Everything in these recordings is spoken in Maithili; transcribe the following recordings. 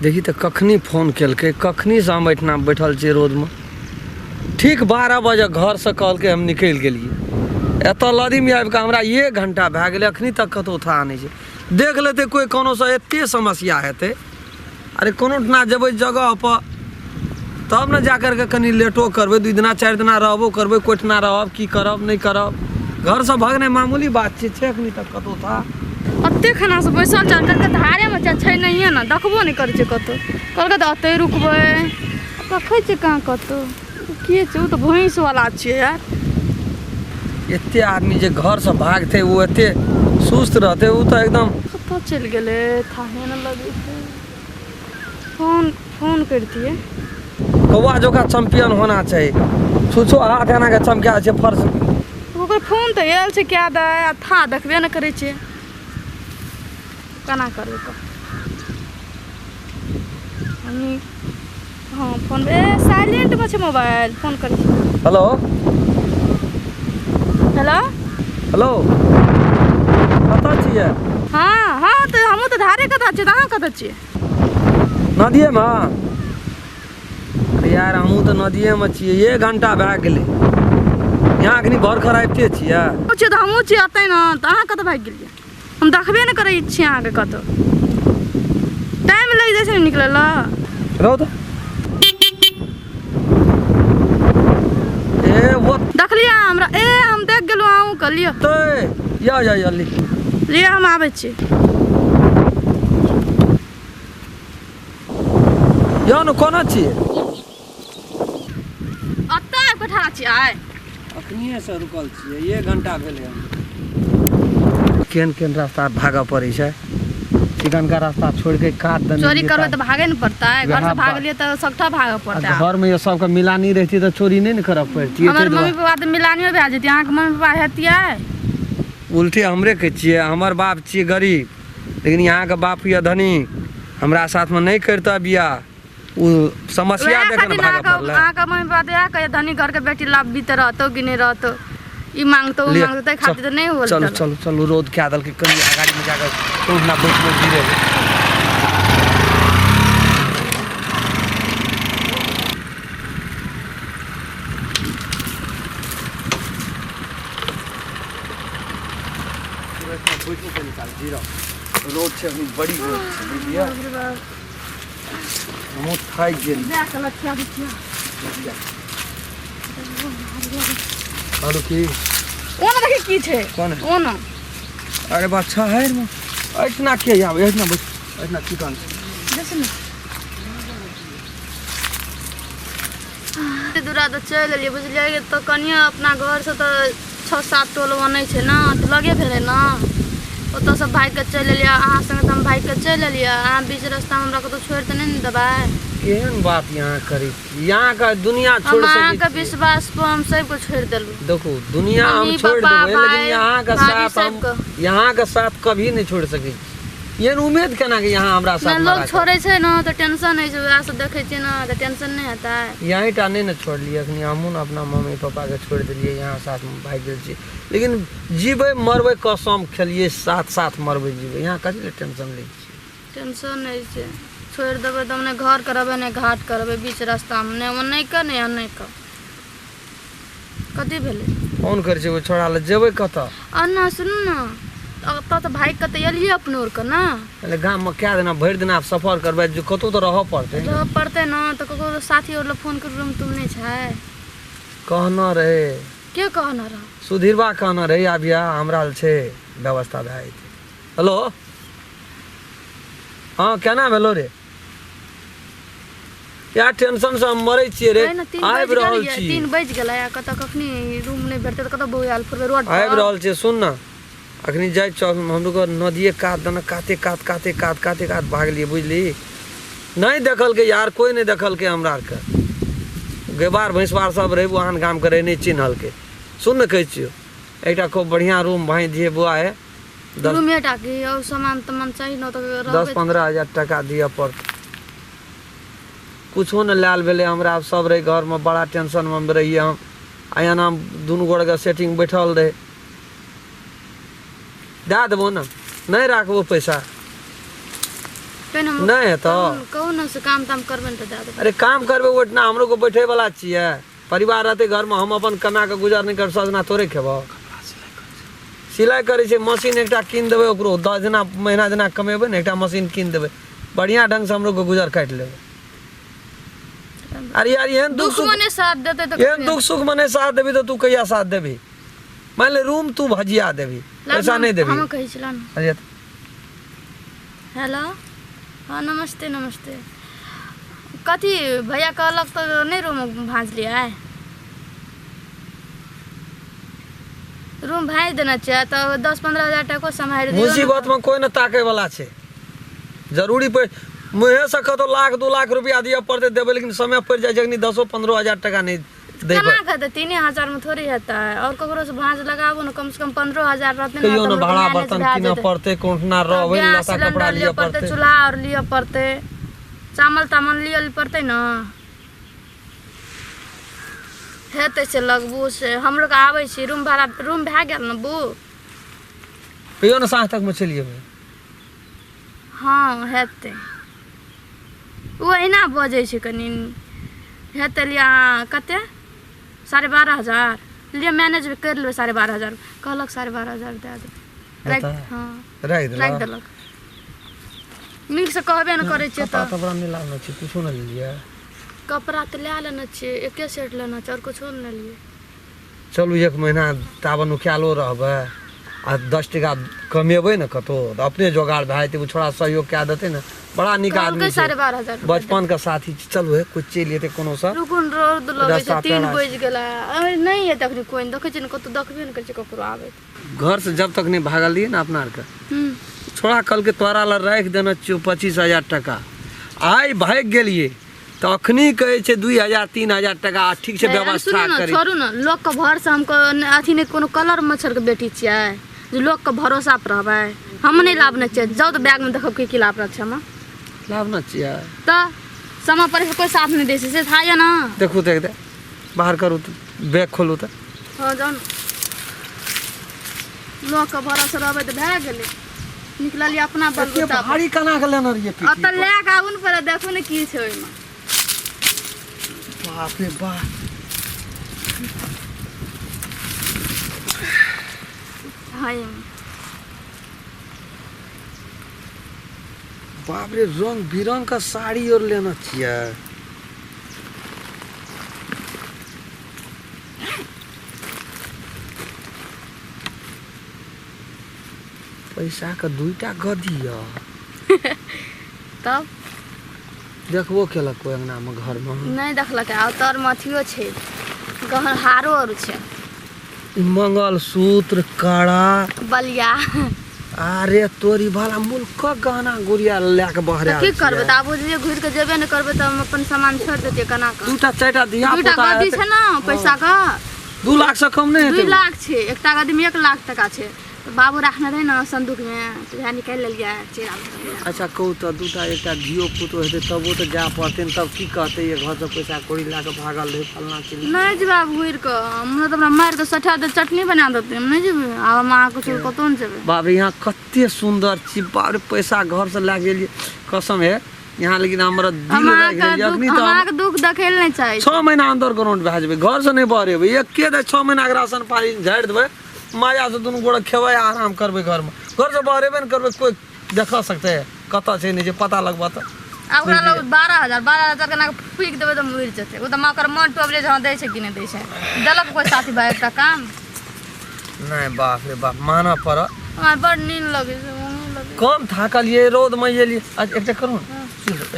देखी तऽ कखनी फोन केलकै, कखनीसँ हम एहिठिना बैठल छियै रौदमे। ठीक 12 बजे घरसँ कहलकै हम निकलि गेलियै। एतऽ लदीमे आबि कऽ हमरा 1 घंटा भए गेलै, अखनी तक कतहु थाह नहि छै। देख लेतै कोइ कोनोसँ एते समस्या हेतै। अरे कोनो ठिना जेबै जगहपर तब ने जा करके कनि लेटो करबै, 2 दिना 4 दिना रहबो करबै, कोइ ठिना रहब, की करब नहि करब। घरसँ भगनाइ मामूली बात छै, छै अखनी तक कतहु था। एते खाना से बैसल छै, कहलकै धारेमे छै, छै नहिए ने, देखबो नहि करै छै कतहु। कहलकै तऽ एतहि रुकबै, देखै छै कहाँ कतहु। के छै ओ तऽ भैंसवला छियै यार। एते आदमी जे घरसँ भागतै ओ एते सुस्त रहतै, ओ तऽ एकदम कतऽ चलि गेलै थाहे नहि लगै छै। फोन फोन करितियै। कौआ जोका चैंपियन होना चाही, छुछो हाथ एना के चमका छै फर्श। ओकर फोन तऽ आयल छै कए दै आ था देखबे नहि करै छै, केना करबै तऽ। हँ फोन ए साइलेंटमे छै मोबाइल, फोन करै छी। हेलो हेलो हेलो, कतऽ छियै? हँ हँ तऽ हमहूँ तऽ धारे कतऽ छियै, तऽ अहाँ कतऽ छियै? नदिएमे। अरे यार हमहूँ तऽ नदिएमे छियै, 1 घंटा भए गेलै। यहाँ अखनी घर खर आबिते छियै? छियै तऽ हमहूँ छियै एतै ने, तऽ अहाँ कतऽ भागि गेलियै? हम देखबे नहि करै छी अहाँके, कतऽ टाइम लागि जाइ छै ने निकलै लए। रहू तऽ ए वो देखलियै अहाँ हमरा? ए हम देख गेलहुँ अहूँ के, लिअ तऽ या या या ली लिअ, हम आबै छी। यौ ने कोना छियै? एतऽ आबि कऽ ठाढ़ छियै? आइ अखनिएसँ रुकल छियै, 1 घंटा भेलै हन। केहन केहन रास्ता भागऽ पड़ै छै, चिकनका रास्ता छोड़ि के कात दने चोरी करबै तऽ भागे ने पड़तै। वएह घरसँ बात। भागलियै तऽ सभटा भागऽ पड़तै। घरमे ये सबके मिलानी रहितै तऽ चोरी नहि ने करऽ पड़तियै। हमर ताहि मम्मी दुआरे पापा तऽ मिलानियो भए जेतै, अहाँके मम्मी पापा हेतियै? उल्टे हमरे कहै छियै, हमर बाप छियै गरीब, लेकिन यहाँके बाप यऽ धनी। हमरा साथमे नहि करितऽ बियाह, ओ समस्या वएह देख ने खातिर भागऽ अहाँके पड़लै। अहाँके मम्मी पापा तऽ इएह कहैए, धनी घरके बेटी लाबबी तऽ रहतौ कि नहि रहतौ, ई मांगतौ ओ लिअ, मांगतौ, ताहि खातिर तऽ नहि होल। चलू चलू चलू, रौद कए देलकै। कनि अगाड़ीमे जाकऽ कोहुना बैठबै, गिरेबै। बैठू कनि काल, गिरब। रौद छै अखनी, बड़ी रौद छै, बुझलियै? हमहूँ थाकि गेली। कहलहुँ की ओ ने देखी की छै। कोन है? ओ ने अरे बच्चा है रे, एहिठिना के आबै, एहिठिना बैठ, एहिठिना चिकन छै। देखी ने। एते दूरा तऽ चलि एलियै, बुझलियै? तऽ कनियो अपना घरसँ तऽ 6-7 टोल बनै छै ने, तऽ लगे भेलै ने। ओतऽसँ भागि कऽ चलि एलियै अहाँ सङ्गे, तऽ हम भागि कऽ चलि एलियै। अहाँ बीच रस्तामे हमरा कतहु छोड़ि तऽ नहि ने देबै? केहन बात यहाँ करै छी? यहाँके दुनिया हम छोड़ि सकै अहाँके छियै? विश्वास पर हम सबके छोड़ि देलहुँ। देखू, दुनिया हम मम्मी, छोड़ि पापा, देबै, लेकिन भाय, यहाँके भाभी साथ हम सबके। यहाँके साथ कभी नहि छोड़ि सकै छी। एहन उम्मीद केना कि यहाँ हमरा साथ नहि लोग राखत? छोड़ै छै ने तऽ टेंशन होइ छै, वएह सब देखै छियै ने तऽ टेंशन नहि हेतै? यहीं टा नहि ने छोड़लियै, अखनी हमहूँ ने अपना मम्मी पापाके छोड़ि देलियै, यहाँ साथमे भागि गेल छियै, लेकिन जीबै मरबै कसम खेलियै, साथ साथ मरबै जीबै। यहाँ कथी लए टेंशन लै छियै? टेंशन नहि छै, छोड़ि देबै तऽ हम नहि घर करबै नहि घाट करबै, बीच रस्तामे नहि ओन्ने के नहि एन्ने के, कथी भेलै? फोन करै छै ओ छोड़ा लए, जेबै कतऽ? आ ना सुनू ने, ओतऽ तऽ भागि कऽ तऽ एलियै अपनो आरके ने। पहिले गाममे कए दिना भरि दिना आब सफर करबै, जे कतहु तऽ रहऽ पड़तै ने। रहऽ पड़तै ने, तऽ ककरो साथी आओर लए फोन करू, रूम तूम नहि छै? कहना रहै। के कहने रहै? सुधीरबा कहना रहै, आबिया हमरा लए छै व्यवस्था भए जेतै। हेलो, हँ केना भेलो रे? यार टेंशन से हम मरै छियै रे। तैं ने 3 आबि बाजि रहल गेल छी। 3 बाजि गेलै आ कतऽ कखनी रूम नहि भेटतै तऽ कतऽ बौआयल फुरबै रोड आबि पर? रहल छियै। सुन ने, अखनी जाइ चौक, हमरो नदिये कात दने काते कात काते कात काते कात भागलियै, बुझली? नहि देखलकै यार, कोइ नहि देखलकै हमरा आरके। गेबार भैंसबार सब रहै, आन गामके रहै, नहि चिन्हलकै। सुन ने, कहै छियौ, एकटा खूब बढ़िआँ रूम भाँइ दिहे बौआ। हे दस रूमे टा की और सामान तमान चाही ने, तऽ दस रहबै। 15 हजार टाका दिअ पड़तै। कुछो नहि लायल भेलै हमरा। आब सब रहै घरमे, बड़ा टेंशनमे हम रहियै हम। आ एना दुनू गोड़के सेटिंग बैठल रहै। दए देबो ने, नहि राखबो पैसा। फेर हम नहि हेतौ कहू ने से काम ताम करबै ने तऽ दए देबै। अरे काम करबै ओहिठिना हमरो को बैठे वाला छियै, परिवार रहतै घरमे, हम अपन कमा कऽ गुजर नहि कर सजना थोड़े खेबौ। सिलाइ करै छै, मशीन एकटा कीन देबै ओकरो, 10 दिना महीना जेना कमेबै ने एकटा मशीन कीन देबै, बढ़िआँ ढङ्गसँ हमरो के गुजर काटि लेबै। अरे यार एहन दुख दुख मने साथ देतै तऽ एहन दुख सुख मने साथ देबी तऽ तू कहिया साथ देबी? मान ले रूम तू भजिया देबी, पैसा नहि देबी। हम कहै छलहुँ ने। अरे हेलो, हाँ नमस्ते नमस्ते। कथी भैया कहलक तऽ नहि रूम भाँजलियै? रूम भाँजि देने छियै तऽ 10-15 हजार टको सम्हारि दियौ। मुसीबत में कोई न ताके वाला छै, जरूरी पड़ मुँहे से कतौ लाख 2 लाख रुपया दिअ पड़तै देबै, लेकिन समय पड़ि जाइ छै जखनी 10-15 हजार टका नहि दै केना के हेतै? 3 हजार में थोड़ी हेतै, और ककरो से भाँज लगाबू ने, कम से कम 15 हजार रहतै ने। कहियो तऽ ने हमरो भाड़ा मैनेज बर्तन भए कीनऽ जेतै। पड़तै, कोना रहबै, गैस लत्ता कपड़ा सिलेंडर लिअ लिअ पड़तै, पड़तै, चूल्हा और लिअ पड़तै, चावल तावल लिअ पड़तै ने। हेतै से लगबू से हमरो के आबै छी। रूम भाड़ा रूम भए गेल ने बुक? कहियो ने साँझ तकमे चलि जेबै। हँ हेतै, ओ अहिना बजै छै कनि। हेतै, लिअ अहाँ कते 12.5 हजार लिअ, मैनेज करि लेबै। 12.5 हजार कहलक, 12.5 हजार दए देबै। राखि हेतै? हँ। राखि राखि देलक। देलक, नीकसँ कहबे ने करै छियै। कपड़ा तऽ तपड़ा नहि लाबने छी, कुछो नहि लेलियै? कपड़ा तऽ लए लेने छियै, एके सेट लेने छियै, आओर कुछो नहि लेलियै। चलू एक महीना ताबे नुकायलो रहबै आ 10 टका कमेबै ने कतौ तऽ अपने जोगाड़ भए जेतै। ओ छोड़ा सहयोग कए देतै ने, बड़ा नीक कहलकै आदमी छै। 12.5 हजार रुपआ। बचपन के साथी छै। चलू हे, कुछ चलि एतै कोनो सँ। रुकू ने, रौद लगै छै। रस्ता 3 पेड़ा बजि गेलै, अरे नहि हेतै अखनी कोइ नहि देखै छियै ने, कतौ देखबे नहि करै छियै ककरो आबैत। घर से जब तक नहि भागल रहियै ने अपना आरके, हूँ छोड़ा कहलकै तोरा लए राखि देने छियौ 25 हजार टका। आइ भागि गेलियै तऽ अखनी कहै छै 2 हजार 3 हजार टका आ ठीक छै अरे व्यवस्था सुनू ने, करी। छोड़ू ने, लोकके भरोसा हम अथी नहि, कोनो कलर मच्छरके बेटी छियै जे लोकके भरोसा पर रहबै। हम नहि लाबने छियै। जाउ तऽ बैगमे देखब की की लाबने छै हम। लाबने छियै? तऽ समय पर कोइ साथ नहि दै छै से था यऽ ने। देखू तऽ, एक बाहर करू तऽ, बैग खोलू तऽ। हँ जाउ ने, लोकके भरोसा रहबै तऽ भए गेलै। निकललियै अपना एते बलबूता पर। भारी केना के लेने रहियै पीठी ओतऽ पर? लए कऽ आबू ने पहिले, देखू ने की छै ओहिमे। बाप रे बाप! हँ एहिमे। बाप रे, रंग बिरंग के साड़ी और लेने छियै। पैसा के दुईटा गदी यऽ। तब देखबो केलक कोइ अंगना में घर में? नहि देखलकै। आ तरमे अथियो छै, गहन हारो आर छै। ई मंगलसूत्र, कड़ा, बलिया। अरे तोरी वाला मुल्कक गहना गुड़िया लए के तऽ बहरा। की करबै तऽ? आब बुझलियै, घुरि कऽ जेबे नहि करबै तऽ हम अपन सामान छोड़ि देतियै केना कऽ? दूटा चारिटा धिया दूटा पुता गद्दी हेतै। छै ने पैसा के। 2 लाख से कम नहि 2 हेतै। लाख छै, एकटा गद्दीमे 1 लाख टका छै। तऽ बाबू राखने रहै ने संदूकमे, तऽ वएह निकालि लेलियै, चलि आबि। अच्छा कहू तऽ, दूटा एकटा धियो पुतो हेतै तबो तऽ जाय पड़तै ने, तब की कहतै, ये घरसँ पैसा कौड़ी लए कऽ भागल रहै फलना चिल्ला। नहि जेबै आब घुरि कऽ। हमरा तऽ हमरा मारि कऽ सठा दे चटनी बना देतै। हम नहि जेबै आब, हम अहाँके छोड़ि कतहु नहि जेबै। बाप रे, यहाँ कते सुन्दर छी। बाप रे, पैसा घरसँ लए गेलियै कसम हे यहाँ, लेकिन हमरा दिल हम लागि अहाँके गेल दुख अखनी हम तऽ। अहाँके दुख देखै लए नहि चाहै छी। 6 महीना अंदर ग्राउंड भए जेबै, घरसँ नहि बहरेबै। एके दे 6 महीनाके राशन पानी झाड़ि देबै, मजासँ दुनू गोरे खेबै आ आराम करबै घरमे। घरसँ बहरेबे नहि करबै। कोइ देख सकतै कतऽ छै नहि छै, पता लगबऽ तऽ। आब ओकरा लग 12 हजार, 12 हजार केना कऽ फूकि देबै तऽ मरि जेतै ओ। तऽ ओकर मन टोबले जे हँ दै छै कि नहि दै छै। देलक कोइ साथी भाई एकटा काम? नहि, बाप रे बाप, मानऽ पड़त। हमरा बड़ नींद लगै छै, ऊँघ लगै छै। कम थाकलियै रौदमे एलियै। अच्छा एकटा करू ने,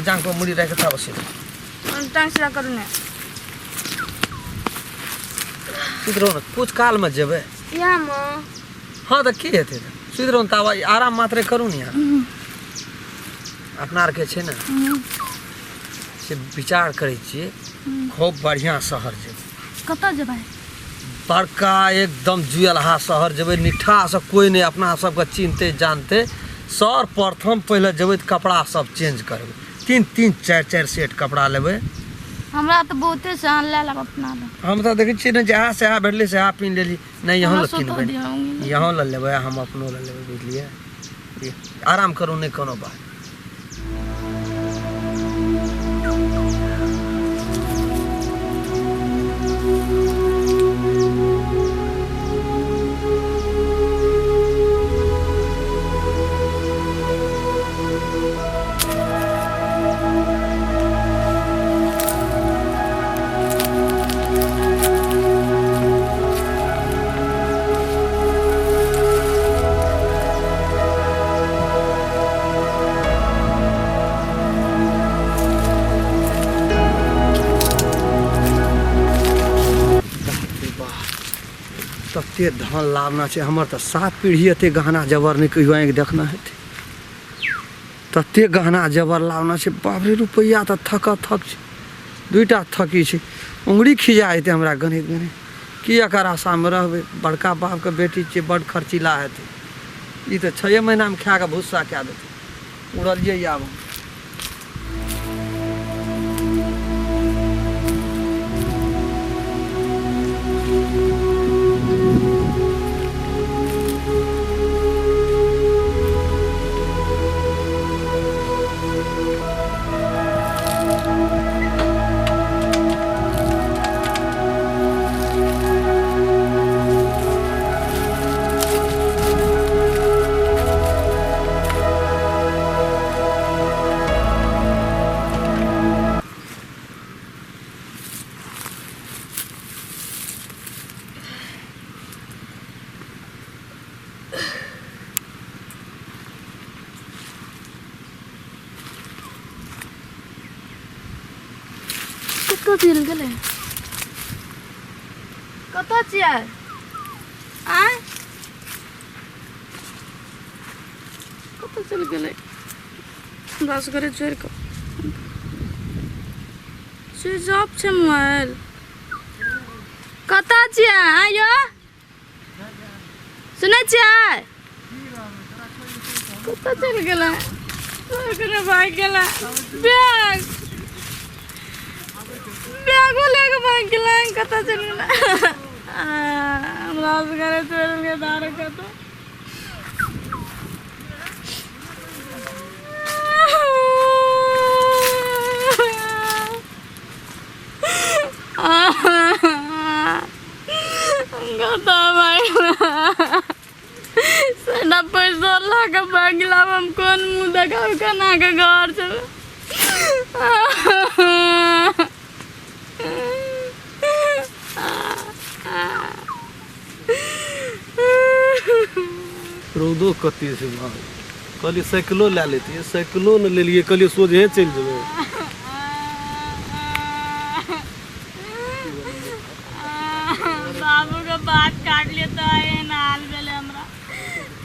जांग पर मुड़ी राखि कऽ सुति। टांग सीधा करू ने। सुति रहू ने, कुछ कालमे जेबै। इएहमे? हँ तऽ की हेतै तऽ? सुति रहू ने ताबे, आराम मात्रे करू ने। यहाँ अपना आरके छै ने से विचार करै छियै, खूब बढ़िआँ शहर जेबै। कतऽ जेबै? बड़का एकदम जुएलहा शहर जेबै, निट्ठासँ कोइ नहि अपना सबके चिन्हतै जानतै। सर प्रथम पहिले जेबै तऽ कपड़ा सब चेंज करबै, तीन तीन चारि चारि सेट कपड़ा लेबै। हमरा तऽ बहुते छै, अहाँ लए लेब अपना लए। हम तऽ देखै छियै ने, जएह सएह भेटलै सएह पिन्ह लेली। नहि, यहाँ हमरा लए सुतऽ किनबै। दिअ, ऊँघ। यहाँ लए लेबै, हम अपनो लए लेबै, बुझलियै? आराम करू, नहि कोनो बात। तते धन लाबना छै हमर तऽ सात पीढ़ी एते गहना जेवर नहि कहियो आँखि देखना हेतै तते गहना जेवर लाबना छै बाप रे रुपैआ तऽ थक थक छै दुइटा थकी छै उंगरी खिजा जेतै हमरा गनैत गनैत की एकर आशामे रहबै बड़का बापके बेटी छियै बड्ड खर्चीला हेतै ई तऽ छए महीनामे खाए कऽ भुस्सा कए देतै उड़लियै आब हम। कतऽ चलि गेलै कतऽ छियै आँय कतऽ चलि गेलै हमरा असगरे छोड़ि कऽ स्विच ऑफ छै मोबाइल कतऽ छियै आँय यौ सुनै छियै कतऽ चलि गेलै कने भागि गेलै बैग बैगो लए कऽ भागि गेलै कतऽ चलि गेलै हमरा असगरे छोड़ि देलकै दारू कतऽ सेना पैसा ला के भागि गेल आब हम कोन मुँह देखाब केना के घर जेबै रौदो कते छै बाप कहलियै साइकिलो लए लेतियै साइकिलो नहि लेलियै कहलियै सोझे चलि जेबै बाबू के बात काट लिए तऽ एहन हाल भेलै हमरा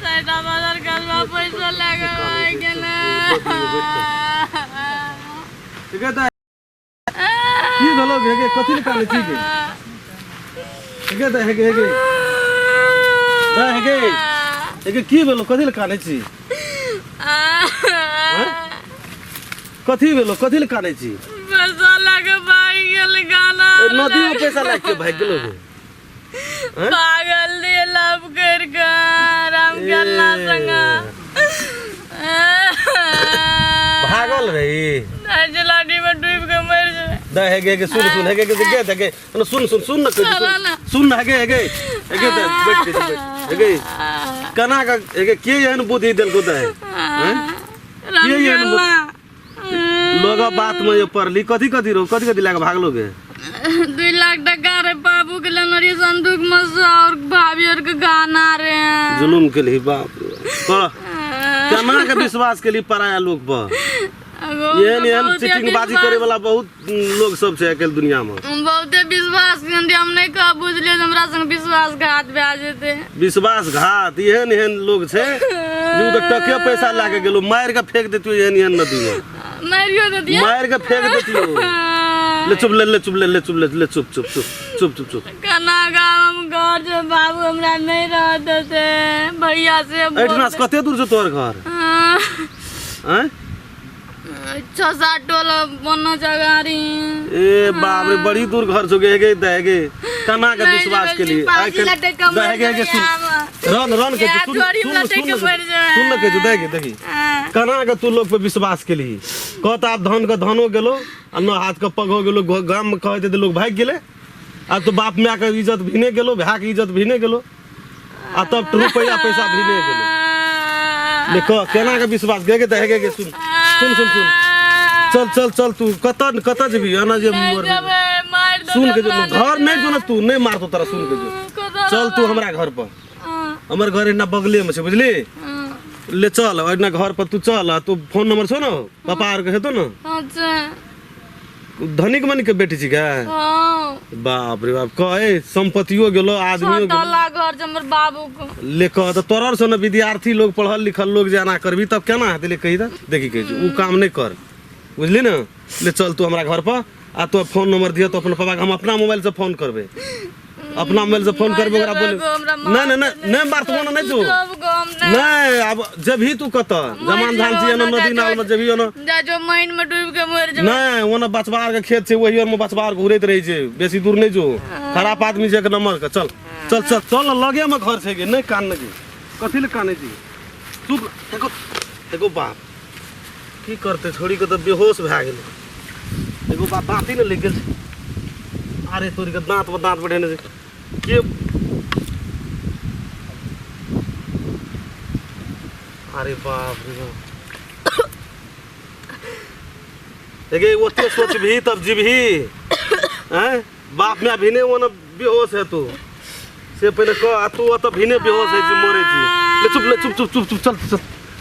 साइडा बाजार गलबा पैसा लए कऽ भागि गेलै ठीक है की भेलो गे गे कथी ले कानै छी गे गे दे हे गे हे गे दे हे गे हे गे की भेलो कथी ले कानै छी कथी भेलो कथी ले कानै छी पैसा लए कऽ भागि गेल गाना नदी में पैसा लागि के भागि गेलो गे पागल दिए लव कर के राम गल्ला संग भागल रही जलाडी में डूब के मर जाए दे हे गे गे सुन सुन हे गे गे गे दे गे सुन सुन सुन न चला ना। सुन न हे गे हे गे हे गे दे बैठ के बैठ हे गे कना का हे गे के एहन बुद्धि देलको दे हैं राम के एहन गल्ला लोग बात में ये पड़ली कथी कथी रो कथी कथी लाके भागलो गे 2 लाख टका रे बाबू के लेने रहिए संदूक में से और भाभी और के गाना रे जुलुम के लिए बाप रे। कह केना के विश्वास के लिए पराया लोग पर एहन एहन चीटिंगबाजी करे वाला बहुत लोग सब छै आइकाल्हि दुनिया में बहुते विश्वास के हम नहीं कह बुझलिए जे हमरा संग विश्वासघात भए जेतै विश्वासघात एहन एहन लोग छै जे ओ तऽ टके पैसा लए के गेलो मारि के फेंक देतियो एहन एहन नदी में मारियो देतियै मारि के फेंक देतियो ले चुप ले ले चुप ले ले चुप ले ले चुप चुप चुप चुप चुप चुप केना गाम हम घर जे बाबू हमरा नहीं रह देते भैया से एहिठिना से कते दूर छौ तोहर घर आँय छः सात टोला बनना जगारी ए बाप रे बड़ी दूर घर छौ गे गे दे गे केना के विश्वास के लिए पासी लटक के मर दे गे गे सुन जाबै रन रन के या सुन झोरी में सुन लटक के सुन मर जाबै। सुन न के दे गे देखी केना के तू लोग पे विश्वास के लिए कहत आब धन के धनो गेलो आ न हाथ के पगो गेलो गाम में कहते तऽ लोग भागि गेलै आब तो बाप माय के इज्जत भी नहि गेलो भाय के इज्जत भी नहि गेलो आ तब रुपैआ पैसा भी नहि गेलो ले कह केना के विश्वास गे गे दे गे गे सुन सुन सुन सुन चल चल चल तू कतऽ कतऽ जेबी एना जे नहीं मर जेबै मारि देबै सुन के जो हमरा घर नहीं जो ना तू नहीं मारतो तोरा सुन के जो कतऽ चल तू हमरा घर पर हाँ, हमर घर एना बगले में छै बुझली हाँ, ले चल एना घर पर तू चल आ तू फोन नंबर छौ ना पापा आर के हेतो ना अच्छा धनिक मनिक के बेटी छी गे? हाँ। बाप रे बाप, कहे संपत्तियो गेलो आदमियो गेलो। छह घर छै हमर बाबू के। ले कह तऽ तोरर सँ ने विद्यार्थी लोग पढ़ल लिखल लोग जे एना करबी तब केना हेतै? ले कही तऽ देखी कहै छी ओ काम नहि कर, बुझली ने? ले चल तू हमरा घर पर आ तो फोन नंबर दिह तो अपन पापा के, हम अपना मोबाइल से फोन करबे, अपना मोबाइल से फोन करबे ओकरा बोले। नहीं नहीं नहीं नहीं मारतबो ना, नहीं तू नहीं अब जब ही तू कत जमान धान छी ना नदी नाल में जब ही ना जा जो माइन में डूब के मर जेबै। नहीं ओना बचबार के खेत छै वही में बचबार घुरैत रहे छै, बेसी दूर नहीं जो, खराब आदमी छै एक नंबर के। चल चल चल चल लगे में घर छै गे, नहीं कान गे, कथी ले काने छी चुप। देखो देखो बाप की करते, छोड़ी के तऽ बेहोश भए गेलै। एगो बाप दाँती ने लागि गेल छै, अरे तोरी के दाँत पर दाँत बढ़ेने छै के। अरे बाप रे बाप, एगे ओते सोचबही तब जीबही हैं? बाप में अभी नहीं ओना बेहोश है तू, से पहले कह, आ तू ओतऽ भिने बेहोश है छी मरे छी। ले चुप, ले चुप चुप चुप चुप चल चल,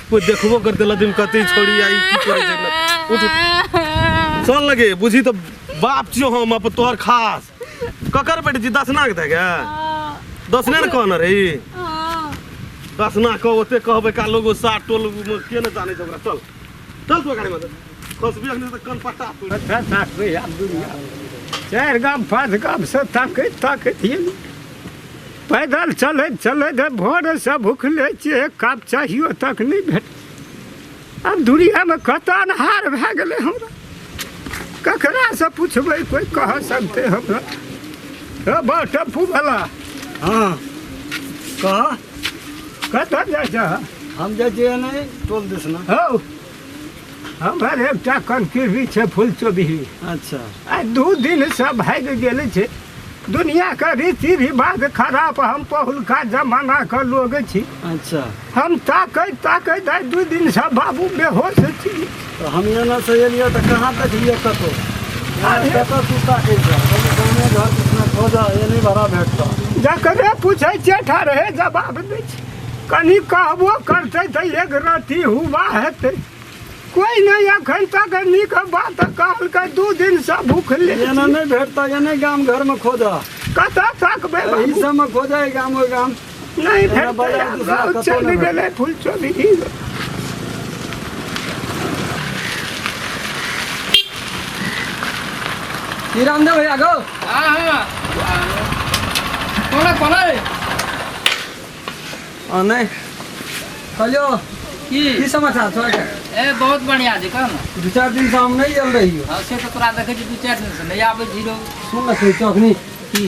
कोई देखबो करते लदिम कते छोड़ी आई की करे छै। उठ चल लगे बुझी तो बाप छियो हम अपन तोहर खास। ककर बेटी छी? दसना के गे? दसने ने कहने रही? दसना कह ओते कहबै का लोग सात टोल में के ने जाने छै ओकरा। चल चल तू गाड़ी में खसबी अखनी तऽ कन पट्टा तोड़ि। अच्छा ताकबै आब दुनिया 4 गाम 5 गाम से ताकैत ताकैत एली, पैदल चलैत चलैत भोरसँ भुखले छियै, एक कप चाहियो तक नहि भेट। आब दुनियामे कतऽ अन्हार भए गेलै, हमरा ककरासँ पुछबै, कोइ कह सकतै हमरा? हे बा टेम्पू वाला। हाँ कह, कतऽ जाइ छह? हम जाइ छियै नहि टोल दिस ना। हौ हमर एकटा कनकिरबी छै फूल चोबी। अच्छा। आइ 2 दिनसँ भागि गेल छै। दुनियाके रीति रिवाज खराब, हम पहुलका जमानाके लोग छी। अच्छा। हम ताकैत ताकैत आइ 2 दिनसँ बाबू बेहोश छी। तऽ हम एना से एलियै तऽ कहाँ देखलियै कतौ? कतऽ तू ताकै छह? गामे घर दिसना खोजऽ, एने भाड़ा भेटतऽ। जकरे पूछै छियै ठहरे जवाब दै छै, कनि कहबो करतै तऽ एक रत्ती हुआ हेतै, कोई नहीं अखन तक नीक बात कहलकै। 2 दिनसँ भूखले एना नहि भेटतऽ, एने गाम घरमे खोजऽ। कतऽ ताकबै एहि बाबू? सबमे खोजऽ, एहि गाम ओहि गाम नहीं एना भेटतै। बाजार आब दिसना कतौ चलि नहि गेलै फूल चोरी। की रामदेव भैया गो? हाँ हाँ, कोना कोना? आ नहीं कहलियो की की समाचार छौ? ए बहुत बढ़िया छै, कह ने। 2-4 दिन से हम नहीं आयल रहियो। हाँ से तऽ तोरा देखै छी 2-4 दिन से नहीं आबै छी रौ। सुन ने कहै छियौ अखनी। की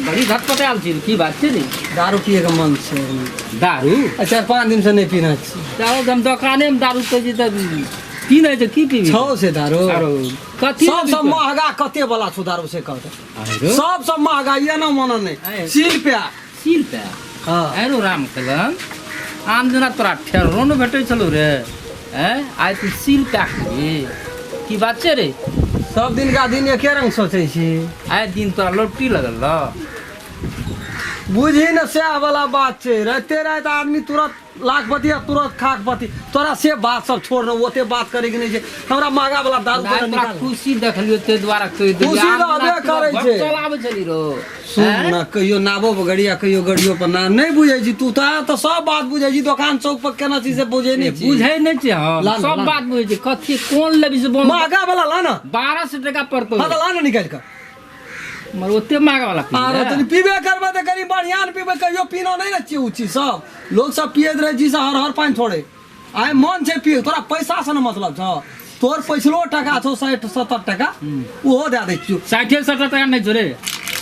बड़ी झटपटायल छी, की बात छै रे? दारू पिए के मन छै। दारू? आ 4-5 दिन से नहीं पीना छी। दारू हम दोकाने में दारू पी छी तऽ की नहि छै, की पीबी? छौ से दारू। आरो कथी सबसँ लेबही? महगा कते वाला छौ दारू से कह दे। आरो? सबसँ महगा ये ना मानो नहीं, आए। सील पे। सील पे? हाँ। आरो राम कलम आम दिना तोरा ठेरो ने भेटै छलौ रे, हैं? आइ तू सील पैक खैबी, की बात छै रे? सब दिन का दिन एके रंग सोचै छी। आइ दिन तोरा लोटी लगल रह। बुझी ने सएह वाला बात छै, राइते राति आदमी तुरंत लाखपति आ तुरंत खाकपति। तोरा से बात सब छोड़ ने, ओते बात करे के नहीं छै। हमरा महगा वाला दारू आइ तोरा तोरा निकाल। खुशी देखलियो ताहि दुआरे कहि देलियो। खुशी आम रहबे दिना तोरा करै बड छै। चल आबै छली रो। सुन हैं? ना, कहियो नावो पर गड़िया कहियो गड़ियो पर ना, नहीं बुझै छी तू तऽ सब बात बुझै छी, दोकान चौक पर केना छी से बुझै नहीं छी। बुझै नहि छी हम, ला ना, सब ला ना। बात बुझै छी। कथी कोन लेबी से बोल? महगा वाला ला ना। 1200 टका पड़तौ। हाँ तऽ ला ना निकालि कऽ। मगर ओते महगा वाला पी आरो ले। तनी पीबे करबै तऽ कनि बढ़िआँ ने पीबै, कहियो पीना नहीं ने छियै ओ चीज सब। लोग सब पियैत रहै छी से हर हर पानि छोड़े। आइ मन छै पिए, तोरा पैसा से ने मतलब छौ। तोर पैसलो टका छौ 60-70 टका, ओहो दए दै छियौ। 60-70 टका नहि छौ रे,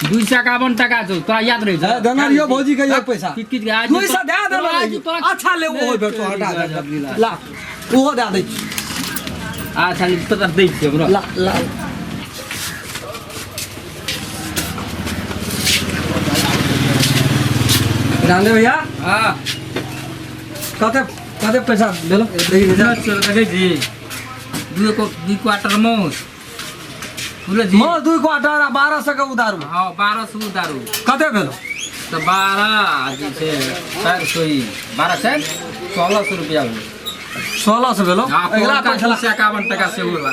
251 टका छौ, तोरा याद रहै छौ? हे, देने रहियौ भौजी के एक पैसा। किच किच के आज 200 दए देने आज रहियौ। तोरा- अच्छा ले, ओहो भेटतौ, हटा दे। ला, ओहो दए दै छियौ। अच्छा ले, तोरा दै छियौ हमरा। ला, ला। रामदेव भैया। हाँ। कते कते पैसा भेलो? देखी ने। चल देखै छी, 2 क्वार्टर माउस बुझल छी? माउस 2 क्वार्टर आ 1200 के उधारू। हाँ, 1200 उधारू। कते भेलो? तऽ 12 जे छै 400 ई 12 चारि 1600 रुपया भेल। 1600 भेलो? हाँ, अगिला पौनका पैसा 251 टका सेहो ला।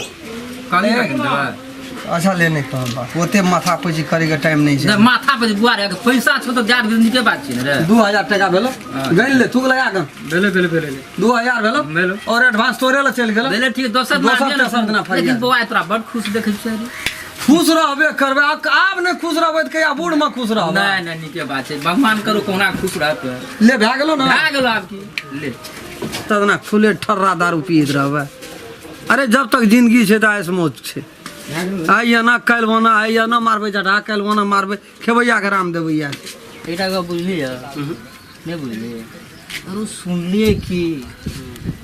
कहली रखने देबै। अच्छा ले नहि कहब बात ओते माथा पैची करैके टाइम नहि छै। माथा पर बुआ रे, पैसा छौ तऽ जात नीके बात छै ने रे। 2000 टका भेलो, गनि ले थूक लगा कऽ। भेलै भेलै भेलै। 2000 भेलो। भेलो। और एडवांस तोरे लए चलि गेलो। भेलै ठीक, दोसर दोसर तेसर दिना फरिया। लेकिन बौआ तोरा बड खुश देखै छियै रे। खुश रहबे करबै, आब नहि खुश रहबै तऽ कहिया बूढ़मे खुश रहबै? नहि नहि नीके बात छै, भगवान करू कहुना खुश रहतै। ले भए गेलो ने? भए गेलो। आब की ले तदना खुले ठर्रा दारू पियैत रहबै। अरे जब तक जिंदगी छै तऽ आइस मौज छै। आइ एना काल्हि ओना, आइ एना मारबै जटा, काल्हि ओना मारबै, खेबैयाके राम देबैया। एकटा गप बुझलियै? नहि बुझलियै? आरो सुनलियै कि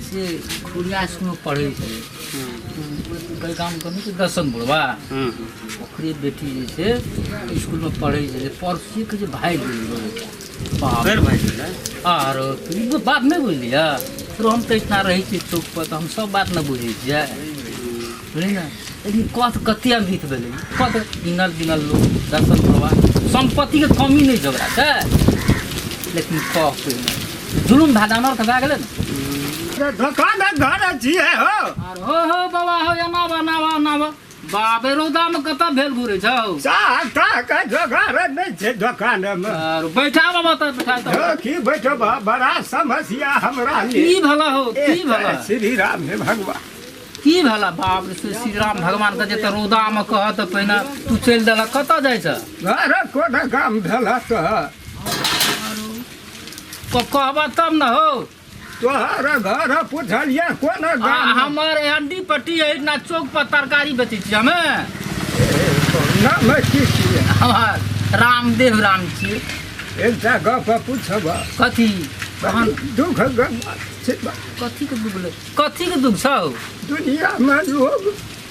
से खुरिया इसकुलमे पढ़ै छलै कई गाम कमी छै दर्शन बुढ़वा, ओकरे बेटी जे छै इसकुलमे पढ़ै छलै, परसुएके जे भागि गेलै। फेर भागि गेलै? आरो ई बात नहि बुझलियै? फेरो हम तऽ इतना रहै छियै चौकपर तऽ हम सब बात नहि बुझै छियै, बुझलियै ने? लेकिन कत कते अमित भेलै, कत गिनल गिनल लोक दर्शन बुढ़वा, सम्पत्तिके कमी नहि छै ओकरा छै, लेकिन कह पहिने जुलुम भए अनर्थ भए गेलै ने। दोकान घर छियै हो। आर हो हो बाबा हो, एना बा एना बा एना बा बाबे, रौदामे कतऽ भेल घुरै छौ? चाह ताह जोगार नहि छै दोकानमे। आर बैठा बाबा, तऽ बैठा तऽ। की बैठब, बड़ा समस्या हमरा। की भला हो, की भला? श्री राम हे भगवान। की भला बाप रे, श्री राम भगवान के जे तऽ रौदामे कह तऽ पहिने तू चलि देलक, कतऽ जाइ छ? घर कोन गाम भेल तऽ कहबह तब ने हो। तोहर घर पुछलियै कोन गाम? हमर हंडी पट्टी एहिना चौक पर तरकारी बेचै छियै हमे। नाम की छियै? हमर रामदेव राम छियै। एकटा गप पुछब। कथी? दुख गप छै। कथीके दुख? कथीके दुख छौ? दुनियामे लोग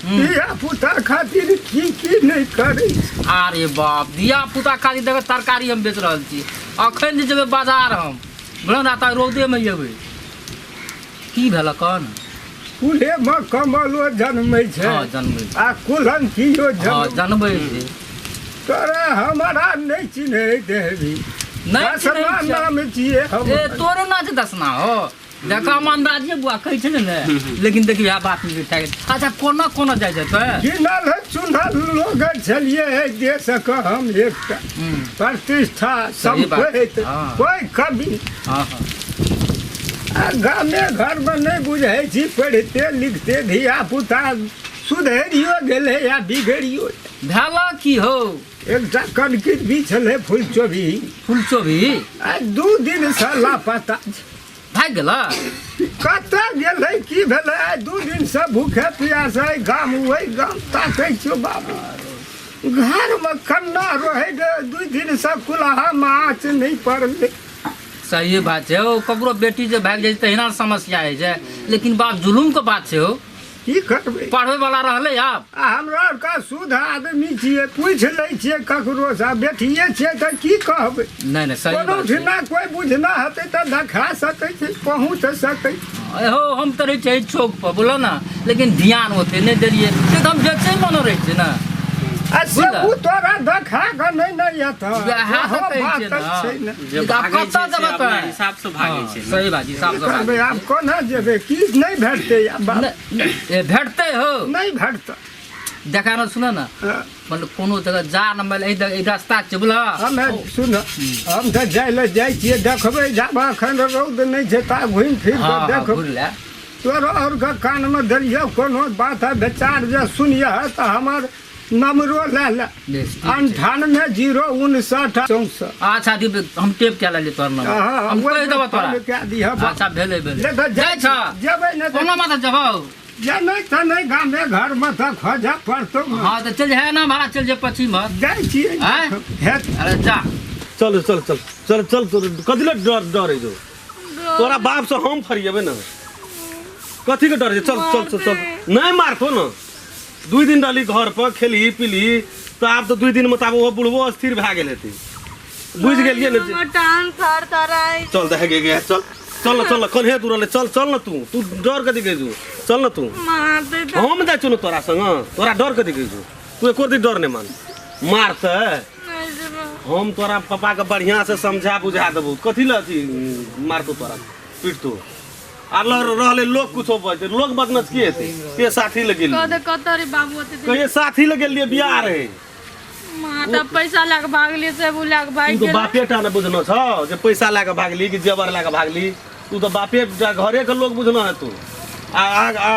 धिया पुता खातिर की की नहि करै। अरे बाप, धिया पुता खातिर देखो तरकारी हम बेच रहल छी। अखन जे जेबै बाजार हम बुझल ने, तऽ रौदेमे जेबै। की भेल कह ने? कुलेमे कमलो जनमै छै। हँ जनमै छै। आ कुलंकियो जनमै छै। तोरा हमरा नहि चिन्है देबी? नहि चिन्है। नाम छियै। ए तोरे ना छै दसना हो, देखा हम अंदाजे बुआ कहै छै ने, लेकिन देखियौ इएह बात नहि ठा। अच्छा कोना कोना जाइ छै तऽ? गिनल चुनल लोग छलियै एहि देशके हम, एकटा प्रतिष्ठा सम्पत्ति कोइ कमी। हँ हँ। आ गामे घरमे नहि बुझै छी, पढ़िते लिखते धिया पुता सुधरियो गेलै या बिगड़ियो भेल की हो? एकटा कनकी भी छलै फुलचोभी। फुलचोभी? आ 2 दिनसँ लापता। भागि गेल? कतऽ गेलै, की भेलै? आइ 2 दिनसँ भूखे प्यासे गाम ओहि गाम ताकै छियौ बाबू, घरमे कन्ना रहै, 2 दिनसँ कुल्हा माछ नहि पड़लै। सही बात छै ओ, ककरो बेटी जे भागि जाइ छै तहिना समस्या होइ छै, लेकिन बाप जुलुमके बात छै हो। की करबै? पढ़बै वाला रहलै आब। आ हमरा आरके शुद्ध आदमी छियै, पूछि लै छियै ककरोसँ, बेटिए छियै तऽ की कहबै? नहि नहि सही कोनो बात छै। ठिना कोइ बुझना हेतै तऽ देखा सकै छै, पहुँच सकै। हो हम तऽ रहै छियै चौक पर बोलो ने, लेकिन ध्यान ओते नहि देलियै, से तऽ हम बेचै मनो रहै छियै ने। आ से ओ तोरा देखा कऽ नहि ने एतऽ। वएह तऽ कहै छियै ने। ने, कतऽ जेबै तोरा? हिसाबसँ भागै छै। सही बात, हिसाबसँ। करबै आब, कोना जेबै? की नहि भेटतै आब? ए भेटतै हो। नहि भेटतै। देखा ने, सुन ने, मतलब कोनो जगह जा न, मानि एहि रास्ता छै बुझल। हमे सुन, हम तऽ जाइ लए जाइ छियै, देखबै जाब एखन रौद नहि छै ता घुमि फिर कऽ देखबै। घुरि ले। तोरो आओरके कानमे देलियौ, कोनो बात विचार जे सुनियह तऽ हमर नम्बरो लए ले, 98 0 59 64। अच्छा हम टेप कए लेलियै तोहर नंबर, हम कहि देबौ तोरा। कए दिहऽ। अच्छा भेलै भेलै। जाइ छ? जेबै ने। कोनो माता जेबौ? जे नहि तऽ नहि, गामे घरमे तऽ खोजऽ पड़तौ। हँ तऽ चलि है ना भाड़ा, चलि जे पछी मत। जाइ छियै। अरे जा। चल चल चल चल चल, कथी लए डर डरै छौ? तोरा बापसँ हम फरिएबै ने, कथीके डर छै? चल चल चल चल, नहि मारतौ ने। 2 दिन रहली घर पर, खेलही पीलही तऽ आब तऽ 2 दिनमे तऽ आब ओहो बुढ़बो अस्थिर भए गेल हेतै, बुझि गेलियै ने? चल देख गे गे, चल चल न, चल न, कन्हे तू रहले, चल चल न, तू तू डर कथी कहै छौ? चल न तू, हम जाइ छौ ने तोरा संग, तोरा डर कथी कहै छौ? तू एको दिन डर नहि मान, मारतै? हम तोरा पापाके बढ़िआँसँ समझा बुझा देबौ, कथी लए अथी मारतौ तोरा, पीटतौ? आ रहले लोग कुछो बजते लोग बदनस की हेतै के साथी लग गेल कह दे कतऽ रे बाबू ओते दिन कहिए साथी लग गेलिए बियाह रहे माँ तऽ पैसा लए कऽ भागलियै से उ लए कऽ भागि तू तो गेलै बापे टा ने बुझनो छौ जे पैसा लए कऽ भागली कि जेवर लए कऽ भागली तू तो बापे टा घरे के लोग बुझना है तू आ आ आ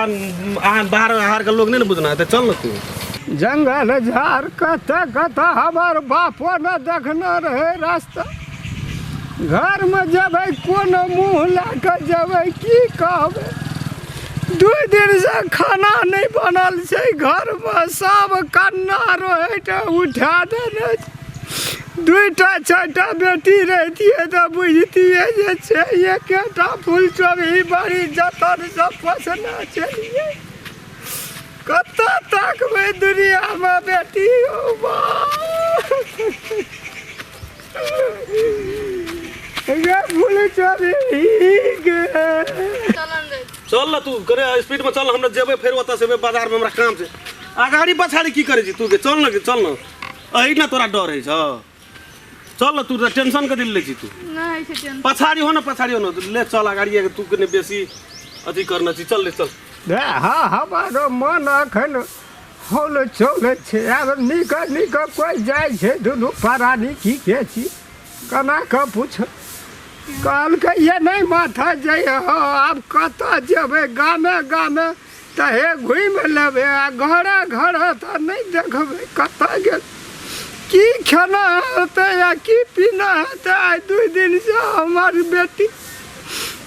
आ बाहर बाहर के लोग नहीं ने बुझना है चल न तू जंगल झाड़ कतऽ कतऽ हमर बापो ने देखने रहै रास्ता घरमे जेबै कोन मुँह लए कऽ जेबै की कहबै दू दिनसँ खाना नहि बनल छै घरमे सब कन्ना रोहैट उठा देने छै दूटा चारिटा बेटी रहितियै तऽ बुझतियै जे छै एकेटा फूल चोभी बड़ी जतनसँ पोसने छलियै कतऽ तकबै दुनियामे बेटी यौ बाप गे फूल चोभी गे चलन रे चल न तू करे स्पीड में चल हमरा जेबै फेर ओतऽ से एबै बाजार में हमरा काम छै अगाड़ी पछाड़ी की करै छी तू गे चल न गे चल न एहि ने तोरा डर होइ छौ चल न तू टेंशन कथी लै छी तू नहि होइ छै टेंशन पछाड़ी हो न पछाड़ी हो न ले चल अगाड़ी तू कने बेसी अथी करना छी चल ले चल हँ हमर मन एखन हौल चौल छै आब नीक नीक कोइ जाइ छै दुनू प्राणी की के छी केना कऽ पूछ कहलकै ये नहि माथा जइह आब कतऽ जेबै गामे गामे तऽ हे घुमि लेबै आ घरे घरे तऽ नहि देखबै कतऽ गेल की खेना हेतै आ की पीना हेतै आइ दू दिनसँ हमर बेटी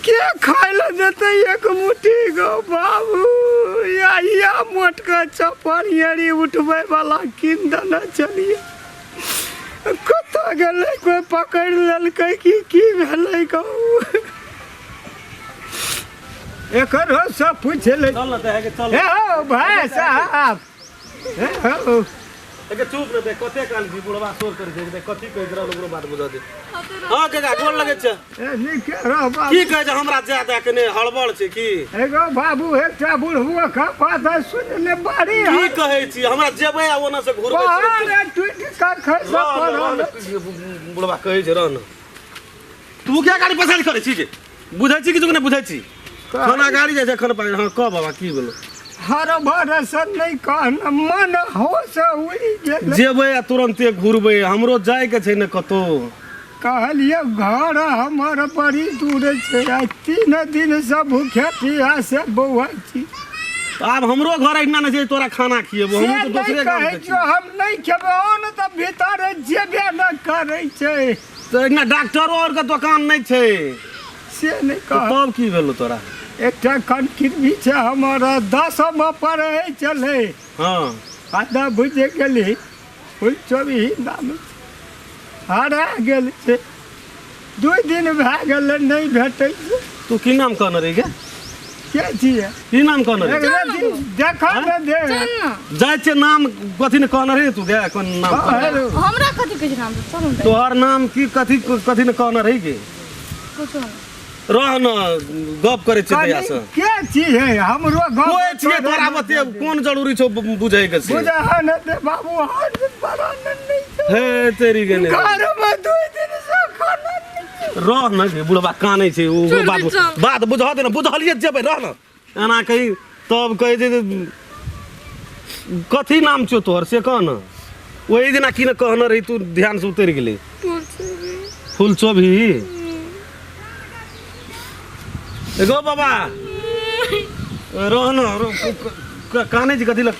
के खाय लए देतै एक मुट्ठी गो बाबू या या मोटका चप्पल एड़ी उठबै वाला कीन देने छलियै कतऽ गेलै कोइ पकड़ि लेलकै कि की भेलै कहू एकरो सब पूछ ले चल न तऽ हे चल हे हो भाय साहब हे हो एके चुप रह दे कते काल छी बुढ़वा शोर करै छै देख कथी कहैत रहल ओकरो बात बुझऽ दे हँ काका गोर लगै छै ए नीके रह बाबू की कहै छै हमरा जाय दए के नहि हड़बड़ छै की एगो बाबू एकटा बुढ़बो के बात सुन ले बड़ी की कहै छी हमरा जेबै आ ओना से घुरबै पहाड़ टूटि कऽ खसि पड़ल बुढ़वा कहै छै रह न तू क्या गाड़ी पसारी करै छी के बुझै छी कि तू नहि बुझै छी खाना गाड़ी जाइ छै खाना पानी हँ कह बाबा की भेलो हर भरोसा नहि कहन मन होश उड़ि गेल जेबै आ तुरन्ते घुरबै हमरो जाइके छै ने कतौ कहलियै घर हमर बड़ी दूर छै आइ 3 दिनसँ भूखे पियासे बौआइ छी तऽ आब हमरो घर एहिना नहि छै तोरा खाना खिएबो से हमहूँ तऽ नहि दोसरे गाम कहै के छियौ छी हम नहि खेबै ओन तऽ भीतर जेबे नहि करै छै तऽ एहिना डॉक्टरो आरके दोकान नहि छै से नहि तऽ कह तब की भेलो तोरा एकटा कनकिरबी छै हमर 10मे पढ़ै छलै हँ आधा बुझि गेली फूल चोरी नाम हरा गेल छै 2 दिन भए गेलै नहि भेटै छै तू की नाम कहने रही गे के छियै की नाम कहने रही देखऽ ने दे चल न जाइ छियै नाम कथी ने कहने रही तू गे कोन नाम कहने रही? हमरा कथी कहै छै नाम चलू ने तोहर नाम की कथी कथी ने कहने रही गे कुछो नहि रह न गप करै छियै दैया से के छियै हमरो गप कोइ छियै तोरा बते कोन जरूरी छौ बुझै के से बुझा ने दे बाबू हाथ बड़ा नहि छै हे तेरी गेने घरमे 2 दिन से खाना नहि छै। रह न गे बुढ़बा कानै छै ओ चल, बात चल। बात बुझऽ दे न बुझलियै जेबै रह न एना कही तब कहै छै जे कथी नाम छौ तोहर से कह न ओहि दिना की ने कहने रही तू ध्यान से उतरि गेलै फूल चोभी एगो बाबा रह न कानै छै कथी लए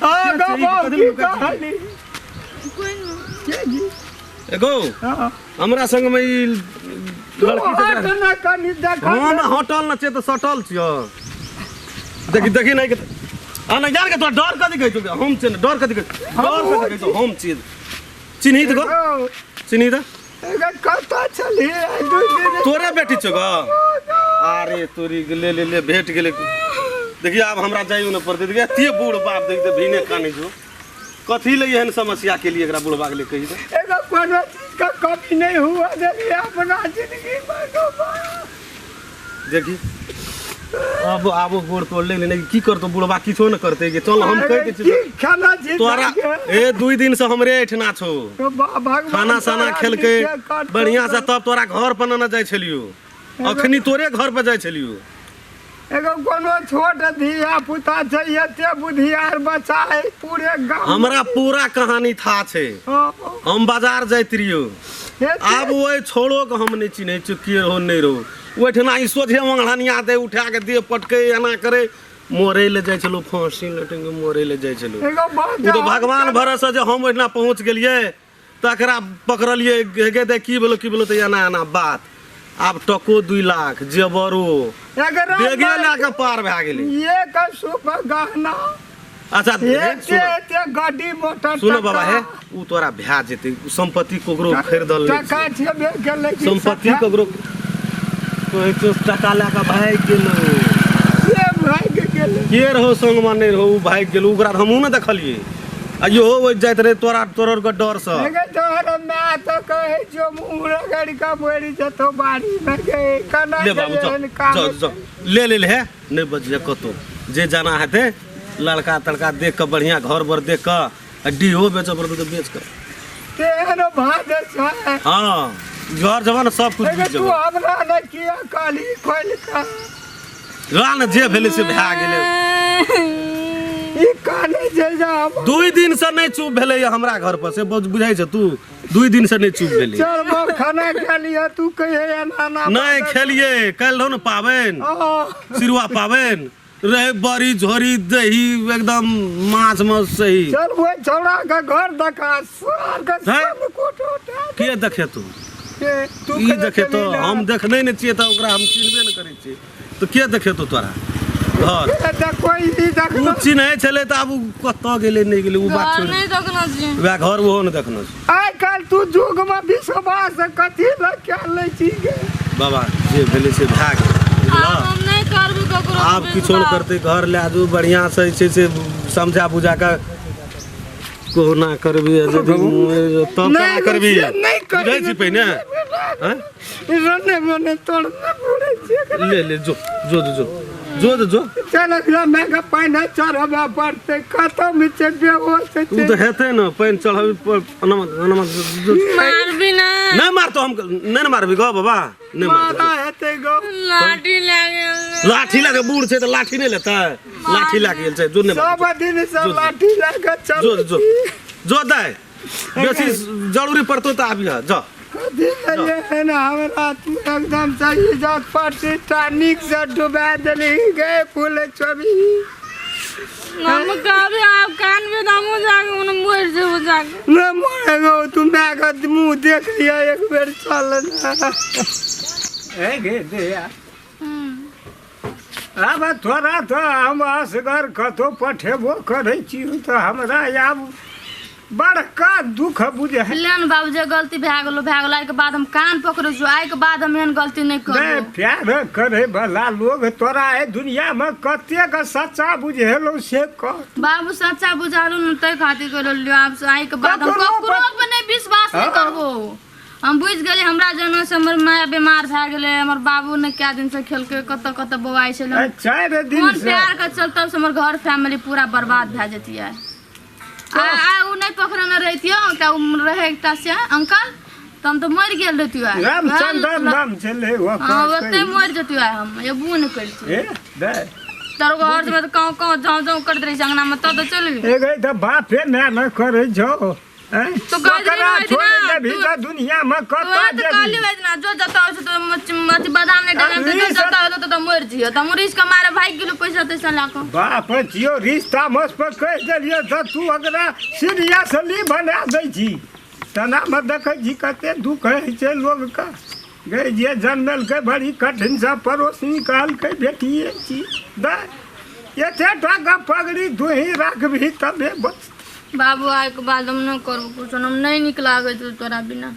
आ के छै? गो बाबू कथी की लए लुकाइ छै? कहली के जी एगो हाँ। हमरा संग में ई तू लड़की हट छै न कनी देख हम हटल न छियै तऽ सटल छियै देखी देखी नहीं के आ नहीं जान के तोरा डर कथी कहै छौ हम छियै ने डर कथी कहै डर कथी कहै छौ हम छियै चिन्ही तऽ गो चिन्ही तऽ कतऽ छली आइ 2 दिन तोरे बेटी छौ गो अरे तोरी ले ले ले भेट गेलै देखिए आब हमरा जाइयो ने पड़तै देखिए एते बूढ़ बाप देख दे भीने कानै छौ कथी ले एहन समस्या के लिए एकरा बुढ़बा के लिए कही दे एगो कोनो चीज का कमी नहीं हुआ देली अपना जिंदगी में गो बाप। देखी अब आबो गोड़ तोड़ ले लेने की करतो बुढ़बा किछो न करते के चल हम कहि दै की छी खाना छी तोरा ए 2 दिन से हमरे एठना छौ खाना साना खेलकै बढ़िया से तब तोरा घर पर न जाइ छलियो अखनी तोरे घर पर जाइ छलियो एगो कोनो छोट धिया पुता छै एते बुधियार बच्चा है पूरे गाँव हमरा पूरा कहानी था छै। हम बाजार जाइत रहियो, आब ओहि छोड़ो के हम नहि चिन्है छियो के रहो नहि रहो। ओहिठिना ई सोझे ओंघड़निया दे उठा के दे पटके एना करे मरे ले जाइ छलो, फांसी लटंग मरे ले जाइ छलो। ओ तऽ भगवान भरोसे जे हम ओहिठिना पहुँच गेलियै तकरा पकड़लियै, हे गे की भेलो की भेलो, तऽ एना एना बात। आब टको 2 लाख जेबरो बेगे लए कऽ पार भए गेलै। एक सूप गहना। अच्छा एते गाड़ी मोटर। सुनो बाबा, हे उ तोरा भए जेतै सम्पत्ति ककरो खरीदल नहि टका छेबे गेलै, सम्पत्ति ककरो कहै छौ टका लए कऽ भागि गेलौ। के भागि गेलै? के रहो संगमे नहि रहो, उ भागि गेलौ, ओकरा हमहूँ ने देखलियै। आ इहो ओहि जाइत रहै तोरा तोहर के डर से। गे तोहर माय तऽ कहै छौ मुँह रगड़ि कऽ मरि जेतौ बाड़ी मे गे, केना ले बाबू एहन काम जाओ जाओ ले ले ले, हे नहि बजिहे कतौ, जे जाना हेतै लड़का तड़का देख कऽ बढ़िया घर बर देख कऽ आ डीहो बेचऽ पड़तौ तऽ बेच कऽ। तेहन भाज छै। हाँ घर जबा ने सब कुछ गे बुझि तू जेबऽ। हमरा ने किया कहली खोलि कऽ? ला ने जे भेलै से भए गेलै। ई कहने छै जे हम 2 दिन से नहि चुप भेलै हमरा घर पर, से बुझाइ छै तू 2 दिन से नहि चुप भेलै। चल बाप खाना खा लिअ, तू कहिए एना ना नहि खेलियै, काल्हि रहौ ने पाबनि, सिरुआ पाबनि रहे, बड़ी झोरी दही एकदम माछ मास सही। चल वो छौड़ा के घर देखा सार के सब कोट उठा के देखे तू? के तू ई देखे तो हम देखने नहि छियै तऽ ओकरा हम चिन्हबे नहि करै छियै, तऽ के देखेतो तोरा घर? कोई ई देखनो ओ चिन्है छलै तऽ आब ओ कतऽ गेलै नहि गेलै ओ बात घर छोड़ि। नहि देखना छी वएह घर ओहो नहि देखने छै। आइ काल्हि तू युग में विश्वास कथी लए कए लै छी गे? बाबा जे भेलै से भए गेल, आब हम नहि करबै ककरो आब किछो नहि करतै। घर लए जो बढ़िआँ से जे छै से समझा बुझा कऽ कहुना करबी, यदि तब केना करबी? नहि बुझै छी पहिने आँय? रने मने तोड़ने पड़ै छै। ले ले जो जो जो जो जो जो चल एकरा मायके पानि चढ़बऽ पड़तै, कतौ भी छै बेहोश ओ छै। तऽ हेतै ने पानि चढ़ाबी पर मारबी ना? नहि मारतो हम, नहि ने मारबी गो बाबा, नहि मारतो। मारा हेतै गो। लाठी लागल। लाठी लए कऽ बूढ़ छै तऽ लाठी नहि लेतै? लाठी लए कऽ गेल छै, जो नहि सब दिन से लाठी लए कऽ चल जो जो जो दाइ, बेसी जरूरी पड़तौ तऽ आबिह जा। कथी लए एहन हमरा तू एकदम से इज्जत प्रतिष्ठा नीक से डुबा देलही गे फूल छवि। हम कहबे आब कानबे तऽ हमहूँ जाके मने मरि जेबो जाके। नहि मरेगो तू, मायके मुँह देख लिअ एक बेर। चल ना ए गे दया, आब तोरा तऽ हम असगर कतहु पठेबो करै छी तऽ हमरा आब बड़का दुख बुझाइ। ले ने बाबू, जे गलती भए गेलो भए गेलो, आइके बाद हम कान पकड़ै छियौ, आइके बाद हम एहन गलती नहि नहि करबो। प्यार करे वाला लोग तोरा एहि दुनिया में कतेक सच्चा बुझेलो से कह। बाबू सच्चा बुझालू ने ताहि खातिर कर लियो। आब से आइके बाद हम ककरो ककरो पर नहि विश्वास नहि करबो। हम बुझि गेलियै हमरा जना से हमर माय बीमार भए गेलै, हमर बाबू ने कए दिन से खेलकै, कतऽ कतऽ बौआइ छलै। 4 दिन कोन से प्यार के चलते से हमर घर फैमिली पूरा बर्बाद भए जतियै। आ आ उ नहि पकड़ने रहितियौ तऽ उ रहै एकटा से अंकल, तऽ हम तऽ मरि गेल रहितियौ आइ। रामचंद्र नाम छलै हँ ओकर। ओते मरि जतियौ आइ, हम एबो नहि करितियौ। ए दे तोर घर मे तऽ काँव काँव झाँव झाँव करैत रहै छै अंगना मे, तब तऽ चलि गेल। एगे तऽ बापे माय न करै छौ ऐं? तो कहैत रही ओकरा ने छोड़ि ओहिदिना, देबही तऽ दुनिया मे कतऽ तोरा तऽ जेबही? कहलियौ ओहिदिना जो जतऽ होइ छै तऽ अथी बादाम नहि डलाम तऽ जो जतऽ होतौ ततऽ मरि जइहो, तऽ हम रिस्क के मारे भागि गेलौ पैसा तैसा लए कऽ। बाप छियौ, रिश्ता मस पर कहि देलियौ तऽ तू ओकरा सीरियसली बना दै छी। तेनामे देखै छी कते दुख होइ छै लोकके गे, जे जनमेलकै बड़ी कठिनसँ पड़ोसी कहलकै बेटिए छी दे एते टाका पगड़ी तूही राखबही तबे बच। बाबू आइके बाद हम नहि करबो कुछो, हम नहि नीक लागै छौ तोरा बिना।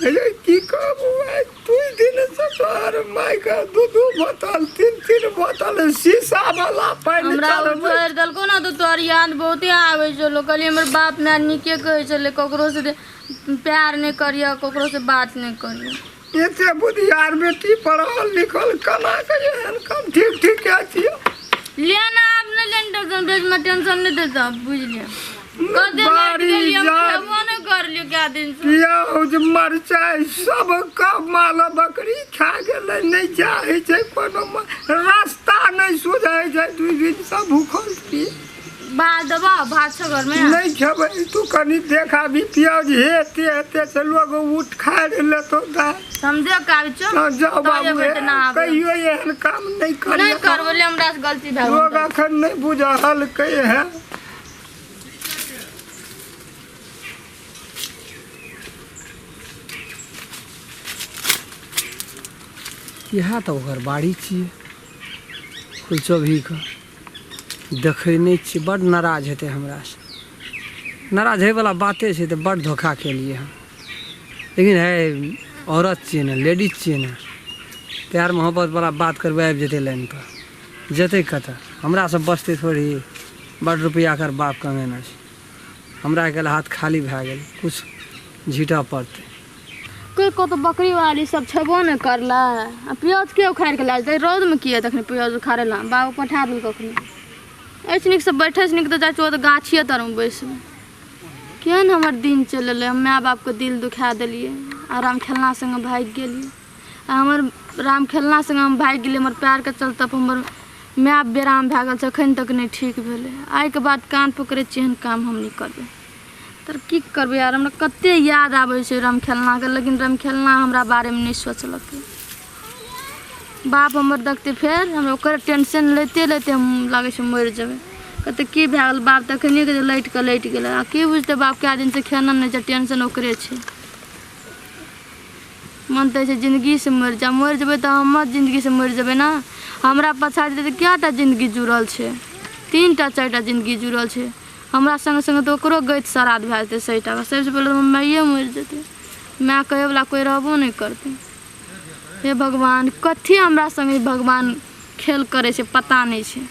अरे की कहबू, आइ 2 दिन से तोहर मायके 2 2 बोतल 3 3 बोतल शीशा वाला पानि हमरा ओ चलबै। छोड़ि देलकौ ने तऽ तोहर याद बहुते आबै छलौ। कहलियै हमर बाप माय नीके कहै छलै ककरो से प्यार नहि करिह, ककरो से बात नहि करिह। एते बुधियार बेटी पढ़ल लिखल केना के एहन काम? ठीक ठीक छियौ। ले ना आब नहि लेन टेंशन, बेचमे टेंशन नहि देता बुझलियै। कते बारी गेलियै हम जात। खेबो नहि करलियै कए दिन से। प्याज मरचाइ सब के माल बकरी खा गेलै, नहि चाहै छै कोनो रास्ता नहि। नहि सुझाइ छै दू दिनसँ भूखल छी। भात देबऽ? भात छौ घरमे? नहि खेबै। तू कनि देख आबी प्याज हेते हेते से लोग उठ खाय लेतो दाय। हम देख के आबै छियौ। हँ, जाउ तब बाबू। एबै तऽ नहाबै। कहियो एहन काम नहि नहि करियै। करबै ले, हमरा से गलती भए लोग गेल। अखन नहि बुझलकै है। इएह तऽ ओकर बाड़ी छियै। कुचो भी के देखै नहि छियै, बड्ड नाराज हेतै हमरासँ। नाराज होइवला बाते छै, तऽ बड्ड धोखा केलियै हम। लेकिन हे, औरत छियै ने, लेडीज छियै ने, प्यार मोहब्बतवला बात करबै, आबि जेतै लाइनपर। जेतै कतऽ? हमरासँ बचतै थोड़ी? बड्ड रुपैआ एकर बाप कमेने छै। हमरा आइकाल्हि हाथ खाली भए गेल, किछु झीटऽ पड़तै। कोई कतौ बकरी वाली सब छेबो नहि करलै आ प्याज के उखाड़ि के लए जेतै रौदमे? किए तखनी प्याज उखाड़े ला बाबू पठा देलकै अखनी। एहिसँ नीकसँ बैठैसँ नीक तऽ जाइ छियै ओतऽ गाछिए तरमे बैसबै। केहन हमर दिन चलि एलै! हम माय बापके दिल दुखा देलियै आ राम खेलना सङ्गे भागि गेलियै। आ हमर राम खेलना सङ्गे हम भागि गेलियै, हमर प्यारके चलते हमर माय बेराम भए गेल छै, एखन तक नहि ठीक भेलै। आइके बाद कान पकड़ै छियै, एहन काम हम नहि करबै। तर की करबै यार, हमरा कते याद आबै छै राम खेलनाके, लेकिन राम खेलना हमरा बारेमे नहि सोचलकै। बाप हमर देखतै फेर हमरा, ओकर टेंशन लैते लैते हम लागै छै मरि जेबै। कहतै की भए गेल? बाप तऽ एखनिए लटि कऽ लटि गेलै। आ की बुझतै बाप, कए दिनसँ खेना नहि छै, टेंशन ओकरे छै। मन तऽ होइ छै जिन्दगीसँ मरि जाउ। मरि जेबै तऽ हमर जिन्दगीसँ मरि जेबै ने। हमरा पछाति तऽ कए टा जिन्दगी जुड़ल छै? तीन टा चारि टा जिन्दगी जुड़ल छै हमरा सङ्गे सङ्गे। तऽ ओकरो गति श्राद्ध भए जेतै सही टाका। सबसँ पहिले तऽ हमर माइए मरि जेतै, माय कहैवला कोइ रहबो नहि करतै। हे भगवान, कथी हमरा सङ्गे भगवान खेल करै छै, पता नहि छै।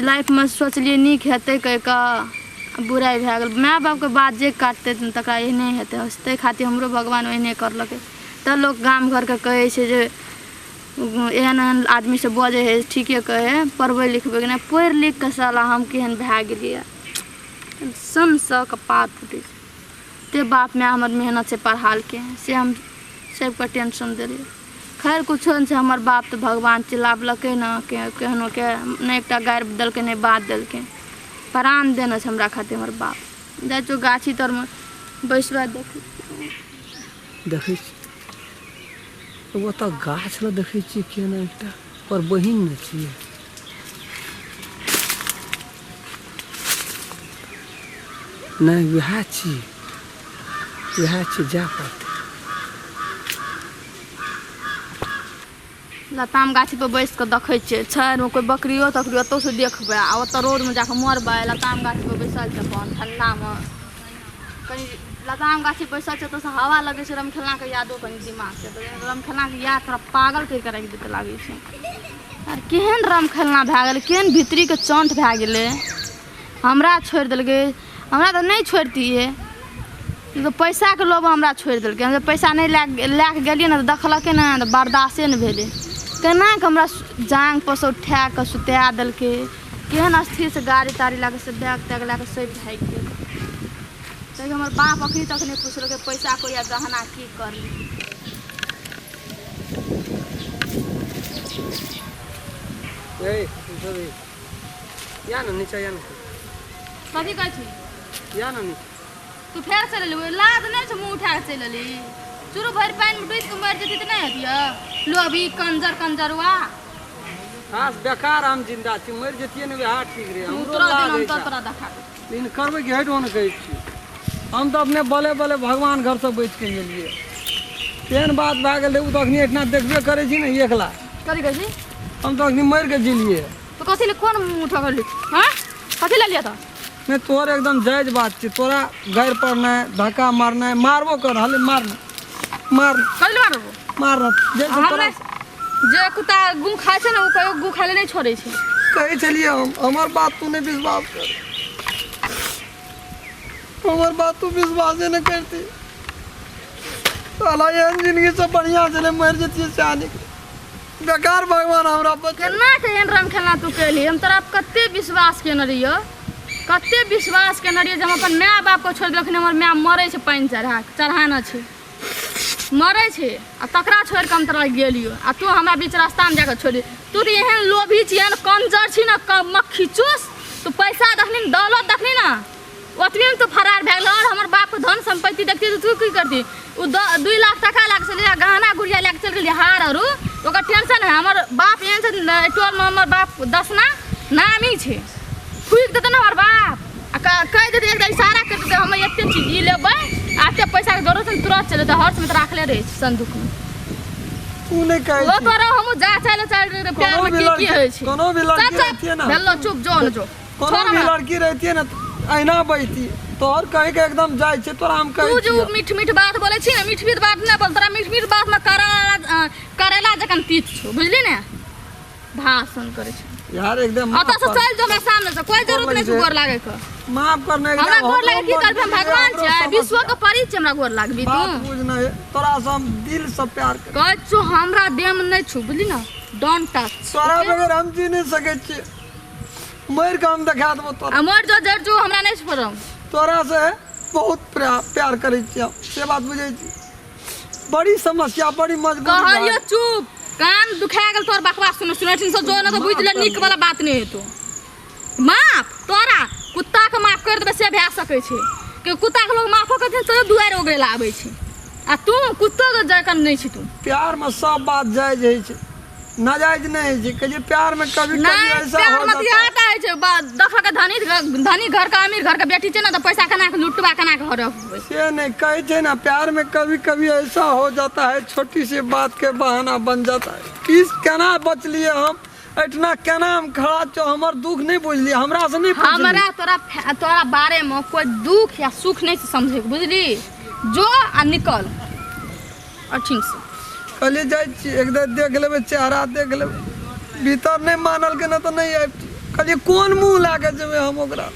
लाइफमे सोचलियै नीक हेतै कहि कऽ, बुराइ भए गेल। माय बापके बात जे काटतै तकरा एहने हेतै। ताहि खातिर हमरो भगवान ओहने करलकै। तऽ लोक गाम घरके कहै छै जे एहन एहन आदमीसँ बजै हइ, ठीके कहै हइ। पढ़बै लिखबै नहि, पढ़ि लिख कऽ साला हम केहन भए गेलियै। सनसँ कपार फूटै छै। एते बाप माय हमर मेहनत से पढ़ालकै, से हम सबके टेंशन देलियै। खैर, कुछो नहि छै। हमर बाप तऽ भगवान चिल्लाबलकै ने, केहनो के नहि एकटा गारि देलकै, नहि बात देलकै। प्राण देने छै हमरा खातिर हमर बाप। जाइ छियौ गाछी तरमे बैसबै, देखै। देखै छी, ओतऽ गाछ लग देखै छियै केना एकटा ओकर बहिन ने छियै। नहि, वएह छियै, वएह छियै। जाय पड़तै। लताम गाछी पर बैस कऽ देखै छियै, छै कोइ बकरियो तकरियो? ओतौसँ देखबै आ ओतऽ रोडमे जाकऽ मरबै। लताम गाछी पर बैसल छै अपन ठण्डामे। कनि लताम गाछी बैसल छै, ओतऽसँ हवा लगै छै। रमखेलनाके यादो कनि दिमाग छै तऽ रमखेलनाके याद तोरा पागल करि कऽ राखि देतै लागै छै। आर केहन रमखेलना भए गेलै, केहन भीतरीके चण्ठ भए गेलै, हमरा छोड़ि देलकै। हमरा तऽ नहि छोड़तियै ई तऽ, पैसाके लोभ हमरा छोड़ि देलकै। हम जब पैसा नहि लए लए कऽ गेलियै ने तऽ देखलकै ने तऽ बर्दाश्ते नहि भेलै। केना कऽ हमरा जाँघ पर सँ उठा कऽ सुता देलकै, केहन स्थिरसँ गाड़ी ताड़ी लए कऽ से बैग तैग लए कऽ सब भागि गेलै। तैयो हमर बाप अखनी तक नहि पुछलकै पैसा को या गहना की करली। ए या ने नीचा, या ने। कथी कहै छी? या ने नीचा। तू फेर चलि एलही? लाज नहि छै? मुँह उठा कऽ चलि एलही। चुरू भरि पानिमे डूबि कऽ मरि जेती तऽ नहि हेतियै लोभी कंजर कंजरुआ। खास बेकार हम जिंदा छी, मरि जतियै ने वएह ठीक रहे। हमरो तोरा लाज दिन हम होइ तो छै। तोरा देखा देब। लेकिन करबै कि हटि ने कहै छी। हम तऽ अपने बले बले भगवान घरसँ बचि कऽ गेलियै। तेहन बात भए गेल रहै। ओ तऽ अखनी एहिठिना देखबे करै छी ने एकला। कथी कहै छी? हम तऽ अखनी मरि कऽ जिलियै। तो कथी ले कोन मुँह उठा कऽ हँ कथी ले लिअ तऽ? नहि, तोहर एकदम जायज बात छै। तोरा गारि पड़नाइ, धक्का मारनाइ, मारबो कर, हले मार मार। कथी ले मारबो? मार जे हम तोरा। नहि, जे कुत्ता गु खाइ छै ने, ओ कहियो गु खाइ ले नहि छोड़ै छै। कहै छलियै हम, हमर बात तू नहि विश्वास कर, हमर बात तू विश्वासे नहि करती। साला, एहन जिंदगी से बढ़िया छलै मरि जतियै सएह नीक। बेकार भगवान हमरा बचेलक। केना के एहन रंग खेलना तू केलही? हम तोरा पर कते विश्वास केने रहियो, कते विश्वास केने रहियो जे हम अपन माय बाप के छोड़ि देलखिन। हमर माय मरै छै, पानि चढ़ा चढ़ाना छै। मरै छै आ तकरा छोड़ि कऽ हम तोरा गेलियो आ तू हमरा बीच रास्तामे जाकऽ छोड़ि तू तऽ एहन लोभी छी एहन कंजर छी ने मक्खी चूस तू पैसा देखली ने दौलत देखली ने ओतबेमे तू फरार भए गेल और हमर बापके धन सम्पत्ति देखती तऽ तू की करती ओ 2 लाख टका लए कऽ चलि गेलै गहना गुड़िया लए कऽ चलि गेलै हार आरू ओकर टेंशन है। हमर बाप एहन छै ने, एहि टोलमे हमर बाप दसना नामी छै। फूकि देतै ने हमर बाप आ कहि देतै, एकटा इशारा करि देतै, हम एते चीज ई लेबै आ एते पैसाके जरूरत छै, तुरंत चलि जेतै। हर समय तऽ राखले रहै छै संदूकमे। तू नहि कहै ओ छी। तोरा हमहूँ जा चले चल रहे प्यार कोनो में भी की की लड़की होइ छै। कोनो भी लड़की चल, चल, रहतियै ने, भेलो चुप, जो न जो। कोनो छोड़ भी हमरा। लड़की रहतियै ने, अहिना बैठती तोहर कहे के एकदम जाइ छै तोरा हम कहै तू जो छियौ। मीठ मीठ बात बोलै छी ने, मीठ मीठ बात नहि बोल। तोरा मीठ मीठ बात में करैला करैला जखन तीत छौ, बुझली ने? भाषण करै छै। यार, एकदम माफ ओतऽ से कर। चलि जो हमरा सामने से, कोई जरूरत नहि छै गोर लागै के। माफ करने। हमरा गोर लागे की करबी? हम भगवान छियै, विश्व के परी छियै, हमरा गोर लागबी तू? बात बुझ ने, तोरा से हम दिल से प्यार कर। कहै छौ हमरा देह में नहि छू, बुझली ने? Don't touch. तोरा बगैर हम जी नहीं सकै छियै। मरि के हम देखा देबो तोरा। आ मर जो, जर जो, हमरा नहि छोड़म। तोरा से बहुत प्यार प्यार करै छियै हम, से बात बुझै छी। बड़ी समस्या, बड़ी मजबूरी कहलियो भए। चुप, कान दुखा गेल तोर बकवास सुन सुन से। जो न तऽ बुझि ले, नीक वाला बात नहि हेतौ। माफ तोरा कुत्ता के माफ कर देबै से भए सकै छै कि कुत्ता के लोग माफो करथिन तैयो दुआरि ओगरे ला आबै छै आ तू कुत्तो के जकन नहि छी तू। प्यार में सब बात जायज होइ छै, नाजायज नहीं होइ छै। कहै छै प्यार में कभी कभी नहीं ऐसा प्यार हो में जाता इएह टा होइ छै। देखऽ के धनी धनी घर के, अमीर घर के बेटी छै ने तऽ पैसा केना के लुटबा, केना के हड़पबै। से नहीं, कहै छै ना, प्यार में कभी कभी ऐसा हो जाता है, छोटी सी बात के बहाना बन जाता है। किस केना बचलिए हम एठना, केना हम खड़ा छो? हमर दुख नहीं बुझलिए, हमरा से नहीं पुछलिए। हमरा तोरा तोरा बारे में कोई दुख या सुख नहीं समझे, बुझली? जो आ निकल अठिन से। कहलिए जाइ छी, एक बेर देख लेबै, चेहरा देख लेबै भीतर। नहीं मानल के ना तऽ नहीं आबि। कहलिए कोन मुँह लए कऽ जेबै हम ओकरा?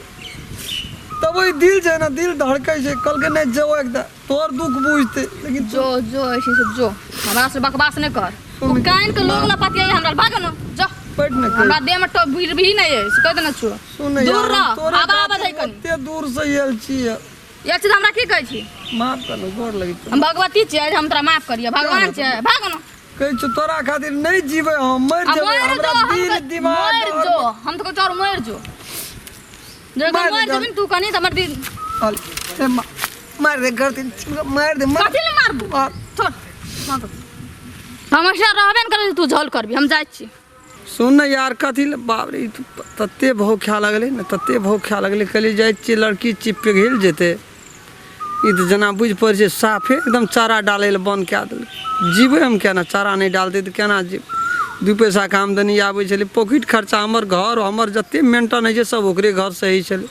तब ओहि दिल छै ने, दिल धड़कै छै। कहलकै नहीं जेबो, एकदा तोहर दुख बुझतै, लेकिन जो जो ऐसे से जो, हमरा से बकवास नहीं कर। ओ कान के लोग ना पतियाई हमरा, भाग न जो। बैठ ने। हमरा देह में तो भीड़ भी नहीं है, से कह देना छो। सुन दूर यार, रह। हम तोरे हवा आबै खातिर छै कनी। ओते दूर से आयल छियै। ये चीज हमरा की कहै छी? माफ कर, गोर लगै छौ। हम भगवती छियै, हम तोरा माफ करियै? भगवान छियै? भाग न। कहै छौ तोरा खातिर नहीं जीबै हम, मरि आ जेबै। मर हमरा जो हम दिल दिमाग मर जो, हम तो कहै मर जो जे मार मर दे। जेबी ने तू कनी तऽ हमर दिल ए, मार दे, कर दे, मार दे, मार। कथी लए मारबू? मार। छोड़, मार। हमेशा रहबे ने करै, तू झोल करबी, हम जाइ छी। सुन ने यार, कथी लए? बाप रे, ई तऽ तते भाव खाए लगलै ने, तते भाव खाए लगलै। कहलियै जाइ छियै, लड़की छियै, पिघलि जेतै। ई तऽ जेना बुझि पड़ै छै साफे एकदम चारा डालै लए बन्द कए देलकै। जीबै हम केना? चारा नहि डालतै तऽ केना जीबै? 2 पैसाके आमदनी आबै छलै, पॉकेट खर्चा हमर घर, हमर जते मेंटेन होइ छै, सब ओकरे घरसँ होइ छलै।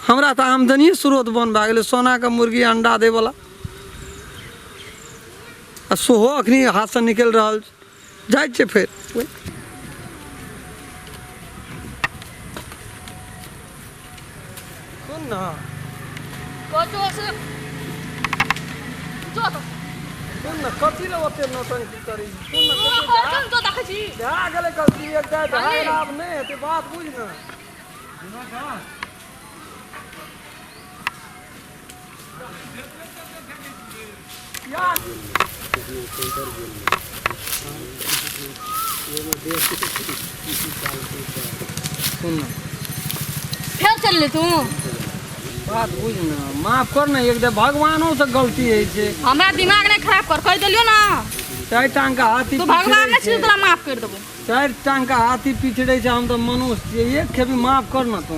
हमरा तऽ आमदनिए स्रोत बन्द भए गेलै, सोनाके मुर्गी अंडा दैवला, आ सेहो अखनी हाथसँ निकलि रहल छै। जाइ छियै फेर। सुन ने। कथी से जो तो। सुन ने, कथी लए ओते नौटंकी करै छी? सुन ने। तू कहै जो देखै छी। भए गेलै गलती, एक दाय भए गेलै, आब नहि हेतै। बात बुझ ने। यार। सुन ने। फेर चल ले तू। बात बुझ ने, माफ कर ने एक दे, भगवानो से गलती होइ छै। हमरा दिमाग नहीं खराब कर, कह देलियो ना। चारि टांग के हाथी तू भगवान पिछड़ै नहीं छी छै। तोरा माफ कर देबो। चारि टांग के हाथी पिछड़ै छै, हम तऽ मनुष्य छियै। एक खेपी माफ कर ने तू।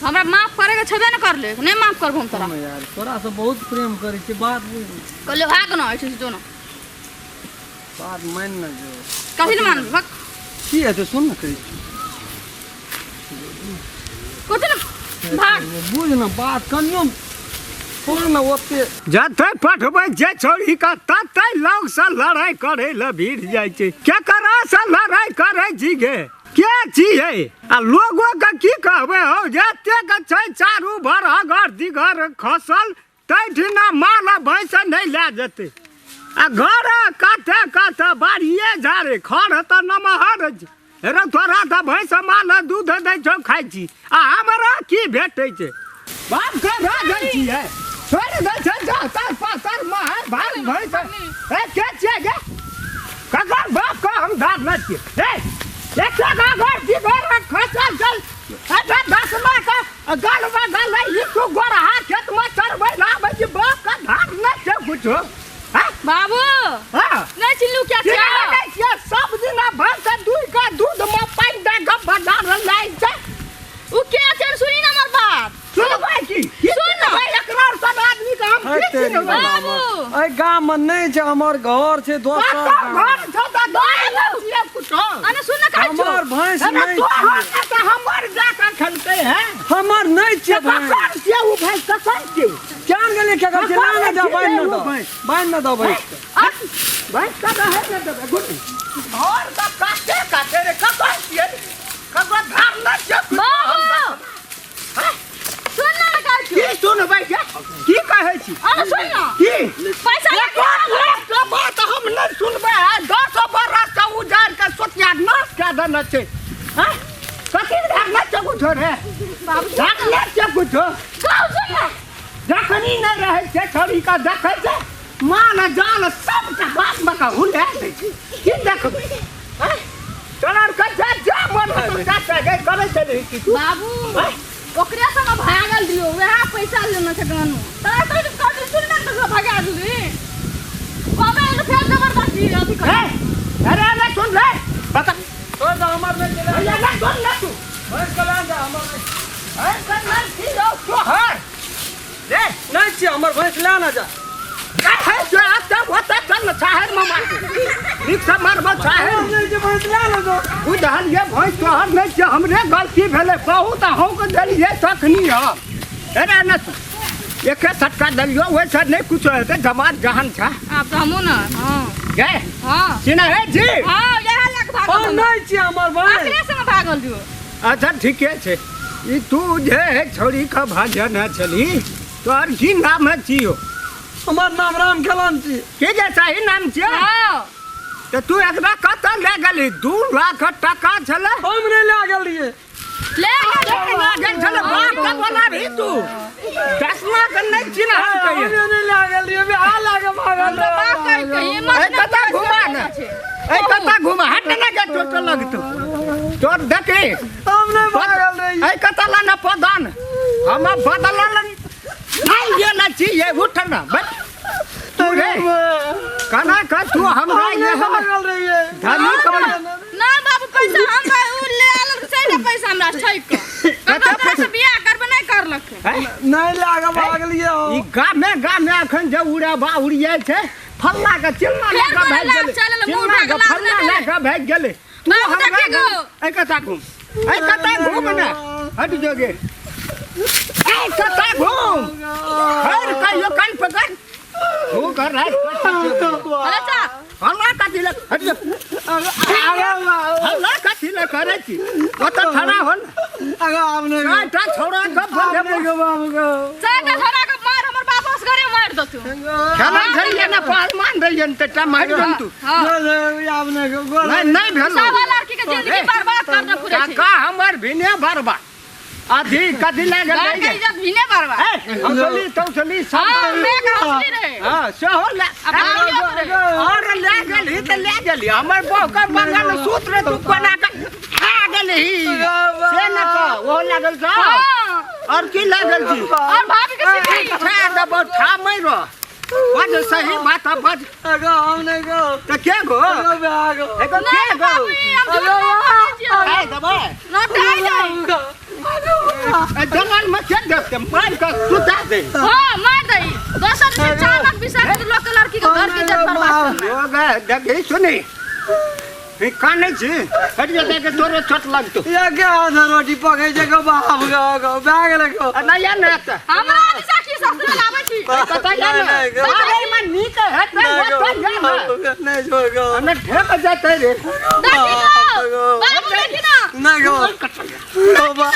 हमरा माफ करे के छेबे न करले, नहीं माफ करबो हम तोरा। सुन यार, तोरा से बहुत प्रेम करै छियै, बात बुझ। कहलियो भाग न ऐसे जो न। बात मान ने जो। कथी ले मानबी? भाग। की हेतै? सुन ने, कहै छी। कथी ले भाग? बुझ ने बात, कनियो छोड़ ने ओते। जते पठबै जे छोड़ी के तते लोग से लड़ाई करे ले भीड़ जाइ छै। केकरा से लड़ाई करे छी गे? के छियै? आ लोगो के की कहबै हौ, जते के छै चारू भर अगर दिगर खसल तैठिना माल आ भैंस नहि लए जेतै। आ घर कते कते बाड़िए झाड़े खर तऽ नमहर छै रे। तोरा तऽ भैंस माल दूध दै छौ, खाइ छी, आ हमरा की भेटै छै? बाप के रह जाइ छियै। छोड़ दे छै जा तार पातर मार भाग भैंस ए के छियै गे ककर बाप का हम धार न छियै ए एकटा का घर दी घर में खसल चल अच्छा 10 लाख गल में गल ई तू गोरहा खेत में चरबै लाबै छी बाप का धार न छै कुछो हाँ बाबू हाँ नहीं चिल्लू क्या चिन्है छियै नहि छियै सब दिना भैंस दूध का दूध में पानि दए कऽ बाजार लाइ छै उ के छै सुनी ना हमर बात सुनबै की की सुन ना। सुनबै एकरा और सब आदमी के हम की हट तेरी चिन्हबै बाबू। एहि गाम मे नहि छै हमर घर छै दोसर कतऽ गाम। घर छौ तऽ दऽ दै छियै कुछो अने सुन ना कहै छौ हमर भैंस अरे नहि तोहर छियै ने तऽ हमर जाकऽ खेलकै हैं हमर नहि छियै भैंस ककर छियै ओ भैंस ककर छियै केहन गेलियै केकर छियै ना ना जा बान्हि न दऽ बान्हि न दऽ भैंस के। भैंस का रहै ने देबै गुड घर का काटे काटे रे ककर छियै ककर धार नहि छियै कुछो। बाबू सुन ना ना कहै की छौ सुनबै गे की कहै छी अने सुन ना की पैसा एक लाख के बात हम नहि सुनबै आ 10 बरस से उजाड़ के सोतिया नाश कए देने छै हैं कथी धार नहि छै कुछो रे धार नहि छै कुछो कहू सुन ना जखनी नहि रहै छै छड़ी के देखै छै माल जाल सबटा बाप मे के हुला दै छै की देखबै हैं चल आर के जा जा मन होतौ जा जा गे करै छै रे की तू बाबू ओकरे संग भागल दियो वएह पैसा लेने छै गानो तोरा तो कहली सुन ना तो भगा दिली कहबे तो फेर जबरदस्ती अथी कर ए अरे अरे सुन रे बता छोड़ दऽ हमर नहि छै अरे नहीं सुन ना तू भैंस के लए जा हमर नहि अरे सुन ना की रौ तोहर रे नहि छियै हमर भैंस लए ना जा है जो आता होता चल छाहर में मार नीक से मारबो छाहर हमर नहि छै भैंस लए ना जा बुझलियै भैंस तोहर नहि छै हमरे गलती भेलै बहुत अहूँके देलियै तखनी हम अरे ने एके सटका देलियो ओहिसँ नहि कुछो हेतै जमात जहन छै आब तऽ हमहूँ ने हँ गे हँ चिन्है छी हँ इएह लए कऽ भागल हम हम। नहि छियै हमर भैंस अकरे संग भागल जो अच्छा ठीके छै ई तू जे छौड़ीके भाजन छली तोहर की नाम है छियो हमर नाम राम खेलन छी के जे सही नाम छियै हँ तऽ तू एकरा कतऽ लए गेली 2 लाख टका छलै हम नहि लए गेल रहियै ले गेल लए गेल छलै बाप के बोलाबही तू 10 लाख नहि चिन्हल हम कहियै नहि लए गेल रहियै बिहार लए के भागल हमरा बाप कहै के हिम्मत ए नहि कतऽ घुमा ने ए कतऽ घुमा हट ने गे चोट लगतौ तोर देखी हम नहि भागल रहियै ए कतऽ लाना पदान हम बदलल नहि गेल छी ये उठ ना बैठ तू रे कना का तू हमरा हम नहि यहाँ भागल रहियै धनी कमल ना बाबू पैसा हमरा उ ले आयल छै ने पैसा हमरा ठकि कऽ ककरो तोरा से बियाह करबे नहि करलक नहि लए के भागलियै हम। ई गामे गामे अखन जे उड़ाबा उड़ियाइ छै फल्ला के चिल्ला लए फेर के भागि गोरे गेलै लाग चलल, मुँह चिल्ला के ढकला फल्ला नहि लए के भागि गेलै तू बाबू हमरा देखी गो। ऐ कता घूम ऐ कता घूम ने हट जो गे ऐ कता घूम हर कहियो कान पकड़ तू कर रहा अरे चा हल्ला कथी ले हट जो हल्ला कथी ले करै छी ओतऽ खड़ा हो ने अगर आब नहि चारिटा छौड़ा के आब नहि बजे गो बाबू गो चारिटा छोड़ा के मार हमर बाप असगरे मारि देतौ खेला खेलिए ना पहलवान रहिए ने तऽ मारि देन तू हँ आब नहि गो गोर नहीं नहीं भेल सब लड़की के जिंदगी बर्बाद कर दे पूरे छै काका हमर भिने बर्बाद अथी कथी लए गेल घर के रहियै? इज्जत भिने बर्बाद ए, हौसली तौसली सब हँ मैं के हौसली रहे हाँ सेहो ले आ भागियो के रहे और ले गेलही तऽ ले गेली हमर बहू के बगल सूत रे तू कोना के खा गेलही से न कह ओहो लागल छौ हँ और की लागल छी और भाभी के सिखी खा देबौ ठा नहि रह बज सही बात है, बज अगो हम नहि गो तऽ के गो अगो बे गो एगो के नहीं गो बाबू ई हम झूठ नहीं बोलै छियै खाय देबै ना खाइ जाइ ए, जंगल में के देखते मार के सुता दे हाँ मार दही दोसर से 4 लाख 20 लाख लोग के लड़की के घर के इज्जत बर्बाद करना ओ गे देखी सुनी ई कानै छी हट जा देख तोरो चोट लगतो या के आधा रोटी पकै छै गो बाप गो गो भए गेलै गो आ नहीं या ने तऽ हमरा दिशा की ससुराल आबै छी कतऽ या ने नहि, गो। अरे में नीक हेतै नहि गो ओतऽ या ने नहि छोड़ गो हमे ठेक जेतै रे देखी गो बाबू देखी ना नहि गो गो बाप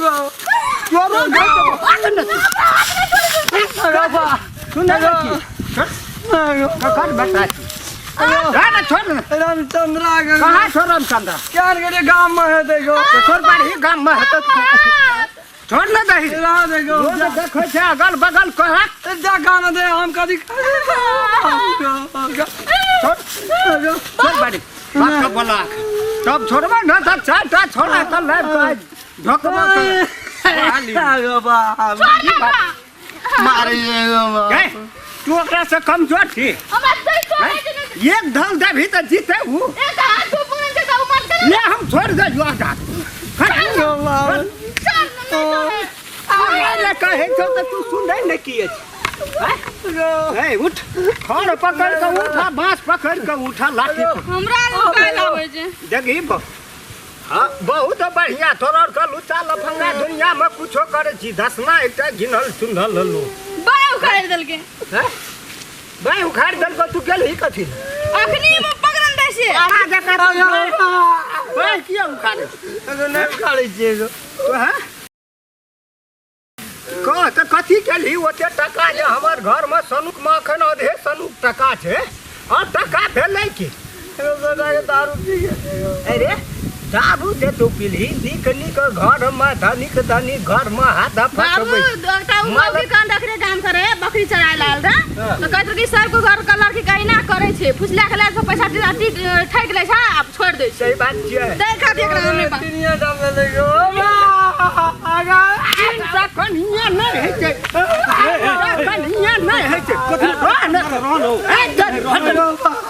गो तोरो भाग ने तू। गो बाप सुनै छी नहि गो ककर बेटा छी जा ने छोड़ ने रामचंद्रा गो कहाँ छौ रामचंद्र क्या गेलियै गाम मे हेतै गो तो छोड़ पर ही गाम में हेतौ छोड़ न दही। रह दे गो। रोज देखै छै अगल बगल कहे। जा गाना दे हम कथी छोड़ छोड़ बाड़ी बाप के बोला तब छोड़बा न त चार टा छोड़ा त लाइब के ढोकबा के गो बाप मारे गो बाप। गए तू ओकरा से कमजोर छी हमरा दै छोड़ै छै नहि। एक धल देबही त जीते हूँ। एक हाथ तू पुरन छै तऽ उमर के ले हम छोड़ दे जो जा गो बाप। चल नहि छोड़ै। हमरा ले कहै छौ त तू सुनै नै किए छी? हे उठ, खड़ पकड़ के उठा, बांस पकड़ के उठा, लाठी पकड़। हमरा लुकाय आबै छै। देखी हाँ बहुत बढ़िया तोरा के लुचा लफंगा दुनिया में कुछो करे छी। दसमा एकटा गिनल चुनल लोग बाय उखाड़ि देलकै। हैं? बाय उखाड़ि देलकै तू गेलही कथी लए? अखनी हम पकड़ल दै छियै। आरा जकाँ तू बाय किया उखाड़े? एगो नहि उखाड़ै छियै एगो। तो हैं? कह तऽ कथी केलही ओते टका जे हमर घरमे सनुक मे अखन अधे सनुक टका छै आ टका भेलै की? एगो सोना के दारू पी गेलै। अरे दारू जे तू पीलही नीक नीक घरमे धनिक धनिक घरमे हाथ बाबू फसबै। एकटा उ मौगी कान रखने काम करे बकरी चराय लाल रहे तऽ कहैत रहे कि सबके घर के लड़की के अहिना करै छै, फुसला के लए कऽ पैसा ठकि लै छै आ छोड़ि दै छै। सही बात छियै। तै खातिर एकरा हम नहि तीनिया दाम लेलै गो आगा। तीनटा कन्हिया नहि होइ छै, कन्हिया नहि होइ छै।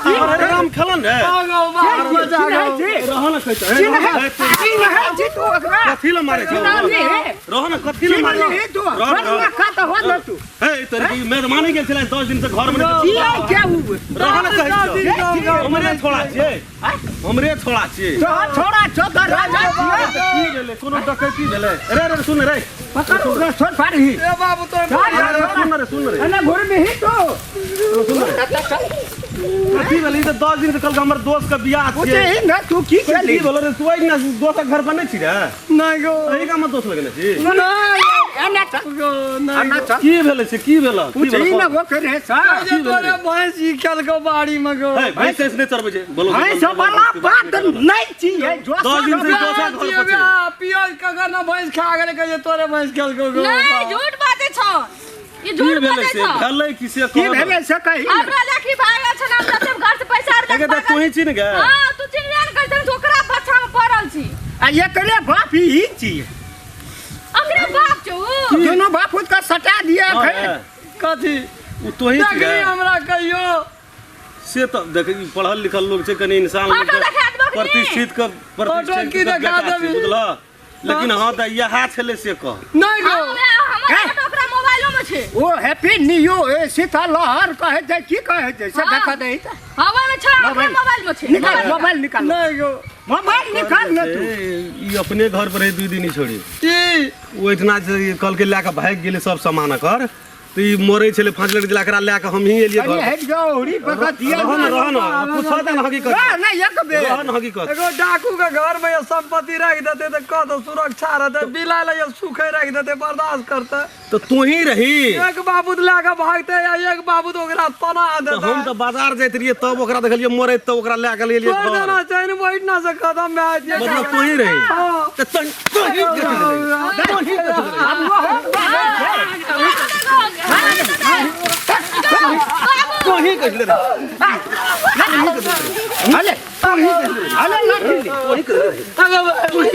अरे राम खेलन रे। आगो बाप मजा गो। रह न कहै छै। चिन्है छी तू ओकरा? कथी लए मारै छै? चिन्हली हे? रह न, कथी लए मारै? चिन्हली तू? रह न, रह। कत हो न तू? हे तोरे की मेहरबानी गेल छलै 10 दिन से घर में नहि। किया के उ? रह न कहै छियौ। हमरे छोड़ा छियै, हमरे छोड़ा छियै। तोहर छोड़ा छौ तऽ राजा छियै। की भेलै? कोनो डकैती भेलै? रे रे सुन रे। पकड़ ओकरा, छोड़ पारही। ए बाबू तो अरे रे, सुन रे, सुन रे। एना घुरबिही तू? कथी भेलै? ई तऽ 10 दिन से कहलकै हमर दोस्त के बियाह छियै। पूछही ने तू की की केलही? भेलो रे? तू एहिना दोस्तक घर पर नहि छी रे? नहि गो। एहि गाममे दोस्त लगेने छी? नहि एना चल, गो, नहि एना गो। चल। की भेलै से? की भेल? की पूछही भेल? ने ओकरे सँ। जे तोरे भैंस ई खेलको बाड़ी में गो। हे भैंस तैंस नहि चरबै छै बोलो। भैंस वाला बात नहि छियै। 10 दिन से दोसर घर पर छै। पियज ककर न भैंस खा गेलै, कहै तोरे भैंस खेलको गो। नहि, झूठ बाजै छौ ई, की झूठ भेलै बाजै से? छौ। भेलै की से? की कह। भेलै से कही ने। हमरा लेखी भागल छल, हम जते घर से पैसा आर एके तऽ तू ही छी ने गे? हां, तू चिन्हबे ने करतै, तू ओकरा बच्चा में पड़ल छी। आ एकरे बाप ई छियै। ओकरे बाप छौ उ। दुनू बाप के सटा दिए हँ, एखन। हे, कथी ओ तोही छी देखली गे? हमरा कहियो से तऽ देख, ई पढ़ल लिखल लोग छै, कनि इंसान लोग फोटो के देखा देबो कि नहि? प्रतिष्ठित के प्रतिष्ठित की के देखा बेटा छै, देबही? बुझलह? लेकिन हाँ तऽ इएह छलै से कह। नहि गो। हमरा हमर फोटो ओकरा मोबाइलो में छै। ओ हैप्पी न्यू ए सीता लहर कहै छै, की कहै छै से? हाँ। देखा दही तऽ। हाँ, ओहिमे छै, ओकरा मोबाइल। मोबाइल में छै। निकाल मोबाइल, निकाल। नहि गो। मोबाइल निकाल ने तू। ए, ई अपने घर पर है 2 दिन ही छोड़ी। की? ओहिठिना जे कहलकै लए कऽ भागि गेलै सब सामान एकर, तऽ ई मरै छलै फाँसि लग गेलै, एकरा लए कऽ हमही एलियै कनि घर। हटि जाओ, औरी पकड़ दिया। रह न, रह न, पूछऽ दे न हकीकत। रह ने एक बेर। रह न हकीकत। एगो डाकू के घर में ये संपत्ति राखि देते तऽ कत सुरक्षा रहते? बिलाय लए ये सुखे राखि देते, बर्दाश्त करते? तऽ तू ही रही। एक बाबूद लए कऽ भागते या एक बाबूद ओकरा तना तऽ देते। हम तऽ बाजार जाइत रहियै तब ओकरा देखलियै मरैत, तऽ ओकरा लए कऽ एलियै छोड़ घर। देना चाहिए ने, बैठना से कदम भए जेतै। मतलब तू ही रही? हाँ। तऽ तोही कथी रही? तोही कथी रही? तोही कथी रही? अले अले लाठी ले।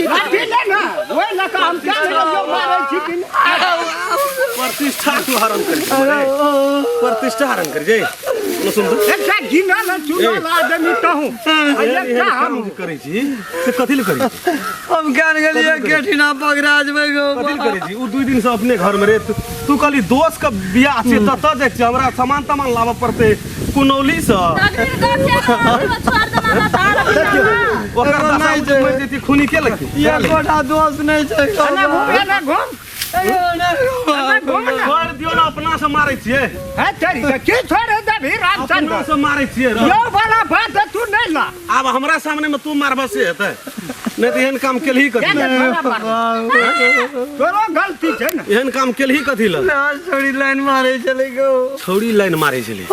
लाठी ले ने, ओहि लऽ कऽ हम क्या लेलियौ, मारै छी कि नहि? प्रतिष्ठा तू हरण करी रे। प्रतिष्ठा हरण करी जे न सुन तऽ। एकटा गिनल चुनल आदमी तहूँ आ एकटा हम। काम जे करै छी से कथी लए करै छी? हम केन गेलियै केठिना पकड़ा जेबै गो। कथी लए करै छी? उ 2 दिन से अपने घर में रे, तू तू कहली दोस्त के बियाह छै ततऽ जाइ छी, हमरा सामान तामान लाबऽ पड़तै कुनौली से। अखनी गप छै, छोड़ देना ना ओकर दशा नहि छै। मरि जेती, खूनी के लगतै? एकोटा दोस्त नहि छै गो। एना घूम, एना घूम, एना घूम ने। छोड़ दियौ ने, अपना से मारै छियै। है तेरी के की छोड़े देबही रामचंद्र? अपना से मारै छियै रौ। यौ वाला बात तू नहि ला। आब हमरा सामने में तू मारबह से हेतै? नहि तऽ एहन काम केलही कथी क्या लए? तोरा मारलौ? तोरो गलती छै ने एहन काम केलही कथी लए ना छोड़ी लाइन मारे चले गो छौड़ी लाइन मारै छलै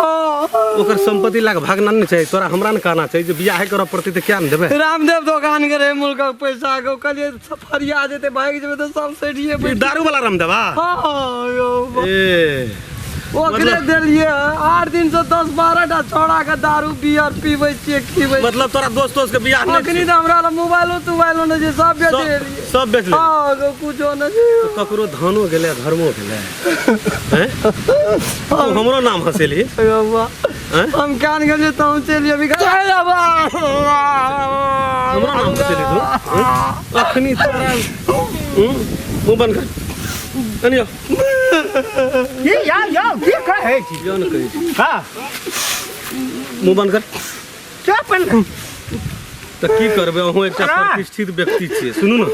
ओकर संपत्ति लए कऽ भागना नहि चाही तोरा हमरा ने कहना चाही जे बियाहे करऽ पड़तै तऽ किया ने देबै रामदेव दोकान के रहे मुल्कक पैसा के कहलिए सफरिया जेते भागि जेबै तऽ सब सठिए ई दारू वाला रामदेवा हाँ यौ ए ओकरे मतलब- देलिए 8 दिन से 10 12 टा छौड़ा के दारू बियर पीबै छियै खीबै छियै। मतलब तोरा दोस्त दोस्त के बियाह नहि अखनी तऽ हमरा लग मोबाइलो तोबाइलो नहि छै सब बेच सब- लेलियै सब बेच लेलियै। हाँ गो कुछो नहि छै ककरो धनो गेलै धर्मो गेलै हैं? तू हमरो नाम हँसेली यौ बा, हैं? हम कान गेलियै तऽ हम चलि अभी हमरो नाम हँसेली तू हैं? अखनी तोरा मुँह बंद कर कनी आउ की यौ यौ की कहै छी यौ ने कहै छी हाँ मुँह बंद कर चुप ने। तऽ की करबै अहूँ एकटा अरे। प्रतिष्ठित व्यक्ति छियै सुनू ने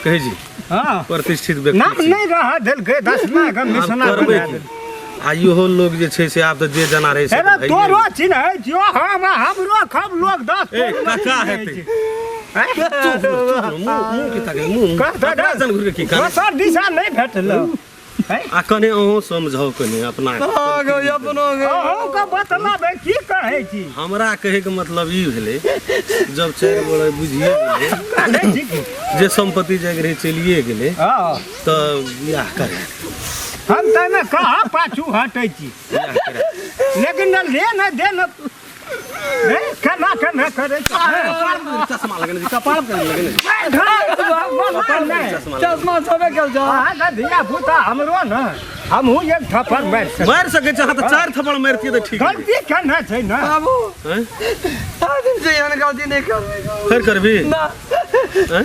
कहै छी हाँ प्रतिष्ठित व्यक्ति नाम छी नहि रहऽ देलकै दसमा के आब मिशना करबै बना की देलकै। आ इहो लोग जे छै से आब तऽ जे जना रहै से हेरे तऽ भइए तोरो गेलै। चिन्है छियौ हम हमरो खब लोग दस ए कका हेतै चुप रहो, चुप रहो, मुँह मुँह के ताकै मुँह कह तऽ ककरा सन घुरि के की करै दोसर दिशा नहि भेटल आ कने अहूँ समझाउ कने अपना हाँ गो अपनो गो अहूँके मतलब है की कहै छी हमरा कहैके मतलब ई भेलै जब चारि गोरे बुझिए गेलै कहै छी की जे सम्पत्ति जाइके रहै चलिए गेलै हँ तऽ बियाह करै हम ताहिमे कहाँ पाछू हटै छी बियाह करै लेकिन ने ले ने दे ने हे, केना केना करै छी चश्मा लगेने छी कपाल पर लगेने छी चश्मा लगेने चश्मा छबे कल जा अहाँके धिया पुता हमरो ने हमहूँ एक थप्पड़ मारि छी। सकै मारि सकै छै अहाँ तऽ चारि थप्पड़ मारितियै तऽ ठीक गलती केना छै ने बाबू हैं? आठ दिन से एहन गलती नहि करबै गो। फेर करबी ना हैं?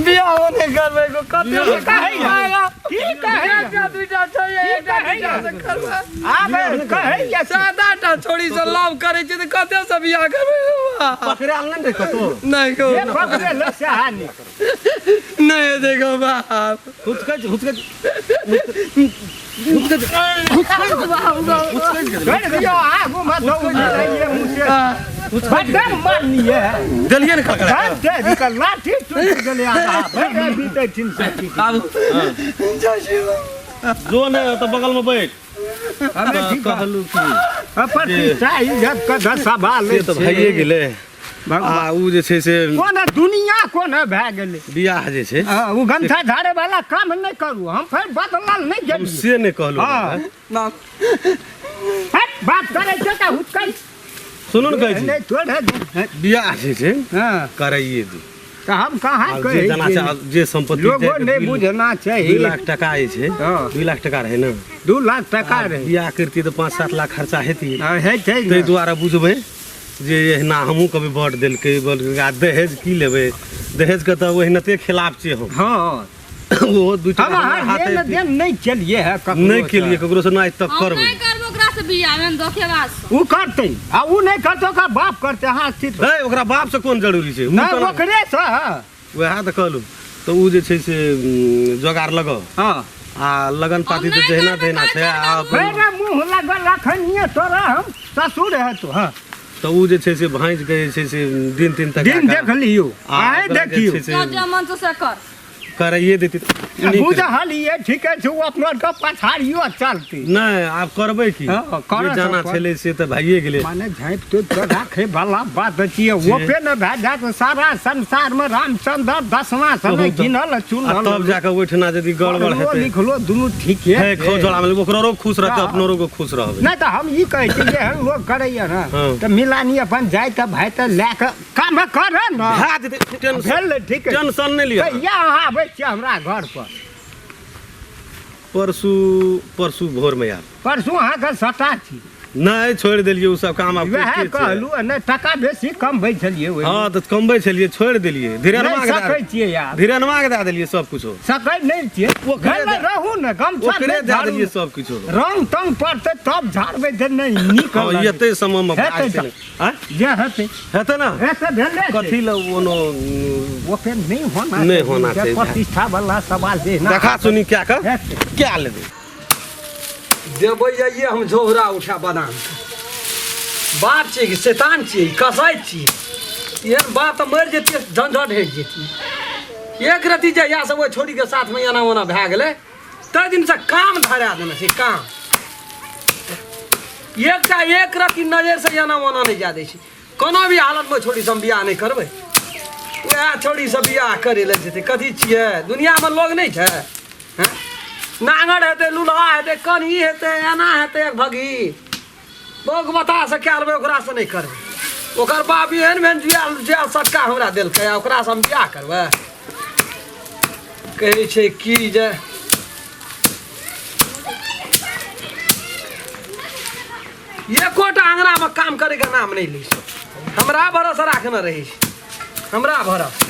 बियाहो नहि करबै गो कते की कहैया की कहैया एकटा दुइटा छै एकटा दुइटा से करबै आब कहैया सादा टा छोड़ी से लव करै छै तऽ कते से बियाह करबै गो बा? पकड़ायल नहि ने कतौ नहि गो जे पकड़े लो सएह नीक नहि हेतै गो बाप हुचकै छै हुचकै छै छोड़ि दियौ आगूमे दौड़ रहियै मुँह से बड्ड मारलियै देलियै ने खड़खड़ा धन दे दिकऽ लाठी टूटि गेलै आधा भरि बीतै थिन से बाबू जय श्री राम। जो ने तऽ बगलमे बैठ हमे तऽ ठीक कहलू की प्रतिष्ठा इज्जत के तऽ सवाल से तऽ भइए गेलै आ उ जे छै से कोन दुनिया कोन भए गेलै बियाह जे छै हँ, ओ गमछा झाड़े वाला काम नहि करू हम फेर बदलल नहि हम गेलियै से नहि कहलहुँ हँ। बाप हट, बात करै छै तऽ हुचकै सुनू ने कहै छी नहि तोड़े दे। बियाह जे छै हँ कराइए दू तऽ हम कहाँ आब जे कहै जेना छै छियै आब जे सम्पत्ति लोगो जाइके नहि बुझना चाही 2 लाख टका जे छै हँ। 2 लाख टका रहै ने 2 लाख टका रहै बियाह करतियै तऽ 5-7 लाख खर्चा हेतियै हँ, हेतै ताहि ने। दुआरे बुझबै जे एहिना हमहूँ कभी बट देलकै बट देलकै आ दहेज की लेबै दहेजके तऽ ओहिनाते खिलाफ छियै हम हँ ओहो दू हम टाका अहाँ हमरा हाथे लेन देन नहि केलियै है ककरो नहि केलियै ककरो से नहि तक हम करबै नहि करबो ओकरा से बियाह हम धोखेबाज ओ करतै आ ओ नहि करतै ओकर बाप करतै अहाँ स्थिर है ओकरा बाप से कोन जरूरी छै उ नहि केना- ओकरे से वएह तऽ कहलहुँ तऽ ओ जे छै से जोगाड़ लगाउ हँ आ लगन पाती तऽ हम नहि जहिना करबै, तहिना छै आ अपन फेर मुँह लगल रखनिये तोरा हम ससुर हेतौ हँ तऽ ओ जे छै से भाँजि के जे छै से दिन तीन तक दिन देख लियौ आइ ओकरा जे देखियौ छै से जो जे मन से कर कराइए देती तऽ नीक रहै। बुझलियै ठीके छै ओ अपना के पछाड़ियो चलतै नहि आब करबै की हँ, करऽ जे जाना सब छलै से तऽ भइए गेलै माने झाँपि तोपि कऽ राखै वाला बात छियै ओपे ने भए जायत सारा संसार मे रामचंद्र दसमा समय बहुत। गिनल आ चुनल तब जाके ओहिठिना यदि गड़बड़ पढ़लो हेतै लिखलो दुनू ठीके हे छै। खो जोड़ा मे ओकरो खुश रहतै हँ। अपनो को खुश रहबै नहि तऽ हम ई कहै छी जे एहन लोक करैया ने हँ। तऽ मिलानी अपन जाय तऽ भाय तऽ लए कऽ काम कर ने भए जेतै टेंशन भेल ठीक है टेंशन नहि लिअ कहिया अहाँ आबै छियै हमरा घर पर परसू परसू भोरमे आयब परसू अहाँके सटा छी नहि छोड़ि देलियै ओ सब काम आब वएह करिते छियै। कहलहुँ आ नहि टका बेसी कमबै छलियै ओहिमे हँ तऽ कमबै छलियै छोड़ि देलियै धीरनमा नहि के सकै छियै यार धीरनमा के दए देलियै सब कुछो सकै नहि छियै ओकरे घर रहू ने गमछा ओकरे नहि दए झाड़ू देलियै सब किछो रंग तंग पड़तै तब झाड़बै तऽ नहि नीक हँ लगतै। एते समय मे हेतै भाग छै आँय? जे हेतै हेतै ने हेतै भेले छै। कथी लए ओनो ओके नहि होना नहि होना जे चाही। प्रतिष्ठा वाला सवाल जे ना देखा सुनी क्या कर हेतै। क्या लेबै देबै जाइए हम झोरा उठा बादाम बाप छियै कि शैतान छियै कसाइ छियै एहन बात तऽ मरि जैतियै, झंझट हटि जैतियै। एक रति जहियासँ ओहि छोड़ीके साथमे एना ओना भए गेलै ताहि दिनसँ काम धरा देने छै काम। एकटा एक रति नजरिसँ एना ओना नहि जाय दै छै। कोनो भी हालतमे छोड़ीसँ हम बियाह नहि करबै। वएह छोड़ीसँ बियाह करै लए जेतै। कथी छियै दुनियामे लोग नहि छै? हँ, नांगर हेतै, लुल्हा हेतै, कनही हेतै, एना हेतै, एक भगी बौक बतासँ कए लेबै, ओकरासँ नहि करबै। ओकर बाप एहन एहन जुआल जुआल सटका हमरा देलकै आ ओकरासँ हम बियाह करबै? कहै छै की जे एकोटा अङ्गनामे काम करैके नाम नहि लै छै। हमरा भरोसा राखने रहै छै, हमरा भरोसा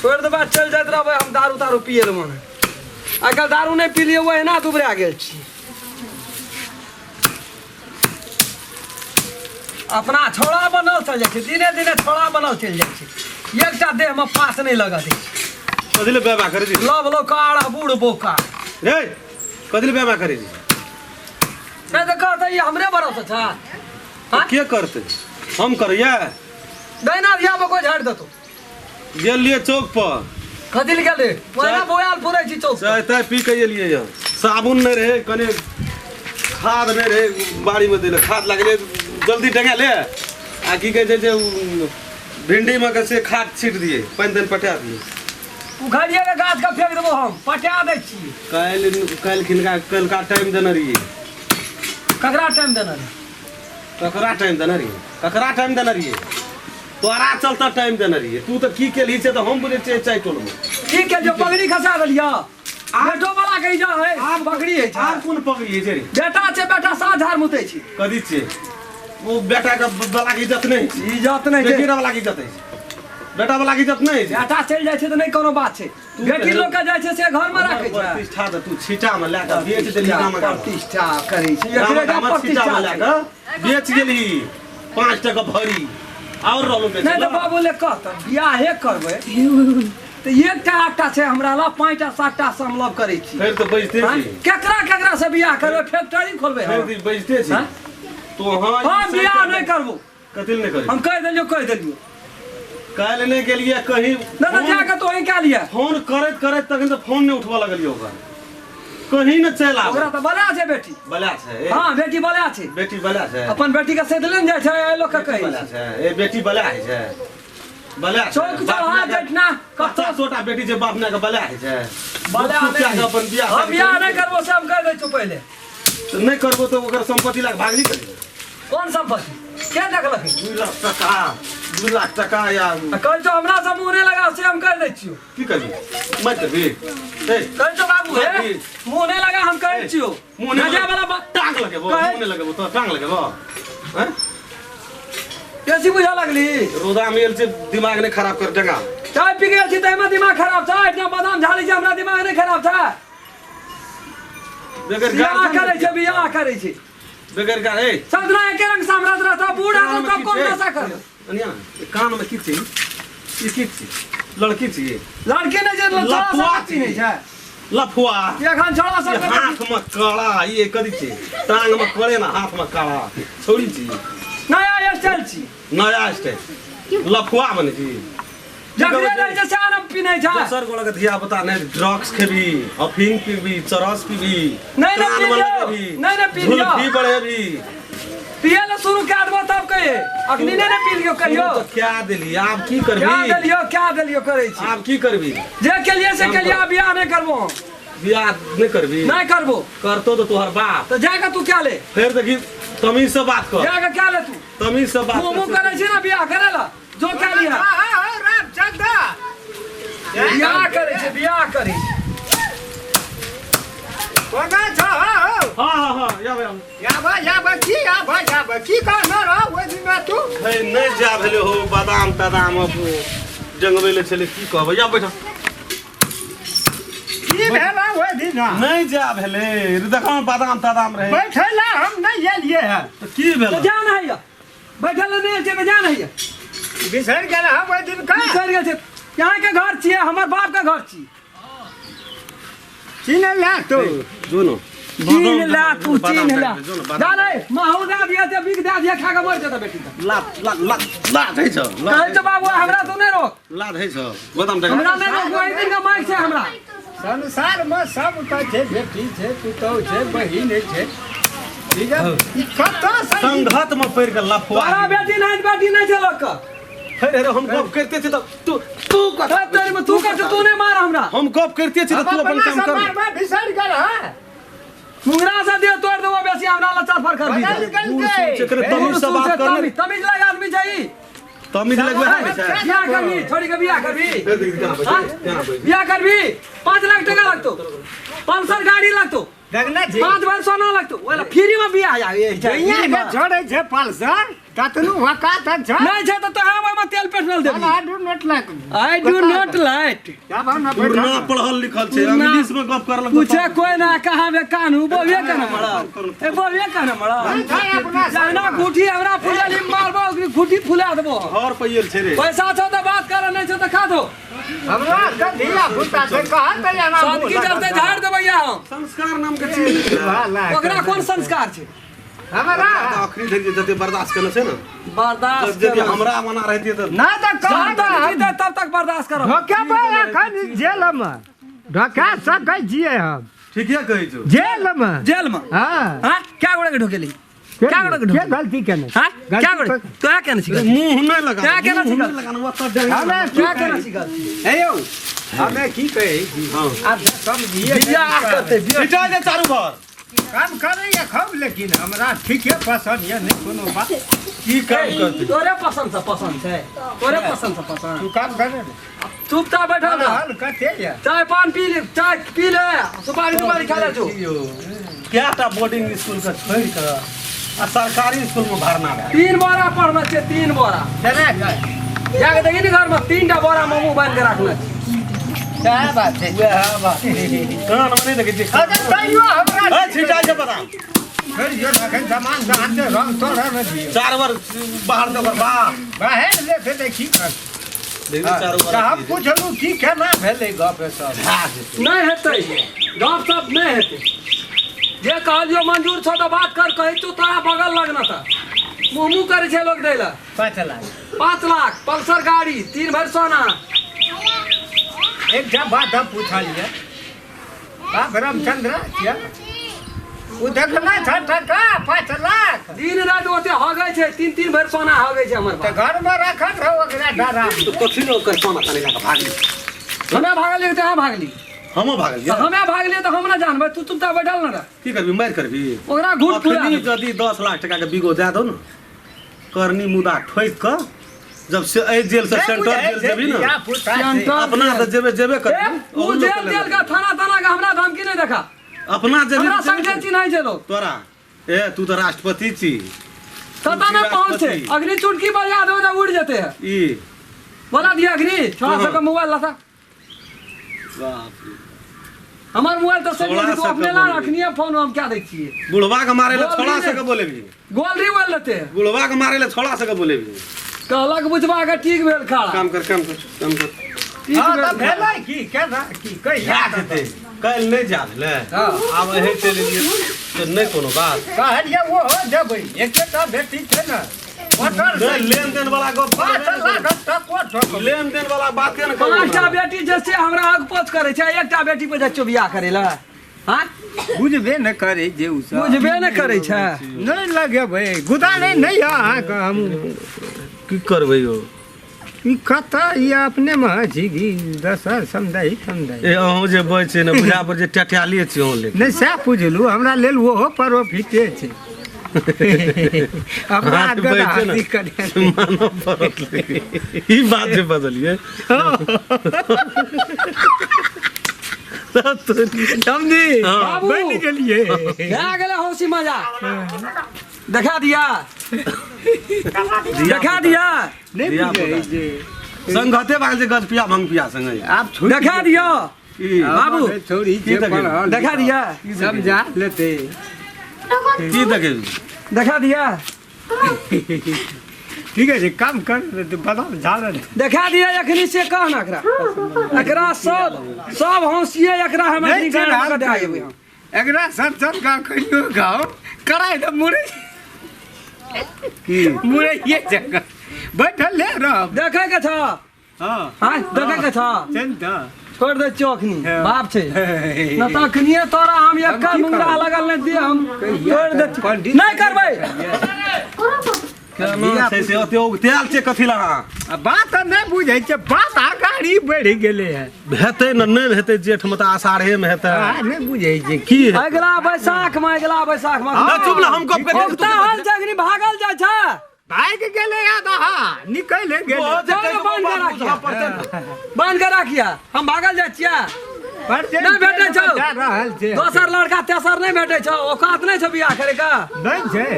छोड़ि देबै, चलि जाइत रहबै। हम दारू तारू पिए लए मन आइ काल्हि दारू नहि पीलियै ओहिना दुबरा गेल छी। अपना छोड़ा बनल चलि जाइ छै, दिने दिने छोड़ा बनल चलि जाइ छै। एकटा देहमे पास नहि लगऽ दै छै। कथी ले बेबा करै छी? लव लोकार आ बूढ़ बोका। रे कथी ले बेबा करै छी? नहि तऽ कहतै ई हमरे भरोसे छै। तऽ के करतै? हम करैया? दहिना धिया पर कोइ झाड़ि देतौ। गेल लिए चौक पर। कथी ले गेलै? ओहिना बोआल फुरै छी चौक पर। चाय ताय पी के एलियै यऽ। साबुन नहि रहै, कने खाद नहि रहै बाड़ीमे दै लए। खाद लागलै जल्दी टंगा ले आ की कहै छै जे भिंडीमे के से खाद छीट दियै, पानि तानि पटा दियै। उखाड़िए के गाछ के फेंक देबो हम, पटा दै छी। काल्हि काल्हि खिनका कलका टाइम देने रहियै। ककरा टाइम देने रहियै? ककरा टाइम देने रहियै? ककरा टाइम देने रहियै? तोरा चलते टाइम देने रहियै। तू तऽ की केलही से तऽ हम बुझै छियै। चाय टोलमे की केलियो? पगड़ी खसा देलियो बेटो वाला के इजा है। आब पगड़ी है? आब कोन पगड़ी है छै रे? बेटा छै, बेटा साँझ हार मुतै छी। कथी छियै ओ? बेटा के वाला के इज्जत नहि छै। इज्जत नहि छै। बेटी वाला के इज्जत है, बेटा वाला के इज्जत नहि छै। बेटा चलि जाइ छै तऽ नहि कोनो बात छै, बेटी लोक के जाइ छै से घर मे राखै छै। प्रतिष्ठा तऽ तू छीटा मे लए कऽ बेच देलही गाम गाम। प्रतिष्ठा करै छै गाम एकरे गाम छीटा प्रतिष्ठा मे लए छै। कऽ बेच गेलही 5 टका भरी आओर रहलो बेच। नहि तऽ बाबू ले कहत बियाहे करबै तऽ एकटा आठटा छै हमरा लग, 5टा 7टा से हम लव करै छी। फेर तऽ बजते हाँ? छी। केकरा केकरा से बियाह करबै? फैक्ट्री खोलबै फेर हम? तऽ बजते छी। हाँ? तो हाँ हम बियाह नहि करबो। कथी लए नहि करी? हम कहि देलियौ, कहि देलियौ। काल्हि नहि गेलियै कहीं? नहि तऽ जाके तो कए लिअ। फोन करैत करैत तखन तऽ फोन नहि उठबऽ लगलियै ओकर। कहीं ने चलि आबै। ओकरा तऽ बला छै बेटी। बला छै? हाँ, बेटी बला छै। बेटी बला छै? अपन बेटी के सैदले ने जाइ छै, एहि लोक के बेटी कहै बला छै। छै? ए बेटी बला होइ छै? बला छै? चौक चौराहा जटना कतौ 50टा बेटी छै, बाप माय के बला होइ छै? बला चुपचाप नहि। अपन बियाह हम बियाह नहि करबो से हम कहि दै छियौ पहिले। तऽ नहि करबो तऽ ओकर संपत्ति लए कऽ भागली करी? कोन संपत्ति के देखलक? 2 लाख टका, 2 लाख टका या आ कहै छौ हमरा से मुँह नहि लगा से हम कहि दै छियौ। की करबी? मारि देबी? ए कहै छौ बाबू हे मारि। मुँह नहि लगा हम कहै छियौ। मुँह नहि नजर वाला बात टांग लगेबो। मुँह नहि लगेबो तो टांग लगेबो हैं? बेसी बुझऽ लगली। रोदा में एल छै, दिमाग नहि खराब कर डगा। चाय पी गेल छी ताहिमे दिमाग खराब छै? एहिठाम बादाम झाड़ै छै, हमरा दिमाग नहि खराब छै? बगैर बियाह करै छै, बियाह करै छै। बगैर गार ए सदना एके रंग सामराज रहता, बूढ़ कान रहता में तब की कोन छै? नशा करबै? अनिया, ई कान में की छै? ई की छै? लड़की छी? लड़की नहि छै, छोड़ा लफुआ सब छी। नहि छै। लफुआ। एखन छोड़ा ई सब हाथ में कड़ा ई कथी छै? टांग में करे ना हाथ में कड़ा छोड़ी छी। नया स्टाइल छी। नया स्टाइल लफुआ बने छी। जकरे रहै छै सएह ने पिनै छै। दोसर गोला के धिया पुता नहि ड्रग्स खेबी, अफीम पीबी, चरस पीबी, नहि, नहि, कान में पी लियौ। लगेबी, नहि, नहि, पी लियौ। झुलफी बढ़ेबी। पिए लए शुरू कए देबो तब कहिए। अखनी नहि ने पी लियौ कहियो। शुरू तऽ क्या देली, आब की क्या करबी? देलियौ, क्या देलियौ करै छी। आब की करबी? जे केलियै से केलियै, आब बियाह नहि करबो हम। बियाह नहि करबी? नहि करबो। करतो तऽ तोहर बाप। तऽ जाके तू क्या ले। फेर देखी, तमीज से बात कर। जाके क्या ले तू। तमीज से बात मुँह मुँह कर। करै छी ने बियाह करै ला, जो क्या लिया। रामचंद्र बियाह करै छै, बियाह करै छै। कोना छ हो? हाँ हाँ हाँ, आब आब। याब याब की याब याब की कहना रह ओहि दिन तू? हे नहि जा भेलै हो, बादाम तादाम अब जंगबै ले छलै, की कहबै। या बैठ। की भेल ओहि दिन? नहि जा भेलै, देखो बादाम तादाम रहै। बैठे ला हम नहि एलियै हँ। तऽ की भेल? तऽ जान हैया बैठल नहि छै तऽ जान हैया। बिसरि गेल हम ओहि दिन का। बिसरि गेल छै? यहाँ के घर छियै, हमर बाप के घर छी। चिन्ह ला तू। जो न। चीन्ह ले तू चीन्ह ले जा रे माहौल दे दिया ते बिक दे दिया खा के मर जेतै बेटी के ला ला ला ला दै छ कहै छ बाबू हमरा तू नहि रोक ला दै छ बादाम टका हमरा नहि रोक ओहि दिन के माइक छै हमरा संसार में सब के छै बेटी छै पुतहु छै बहिन छै ठीक है ई कतऽ से संघत में पड़ के लफवा तोरा बेटी नहि बेटी नहि छै लोक के हे रे हम गप करते छी त तू तू तब तेरी में तू कर तू नहि मार हमरा हम गप करते छी त तू अपन काम कर समाज में बिसरि गेल हँ मुंगरा से दे तोड़ देबो बेसी हमरा लचार फर कर दी बदल गेल छै। एकरे तमीज से बात कर तमीज तमीज लायक आदमी छै ई। तमीज लगबे है छै बियाह करबी छोड़ी के बियाह करबी केना हाँ? बियाह करबी 5 लाख टका लगतो पल्सर गाड़ी लगतो देखने छी 5 भर सोना लगतो ओला फ्री में बियाह आवे छै जहिया के छोड़ै छै पल्सर ततनु वकात छै नहीं छै त तोरा ओहिमे तेल पेट्रोल देबी I do not like I do not like जब हम पूर्णा पढ़ल लिखल छै पूर्णा- इंग्लिश में गप करल पूछे कोई ना कहाँ बे कानू बोबे कना मड़ा ए बोबे कना मड़ा अपना जहना गुठी हमरा फुलेली मारबो ओकरी गुठी फुला देबो घर पैल छै रे पैसा छौ त बात कर नहीं छौ त खा दो हमरा के धिया पुता से कहत एना सदकी चलते झाड़ देबै हम संस्कार नाम के चीज ओकरा कोन संस्कार छै हमरा आखिरी धरि जते बर्दाश्त केने छै ने बर्दाश्त यदि करब। हमरा मना रहती तऽ ना तऽ जब कहत तक जीते तब तक बर्दाश्त करब ढोकेबै एखन जेल मे ढोका सकै छियै हम ठीके कहै छौ जेल मे जेल में हाँ हाँ क्या गोड़ा के ढोकेली क्या गोड़ा के के ढोकेली गलती केने हाँ क्या गोड़ा तोरा केने छी गलती? मुंह नहि लगा क्या केना मुंह छी नहि लगाना ओतऽ डेंगा हमे क्या केने छी गलती हे यौ हमे की कहै छी आब समझिए बियाह करते बियाह छिटा दे चारू भर काम करैया खूब लेकिन हमरा ठीके पसंद यऽ नहि कोनो बात की काम करतै तोरे पसंद से पसंद छै तोरे पसंद से पसंद तू काम करे ने चुपचाप बैठल रह हल कते यऽ चाय पान पी ले चाय पी ले सुपारी तुपारी खा ले तू कएटा बोर्डिंग स्कूल के छोड़ि कऽ आ सरकारी स्कूल में भरना भए 3 बोरा पढ़ना छै 3 बोरा केना के जाके देखी ने घर में 3 टा बोरा में मुंह बांध के राखना छै सएह बात छै गेल। कान में नहि देखै छियै अगर तैयो हमरा ए छिटा छै बदाम छोड़ियौ ने एखन जमान जहान छै रंग तोड़े ने दियौ चार बार बाहर दे ओकर बाप बाहर ले देखी कर देखी चारू तऽ हम पुछलहुँ की केना भेलै गप सब नहीं हेतै गप सप नहीं हेतै जे कहलियो मंजूर छौ तऽ बात कर कहै तू तोरा बगल लगना तऽ मुँह मुँह करै छै लोग दै लए 5 लाख 5 लाख पल्सर गाड़ी 3 भरि सोना एकटा बात हम पुछलियै बाप रामचंद्र छियै ओ देखने छ टका 5 लाख दिन राति ओते हगै छै 3-3 भरि सोना हगै छै हमर तऽ बाप घरमे राखल रहौ ओकरा डरा तो कथी ने ओकर सोना तने लए कऽ भागली हमे भागलियै तऽ अहाँ भागली हमो भागलियै तऽ हमे भागलियै तऽ हम ना जानबै तू चुपचाप बैठल न रह की करबी मारि करबी ओकरा घूट फुला अखनी देबै। यदि 10 लाख टका के बीगो दए दो ने करनी मुदा ठोकि कऽ जब से एहि जेल से सेंटर जेल जेबी ने सेंटर अपना तऽ जेबे जेबे ए, करबी उ जेल तेल का थाना ताना का हमरा धमकी नहीं देखा अपना जेबी हमरा संगे चिन्है छै लोग तोरा ए तू तऽ राष्ट्रपति छी कतऽ नहीं पहुँच छै राष्ट्रपति। अग्नि चुटकी बजा देबै तऽ उड़ जेते है ई बोला दिया अग्नि छोड़ा सबके मोबाइल लाता बाप रे। हमार मोबाइल तऽ सेट छोड़ा तू सबके अपने ला बोलबी। रखनी फोन हम क्या दै छियै बुढ़वा के मारे ला बोल छोड़ा भी सके बोलेबी गोलरी बोल लेते है बुढ़वा के मारे ला छोड़ा सके बोलेबी कहलक बुझबा के ठीक भेल खाड़ा काम कर काम कर काम कर ठीक हाँ तऽ भेल भेलै की केना की कहिया जा जेतै काल्हि नहि जा भेलै हाँ। आब एहि चलि एलियै तऽ नहि कोनो बात कहलियै ओहो देबै एकेटा बेटी छै ने होटल नहि लेन देन वाला गप 5 लाख टको ठोकबै लेन देन वाला बाते ने करू 5टा बेटी जे से हमरा आग पोछ करै छै एकटा बेटी पर जाइ बियाह करै लए हाँ बुझबे ने करै जे उ सब बुझबे ने करै छै नहि लगेबै गुदाने नहि यऽ अहाँके हम की करबै यौ ई कतऽ ई अपनेमे छी कि दोसर समुदाय समुदाय ए अहूँ जे बजै छियै ने बुझा पर जे टटियालिए छी अहूँ लेकिन नहि सएह बुझलहुँ हमरा लेल ओहो प्रॉफिटे छै अपना हाथ हाथके बजै छै ने, हाथी करै मानऽ पड़त लेकिन ई बात जे बजलियै समझी हाँ। बाबू। बनि गेलियै भए गेलै हौसी मजा देखा दिया देखा दिया नहि धिया बुझै पुता। जे संगते भागल छै गजपिया भंगपिया संगे आब छुटि देखा दिया की बाबू, छोड़ी की जे देखै? पढ़ल देखा दिया समझा लेते की देखै देखा दिया ठीक है काम कर बादाम झाड़ देखा दिया अखनी से कह ना एकरा एकरा सब सब हौसिए एकरा हम नहीं अखनी गाड़ चिन्हल में दे आएबै हम एकरा सत्संग का कहियो गाओ कराय तऽ मुरै की मुरैये जगह बैठल ले रह देखै के छ हँ आँय देखै के छ चल तऽ छोड़ दे छियौ अखनी हाँ। बाप छै न तऽ अखनिये तोरा हम एक्का की मुंगरा करबै? लगल नहि दिए हम छोड़ दे छियौ। पंडित नहि करबै केना छै से ओते उगतायल छै कथी लए अहाँ आ बात नहि बुझै छै बात अगाड़ी बढ़ि गेलै हँ हेतै ने नहि हेतै जेठ मे तऽ आषाढ़े मे हेतै आ नहि बुझै छै की हेतै? अगिला बैसाख मे अगिला बैसाख मे ना, चुप ला, हम गप करै छी, उगता हल छै अखनी भागल जाइ छै भागि गेलै आधा निकलि गेलै ओ जे जाओ ने, कहै बंद छै, करा बाप बुझा पड़तै ने। बंद के राखिया हम भागल जाइ छियै पर जे नहि भेटै छौ। जा रहल छै दोसर लड़का तेसर नहि भेटै छौ औकात नहि छौ बियाह करे के नहि छै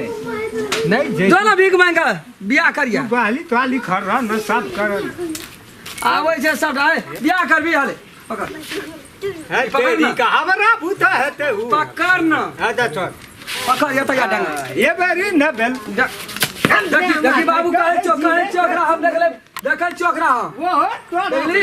नहि छै जो ने भीख मांगि के बियाह करिया बाली ताली खर्रा न साफ करल आबै छै सबटा ए, बियाह करबी हले पकड़ है पकड़ तेरी ना। का हमरा भूता हेतै उ पकड़ न अच्छा छोड़ पकड़ एतऽ या डंगा ये बेरी न भेल देखी देखी बाबू कहै छौ कहै छौ ओकरा हम देखले देखै छौ ओकरा हम वो तोरा देखली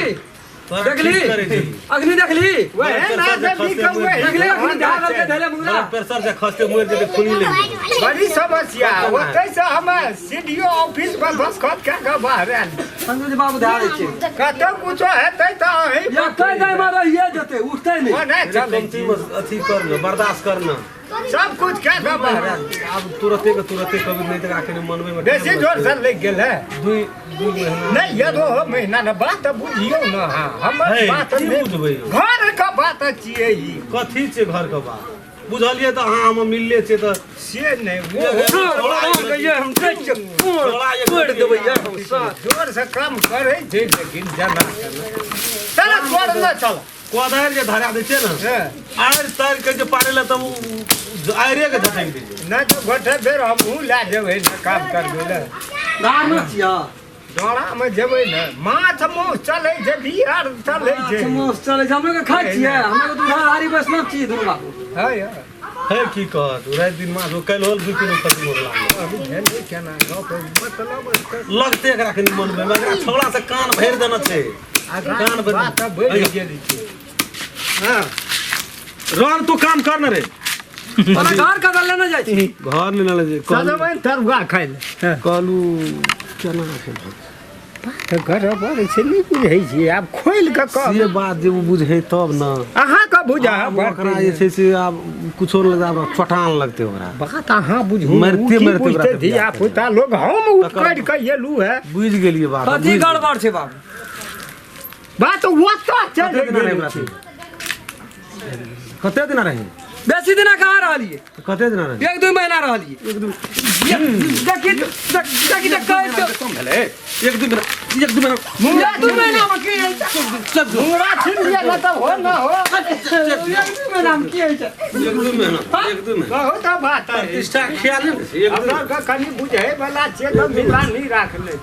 तोरा देखली ठीक करै छी। अग्नि देखली वहे ना से भी कम वहे देखली अग्नि धागल के धैले मुंगरा ब्लड प्रेशर जे खसते मरि जेतै खूनी लागि जेतै। बड़ी समस्या ओतै से हम सीडीओ ऑफिस पर दस्तखत कए कऽ बाहर आयल संजू जी बाबू धए दै छै कतौ कुछो हेतै तऽ अहीं या कहि दै मे रहिए जेतै उठतै नहि ओ नहि चलै कमती मे अथी कर न बर्दाश्त कर न सब कुछ कए कऽ बाहर आयल आब तुरते के तुरते कभी नहि तऽ कनि मनबै मे बेसी जोर से लागि गेल है दुई दुई महीना नहि यदो महीना ने बात तऽ बुझियौ ने अहाँ हमर है, बात की नहि बुझबै यौ? घर के बात छियै ई कथी छै घर के बात बुझलियै तऽ अहाँ हम मिलले छियै तऽ से नहि वो हम दै छियै तोड़ि देबै ये हम साथ जोर से काम करै छै लेकिन जना चल छोड़ न चल कोदारि जे धरा दै छै ने हँ, आड़ि ताड़ि के जे पारै लए तऽ ओ आड़िए के झटकि दै छै नहि तऽ गोटे बेर हमहूँ लए जेबै ने काम करबै लए धार न छियै डोरामे जेबै ने माछ माउस चलै छै बिहार चलै छै माछ माउस चलै छै हमरो के खाइ छियै हमरो के दूधाधारी वैष्णव छियै दुनू बाबू है है। हे की कहत राति दिन माछ काल्हि होल 2 किलो खत्म हो गेला अभी भेलै केना गप मतलब लगते एकरा कनि मनबै मे एकरा छौड़ा से कान भरि देना छै कान भरि बात तऽ बढ़ि गेल छै हँ रन तू काम कर न रे ओना घर कतऽ लेने जाइ छी घर नहि लेने जे सजमनि तरुआ खाइ लए हँ। कहलू केना छै तऽ गड़बड़ छै नहि बुझै छियै आब खोलि कऽ कह से बात जे ओ बुझै तब ने अहाँके बुझा आब ओकरा जे छै से आब कुछो नहि लगतै आब चटान लगतै ओकरा बात अहाँ बुझू मरिते ओ की मरिते बुझतै ओकरा धिया पुता लोग हम उपकरि कऽ एलू है बुझि गेलियै बात कथी गड़बड़ छै बाबू बात ओतऽ चलि कते दिना रहै गेल ओकरा छै। कते दिना रहै बेसी दिना कहाँ रहलियै कते दिना रहै एक दू महीना रहलियै एक दू देखी देखी तऽ कहै छौ कम भेलै एक दू महीना एक दू महीना एक दू महीना मे की होइ छै मुंगरा छीन लिअ ने तऽ हो न हो एक दू महीना मे की होइ छै एक दू महीना एक दू महीना बहुत बात है प्रतिष्ठा ख्याल नहि छै एक दू हमरा के कनि बुझै वाला छियै तऽ मिला नहि राखले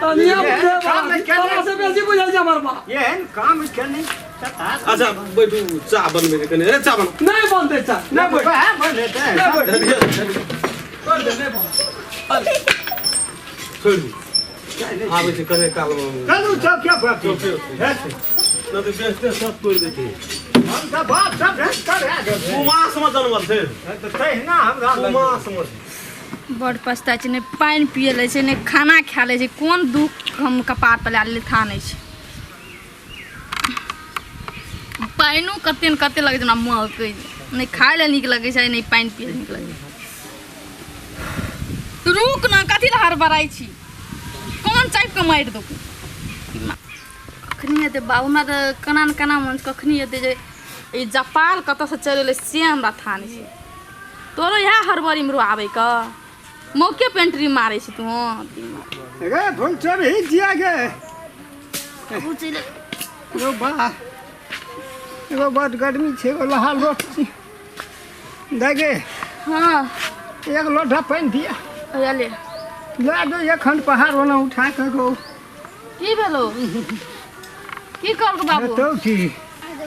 तनिया बुझै काम केने- तोरा से बेसी बुझै छै हमर बाप एहन काम केने अच्छा बैठू चाह बनबै छै कनि अरे चाह बना नहि बनतै चाह नहि बैठ वएह बनेतै नहि बैठ छोड़ दे नहि बनतै छोड़ि दू आबै छै कने काल चलू चौके पर चौके हेतै। नहि तऽ बेचते सब तोड़ि देतै हम तऽ बाप सब भेंट करा देबै कुमासमे जनमल छै तऽ तहिना हमरा लग कुमासमे बड़ पछताइ छै नहि पानि पिए लै छै नहि खाना खा लै छै कोन दुख हम कपार पर लए लेलियै था नहि छै पानिओ कते ने कते लगै छै हमरा महकै नहि खाय लए नीक लगै छै नहि पानि पिए लए नीक लगै छै तू रुक ने कथी लए हड़बड़ाइ छी कोन चापि कऽ मारि दौ कखनी हेतै बाबू हमरा तऽ केना ने केना मन छै कखनी हेतै जे ई जपाल कतऽसँ चलि एलै से हमरा था नहि छै तोरो इएह हड़बड़ीमे रो आबैके मौके पेंट्री मारै छी तू रे फूल चढ़ी जिया गे एगो बा एगो बड गर्मी छै एगो लहा लोट छी दे गे हँ एक लोटा पानि दिया हैया ले लए दो एखन पहाड़ ओना उठा कऽ गो की भेलो की कहलको बाबू हेतौ की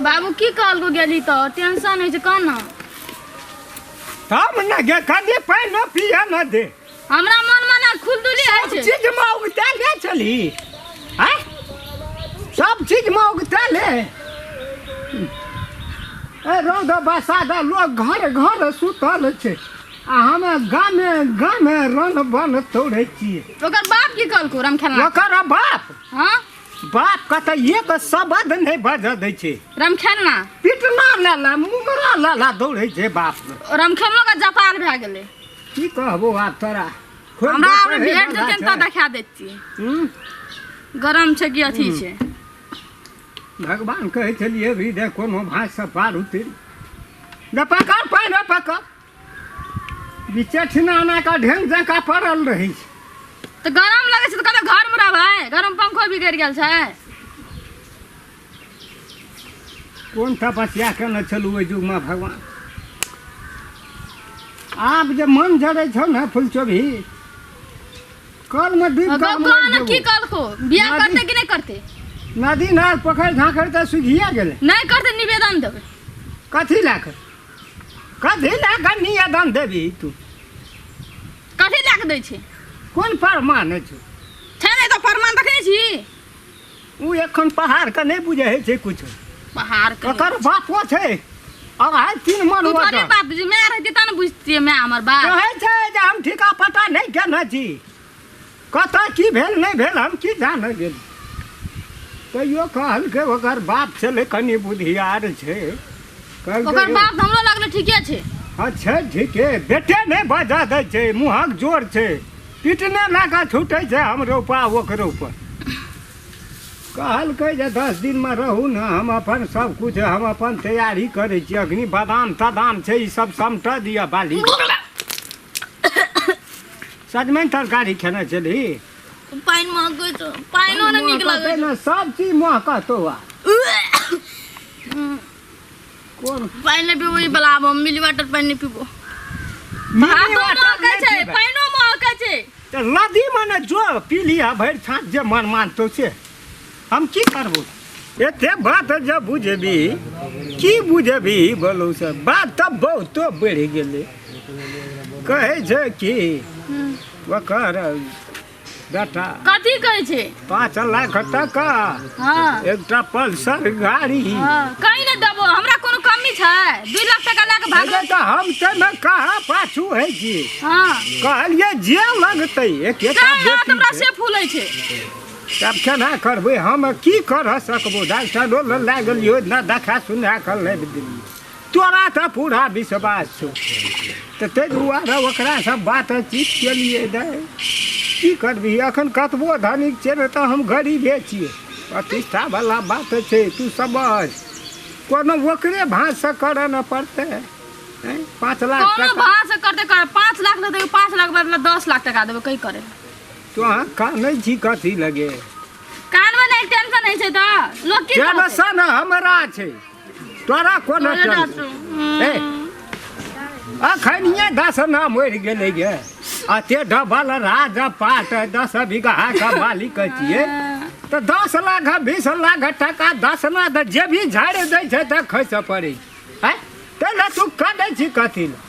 बाबू की कहलको गेली तऽ टेंशन होइ छै कह ने तब ने गे कनि पानि न पिए न दे हमरा मन मे ने खुलदुली होइ सब छै चीज मे उगता ले चली आँय सब चीज मे उगता ले ए रौद बसादा लोग घर घर सुतल छै आ हमे गामे गामे रन बन तोड़ै छियै। ओकर बाप की कहलको रामखेलना? ओकर बाप? हाँ बाप कत एक शब्द नहि बजऽ दै छै। रामखेलना पिटना लाला मुंगरा लाला दौड़ै छै बाप। रामखेलनो के जपाल भए गेलै। की कहबो आब तोरा, हमरा आब भेट जेतै तऽ देखा दैतियै। गरम छै कि अथी छै? भगवान कहै छलियै भी देख कोनो भाँजसँ पार उतरि ने पकड़ पानि पकड़ बीचे ठिना एना कऽ ढेंग जकाँ पड़ल रहै छै। तऽ गरम लगै छै तऽ कतऽ घरमे रहबै? गरम पंखो बिगड़ि गेल छै। कोन तपस्या केने छलहुँ ओहि युगमे भगवान? आब जे मन जरै छौ ने फुलचोभी कलमे डूबि कऽ मरि जेबौ। की कहलको बियाह करतै कि नहि करतै? नदी नाल पोखरि झाँखरि तऽ सुखिए गेलै। नहि करतै निवेदन देबै। कथी लए कऽ? कथी लए कऽ निवेदन देबही तू? कथी लए कऽ दै छै? कोन प्रमाण छै? छै नहि तऽ प्रमाण देखने छी? ओ एखन पहाड़के नहि बुझै छै किछु। पहाड़ के ओकर बापो छै अढ़ाई तीन मन। तू थोड़े बाप बुझी, my रहती तब ने बुझतियै। My हमर बाप कहै छै जे हम ठीका पटा नहि केने छी, कतऽ की भेल नहि भेल हम की जानै गेल। तैयो कहलकै ओकर बाप छलै कनि बुधियार छै। ओकर बाप तऽ हमरो लगलै ठीके छै। हँ छै ठीके, बेटे नहि बजऽ दै छै, मुँहक जोर छै, पिटने लए कऽ छूटै छै हमरो पा ओकरो पर। कहलकै जे 10 दिनमे रहू ने, हम अपन सब किछु हम अपन तैयारी करै छी। अखनी बादाम तादाम छै ई सब समटऽ दिअ। बाली सजमनि तरकारी खेने छलही? पानि महकै छौ, पानिओ नहि नीक लगै ने, सब चीज महकतो। आ कोन पानि नहि पीबो? ई बला मिली वाटर पानि नहि पीबो। महकै छै, पानिओ महकै छै। तऽ नदीमे ने जो पी लिह भरि छाँच जे मन मानतौ से। हम की करबो? एते बात जब बुझबी की बुझबी बोलू से बात तऽ बहुतो बढ़ि गेलै। कहै छै कि ओकर बेटा कथी कहै छै? 5 लाख टका, हाँ एकटा पल्सर गाड़ी। हाँ कहीं नहि देबो, हमरा कोनो कमी छै? 2 लाख टका लए कऽ भागल तऽ हम ताहिमे कहाँ पाछू होइ छी? हाँ कहलियै जे लगतै एकेटा बेटी हमरा से फूलै छै। तब केना करबै हम? की कर सकबो? डॉक्टरो लग लए गेलियो ने, देखा सुना कऽ लाबि देलियै। तोरा तऽ पूरा विश्वास छौ तऽ ताहि दुआरे ओकरासँ बातचीत केलियै। दै की करबिही, एखन कतबो धनिक छियै ने तऽ हम गरीबे छियै। प्रतिष्ठावला बात छै, तू समझ। कोनो ओकरे भाँजसँ करऽ ने पड़तै। 5 लाख कोनो भाँजसँ करतै कर। 5 लाख लेतै, 5 लाख बदला 10 लाख टका देबै। कहीं करे तो अहाँ कानै छी कथी लगे? कानमे नहि टेंशन होइ छै तऽ लोक की कहतै? टेंशन हमरा छै, तोरा कोनो टेंशन? अखनिये 10 ना मरि गेलै गे। अते डबल राज पाट 10 बीघा के मालिक छियै तऽ 10 लाख 20 लाख टका 10 ना तऽ जे भी झाड़ि दै छै तऽ खसि पड़ै छै। ताहि लए तू कनै छी कथी लए?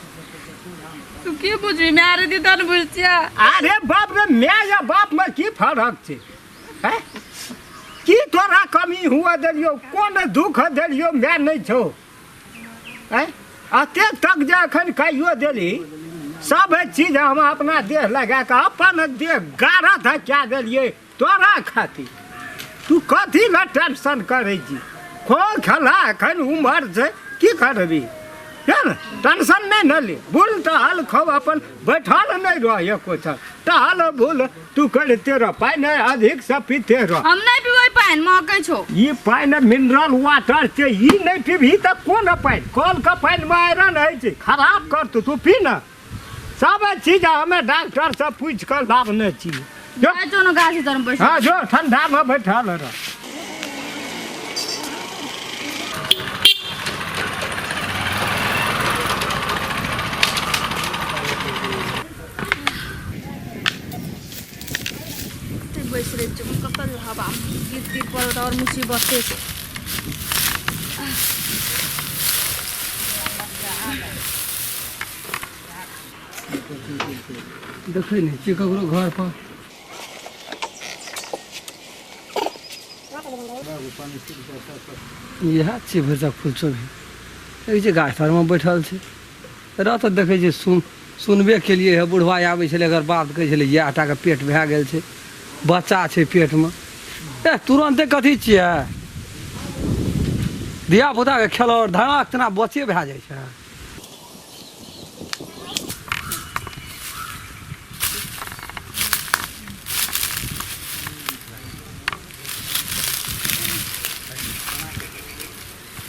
तू की बुझबी? My रहती तब ने बुझतियै। अरे बाप रे, my या बाप में की फर्क छै? की तोरा कमी हुआ देलियौ? कोन दुख देलियौ? My नहि छौ? एते तक जे एखन कहियो देली सब चीज हम अपना देह लगा कऽ अपन देह गारा धक्या देलियै तोरा खातिर। तू कथी लए टेंशन करै छी? खो खेला, एखन उमर छै, की करबी? ने टेंशन नहि ने ले, बुल टहल खो, अपन बैठल नहि रह एको क्षण। टहल बुल तू करिते रह, पानि अधिक से पीते रह। हम नहि पीबै पानि, महकै छौ ई पानि। मिनरल वाटर छै, ई नहि पीबही तऽ कोन पानि? कलके पानिमे आयरन होइ छै, खराब करतौ। तू पी ने। सब चीज हमे डॉक्टर से पूछि कऽ लाबने छी। जो गाछी तर बैठ। हाँ जो ठंडा में बैठल रह। बैस रहै छै कतऽ हवा गिर गिर पड़त और मुसीबते छै। देखै नहि छियै ककरो घर पर। इएह छियै भरिसक फुलचोभी। देखै छियै गाछ तरमे बैठल छै। रह तऽ देखै छियै, सुनबे केलियै हे, बुढ़वा आबै छलै एकर बाप कहै छलै इएह टाके पेट भए गेल छै, बच्चा छै पेटमे। ए तुरन्ते कथी छियै, धियापुताके खेलौर धड़ाक तेना बच्चे भए जाइ छै।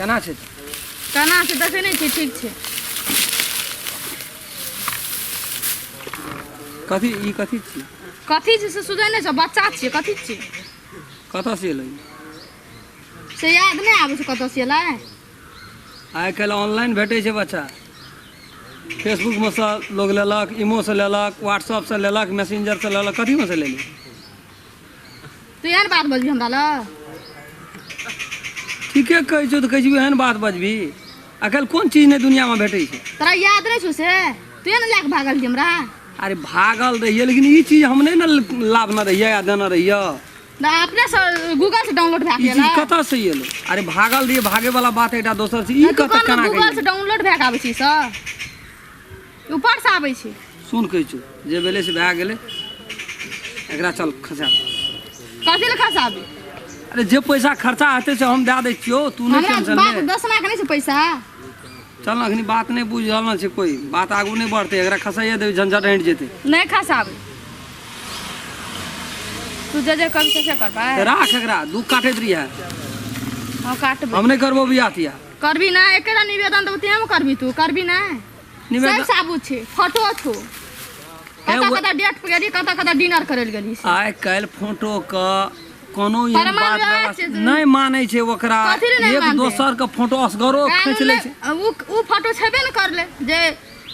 केना छै? केना छै देखै नहि छी? ठीक छै। कथी ई कथी छी? कथी छै से सुझै नहि छै, बच्चा छियै, कथी छियै? कतऽसँ एलै से याद नहि आबै छै कतऽसँ एलै। आइ काल्हि ऑनलाइन भेटै छै बच्चा, फेसबुकमे सँ लोग लेलक, इमोसँ लेलक, व्हाट्सअपसँ लेलक, मैसेंजरसँ लेलक, कथीमे सँ लेली? तू एहन बात बजबी हमरा लग? ठीके कहै छौ तऽ कहै छी एहन बात बजबी। आइ काल्हि कोन चीज नहि दुनियामे भेटै छै? तोरा याद नहि छौ से? तू ने लए कऽ भागल रही हमरा। अरे भागल रहियै, लेकिन ई चीज हम नहि ने लाभने रहियै आ देने रहियै। ना अपने से गूगल से डाउनलोड भए ई गेल। चीज कतऽ से एलै? अरे भागल रहियै, भागे वाला बात एकटा दोसर छै, ई कतऽ केना गूगल से डाउनलोड भए कऽ आबै छै सर, ऊपर से आबै छै। सुन कहै छौ, जे भेलै से भए गेलै, एकरा चल खसा। कथी लए खसाबी? अरे जे पैसा खर्चा हेतै से हम दए दै छियौ, तू नहि टेंशन ले। बाप दसना के नहि छै पैसा। चल न, अखनी बात नहि बुझि रहल छै, कोइ बात आगू नहि बढ़तै, एकरा खसाइए देबै, झंझट हटि जेतै। नहि खसाबै, तू जे जे कभी से करबै। राख एकरा, दुख काटैत रहिए। हाँ काटबै। हम नहि करबो बियाह तियाह। करबी ना, एकेटा निवेदन देबो तेहन करबी, तू करबी ना? निवेदन सब साबुत छै, फोटो छौ, कतऽ कतऽ डेट पर गेली, कतऽ कतऽ डिनर करै लए गेली। आइ काल्हि फोटो के कोनो एहन बात नहि मानै छै ओकरा, एक दोसर के फोटो असगरो खींच लै छै। उ फोटो छेबे ने करले जे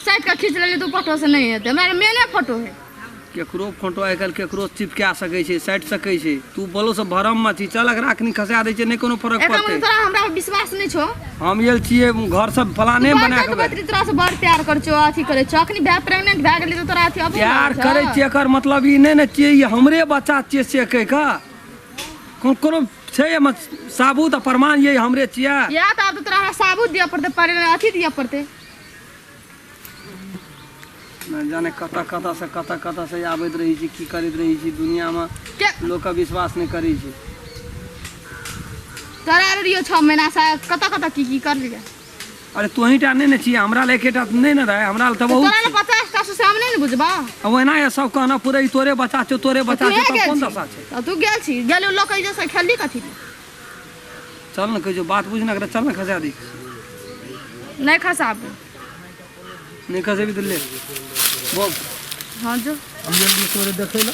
साइड के खींच लेली, तऽ फोटो से नहि हेतै, हमरा मेने फोटो है। केकरो फोटो आइ काल्हि केकरो चिपका सकै छै, साटि सकै छै। तू बोलो से भरम मे छी, चल एकरा अखनी खसा दै छै, नहि कोनो फरक पड़तै। तोरा हमरा विश्वास नहि छौ? हम आयल छियै घर से फलाने बना के। तोरा से बड़ प्यार करै छौ, अथी करै छौ, अखनी भए प्रेग्नेंट भए गेली तऽ तोरा अथी अबो प्यार करै छियै, एकर मतलब ई नहि ने छियै ई हमरे बच्चा छियै से कहि कऽ कोनो छै एहिमे साबुत आ प्रमाण ये हमरे छियै? या तऽ आब तऽ तोरा हमरा साबुत दिअ पड़तै, अथी दिअ पड़तै। नहि जाने कतऽ कतऽ से कतऽ कतऽ से आबैत रहै छी, की करैत रहै छी, दुनियामे लोकके विश्वास नहि करै छै। तोरा रहियो 6 महीना से कतऽ कतऽ की की करलियै? अरे तोही टा नहि ने छियै, हमरा लए एकेटा नहि ने रहै, हमरा लए तऽ बहुत। तोरा लए 50 टा से हम नहि ने बुझबा। ओहिना ये सब कहना पूरे तोरे बच्चा छौ, तोरे बच्चा छौ, तब कोन दशा छै? तू गेल छी, गेल लोक से खेलली कथी? चल ने कहै छौ, बात बुझ ने, चल ने खसा दी। नहि खसाबू। नहीं खसेबी तऽ ले बोल। हाँ जो हम जल्दी तोरे देखै लए।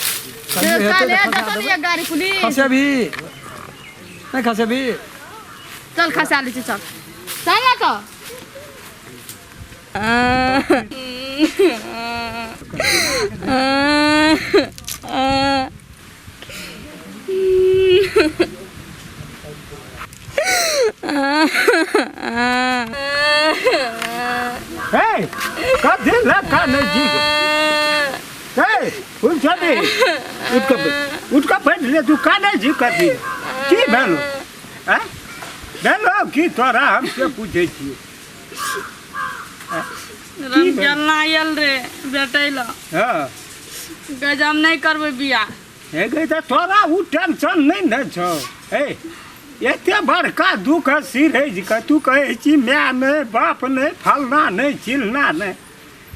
गाड़ी पुलिस खसेबी नहीं खसेबी? चल खसा लै छी, चल चल ना। तो हे कथी लए कानै छी? हे उठ छली, उठ कऽ उठ कऽ बैठ ले। तू कानै छी कथी? की भेलो? आँय भेलो की तोरा? हम से पूछै छियै। रमजलना आयल रे बेटै लए। हँ कहै हम नहि करबै बियाह। हे गई, तऽ तोरा ओ टेंशन नहि ने छौ? हे एते बड़का दुःख सिरहै कऽ तू कहै छी माय नहि, बाप नहि, फलना नहि, चिलना नहि,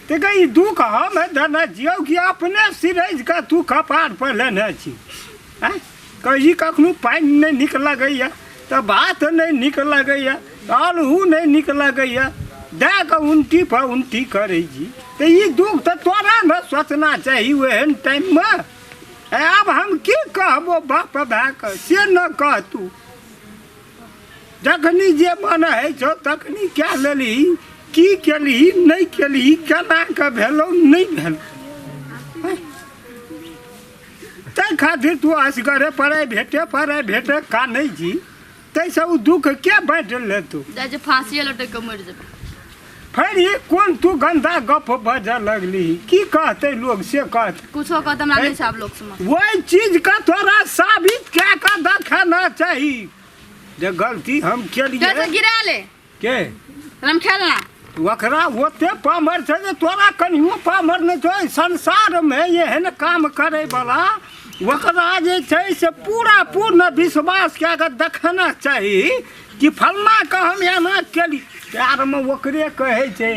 तऽ गई ई दुःख हम देने छियौ कि अपने सिरहै कऽ तू कपार पर लेने छी? आँय कही कखनो पानि नहि नीक लगैए तऽ भात नहि नीक लगैए, आलू नहि नीक लगैए, दए कऽ उल्टी पर उल्टी करै छी, तऽ ई दुःख तऽ तोरा ने सोचना चाही ओहन टाइममे। आब हम की कहबो बाप भायके से न कह। तू जखनी जे मन होइ छौ तखनी कए लेलही, की केलही, नहि केलही, केना कऽ भेलौ, नहि भेलौ, ताहि खातिर तू असगरे प्राइवेटे प्राइवेटे कानै छी, ताहिसँ ओ दुःख के बाँटि लेतौ? जाइ छै फाँसिए लटकि कऽ मरि जेबै। फेर ई कोन तू गन्दा गप बजऽ लगली? की कहतै लोग से कहतै? कुछो कहतै, हमरा नहि छै आब लोक से। ओहि चीजके तोरा साबित कए कऽ देखाना चाही जे गलती हम केलियै। गिरा ले के रम खेलना ओकरा ओते पामर छै जे तोरा कनियो पामर नहि छौ। संसारमे एहन काम करे वाला ओकरा जे छै से पूरा पूर्ण विश्वास कए कऽ देखना चाही कि फलना के हम एना केली। प्यारमे ओकरे कहै छै,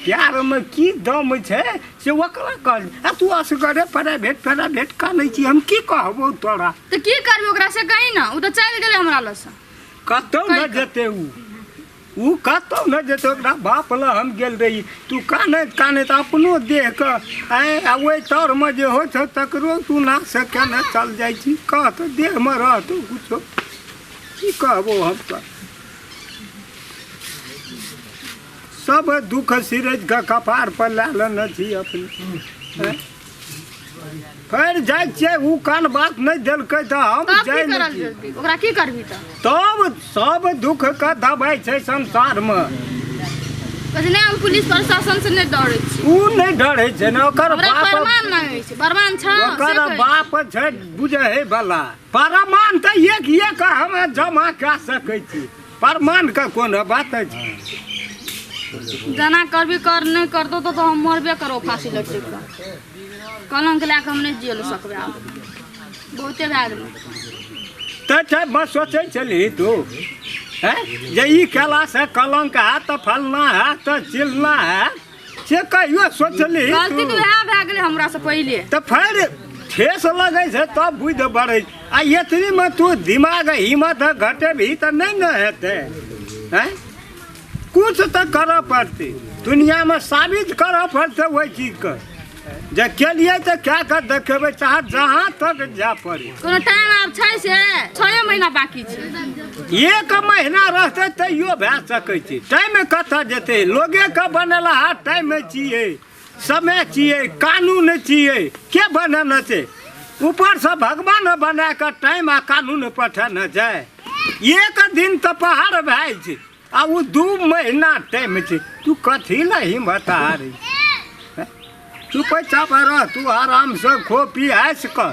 प्यारमे की दम छै से ओकरा कहल। आ तू असगरे प्राइवेट प्राइवेट कानै छी, हम की कहबौ तोरा? तऽ की करबी ओकरा से कही ना, ओ तऽ चलि गेलै हमरा लग से। कतौ न जेतै उ, उ कतौ न जेतै। ओकरा बाप लग हम गेल रही, तू कानैत कानैत अपनो देहके आँय आ ओहि तरमे जे होइ छौ तकरो तू नाकसँ केने चल जाइ छी। कह तऽ देहमे रहतौ कुछो, की कहबौ हम? तऽ सब दुख सिरज के कपार पर लए लेने छी अपने। फेर जाइ छियै, उ कान बात नहि देलकै तऽ हम तब की जाइ नहि करल छियै। जेतै ओकरा? की करबी तऽ? तब सब दुख के दबाइ छै संसारमे। कहै नहि, हम पुलिस प्रशासन से नहि डरै छी। उ नहि डरै छै ने ओकर हमरा बाप, प्रमाण नहि छै, प्रमाण छै से ओकर कहै। बाप छै बुझै बला। प्रमाण तऽ एक एक हम जमा कए सकै छी, प्रमाण के कोन बात अछि? जेना करबी कर, नहि करतौ तऽ हम मरबे करबो फांसी लटकि कऽ। कलंक लए कऽ हम नहि जियै लए सकबै, आब बहुते भए गेलै। तऽ छै बस सोचै छलही तू हैं जे ई केलासँ कलंक हैत तऽ फलना हैत तऽ चिलना हैत, से कहियो सोचली गलती तू? तऽ वएह भए गेलै हमरा से पहिले। तऽ फेर ठेस लगै छै तब बुद्धि बढ़ै आ एतनीमे तू दिमाग हिम्मत घटेबही तऽ नहि ने हेतै। हैं, कुछ तऽ करऽ पड़तै, दुनियामे साबित करऽ पड़तै ओहि चीजके जे केलियै तऽ कए कऽ देखेबै, चाहे जहाँ तक जाय पड़े। कोनो टाइम आब छै से 6 महीना बाकी छै। एक महीना रहतै तैयो भए सकै छै। टाइम कतऽ जेतै? लोगेके बनेलहा टाइम छियै, समय छियै, कानून छियै। के बनेने छै? ऊपरसँ भगवान बना कऽ टाइम आ कानून पठेने छै। एक दिन तऽ पहाड़ भए जाइ छै आ ओ 2 महीना टाइम छै। तू कथी लए हिम्मत हारै? चुपचाप रह तू, आरामसँ खो पी ऐश कर,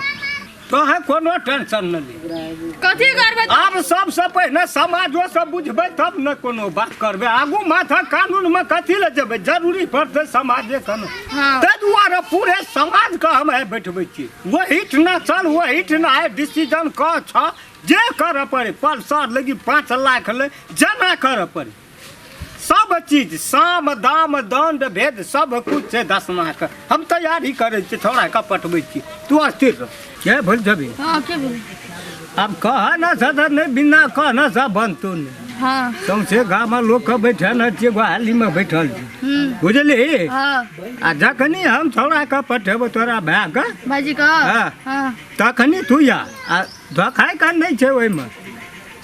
तोहे कोनो टेंशन नहि ले। कथी करबै? आब सबसँ पहिने समाजो सब बुझबै तब ने कोनो बात करबै। आगू माथा कानूनमे कथी लए जेबै? जरूरी पड़तै समाजे के ने। हाँ। ताहि दुआरे पूरे समाजके हम आइ बैठबै छी, ओहिठिना चल, ओहिठिना आइ डिसीजन कह छ जे करऽ पड़े, पल्सर लगी 5 लाख ले जेना करऽ पड़े, सब चीज साम दाम दंड भेद सब कुछ छै दसमा के हम तैयारी करै छी, छोड़ा के पटबै छी, तू अस्थिर रह। के भूल जबी? हाँ, के भेल? आब कह न सदर नहि, बिना कहने से बनतो नहि। हाँ। सौंसे गाममे लोकके बैठल छियै, गोहालीमे बैठल छी, बुझली? हाँ। आ जखनी हम छौड़ाके पठेबो तोरा भायके, भाईजी के, हाँ। हाँ। तखनी तू या आ धोखाइ के नहि छै ओहिमे,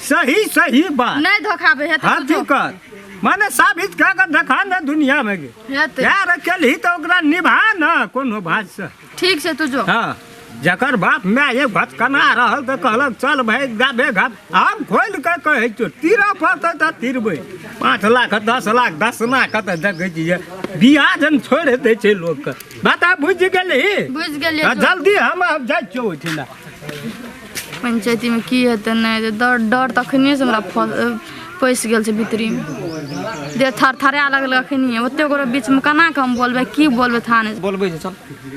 सही सही बात। नहि धोखाबै हेतै। हकीकत माने साबित कए कऽ देखा ने दुनियामे गे। हेतै। प्यार केलही तऽ ओकरा निभा ने कोनो भाषसँ। ठीक छै, तू जो। हाँ, जकर बाप माय एक भटकना रहल तऽ कहलक चल भाइ गाबे गाब। हम खोलि कऽ कहै छियौ, तीरऽ पड़तै तऽ तीरबै। 5 लाख 10 लाख 10 लाख तऽ देखै छियै बियाह जन छोड़ि दै छै लोकके। बता, बुझि गेलही? बुझि गेलियै। हँ, जल्दी हम आब जाइ छियौ ओहिठिना। पंचायतीमे की हेतै नहि हेतै, डर डर तऽ अखनिएसँ हमरा पैसि गेल छै भीतरीमे, देह थर थरा लगल अखनिए। ओते गोरे बीचमे केना कऽ हम बोलबै, की बोलबै थाने? बोलबै छै, चल।